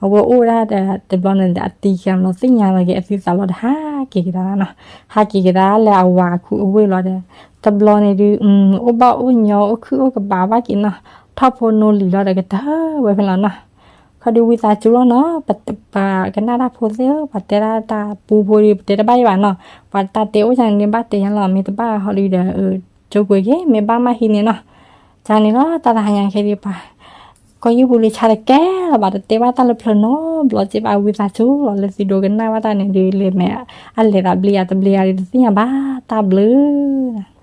အဝဲအိၣ်ဝဲဒၣ်ဒီး တဘျီန့ၣ်ဒီး အတံၤခံဘျီသ့ၣ်ညါလီၤက့ၤအသံသးလီၤဒီး ဟးက့ၤကဒါနီၤ ဟးက့ၤကဒါလၢအဝၤအခုအဝ့ၢ်လီၤဒီး တဘျီန့ၣ်ဒုး အိၣ်ဘၣ်အိၣ်ညီအိၣ်ခုၣ်အိၣ်ကဘးဘၣ်က့ၤနီၤ ထီၣ်ဖိနိလံၤလီၤဒီးကတၢၢ်ဝဲဖဲလီၤနီၤ ခီဒုးဝံသးစူၤလီၤနီၤ ပကနၣ်တၢ်ဖိသ့ၣ်ဧၢ ပှၤတဲဒၣ်တၢ်ပူဖိဒီး ပတဲတဘၣ်ယံၤဘၣ်နီၤ ပှၤတၢ်တဲအိၣ်ကန့ၣ်န့ၣ် ဘၣ်တဲယါလီၤ မ့ၢ်တဘၣ်ဟီဒုးဒီး ကၠိကွဲးက့ၤ မ့ၢ်ဘၣ်မးဟံးန့ၢ်နီၤ ကန့ၣ်လီၤ တၢ်တဟါညါခဲဒုးပှၤ ကီၢ်ယူၢ်ပူၤလၢဆါတကဲလီၤဘၣ် တတဲဘၣ်တၢ်လၢဖျၢၣ်နီတဘျီက့ဘၣ် ဝံသးစူၤလီၤ လၢသုဒိကနၣ်ဘၣ်တၢ်န့ၣ်ဒုး လၢမ့ၢ်အလဲၤသးဘျ့ယၤတဘျ့ယၤဒီး တသ့ၣ်ညါဘၣ် တၢ်ဘျုး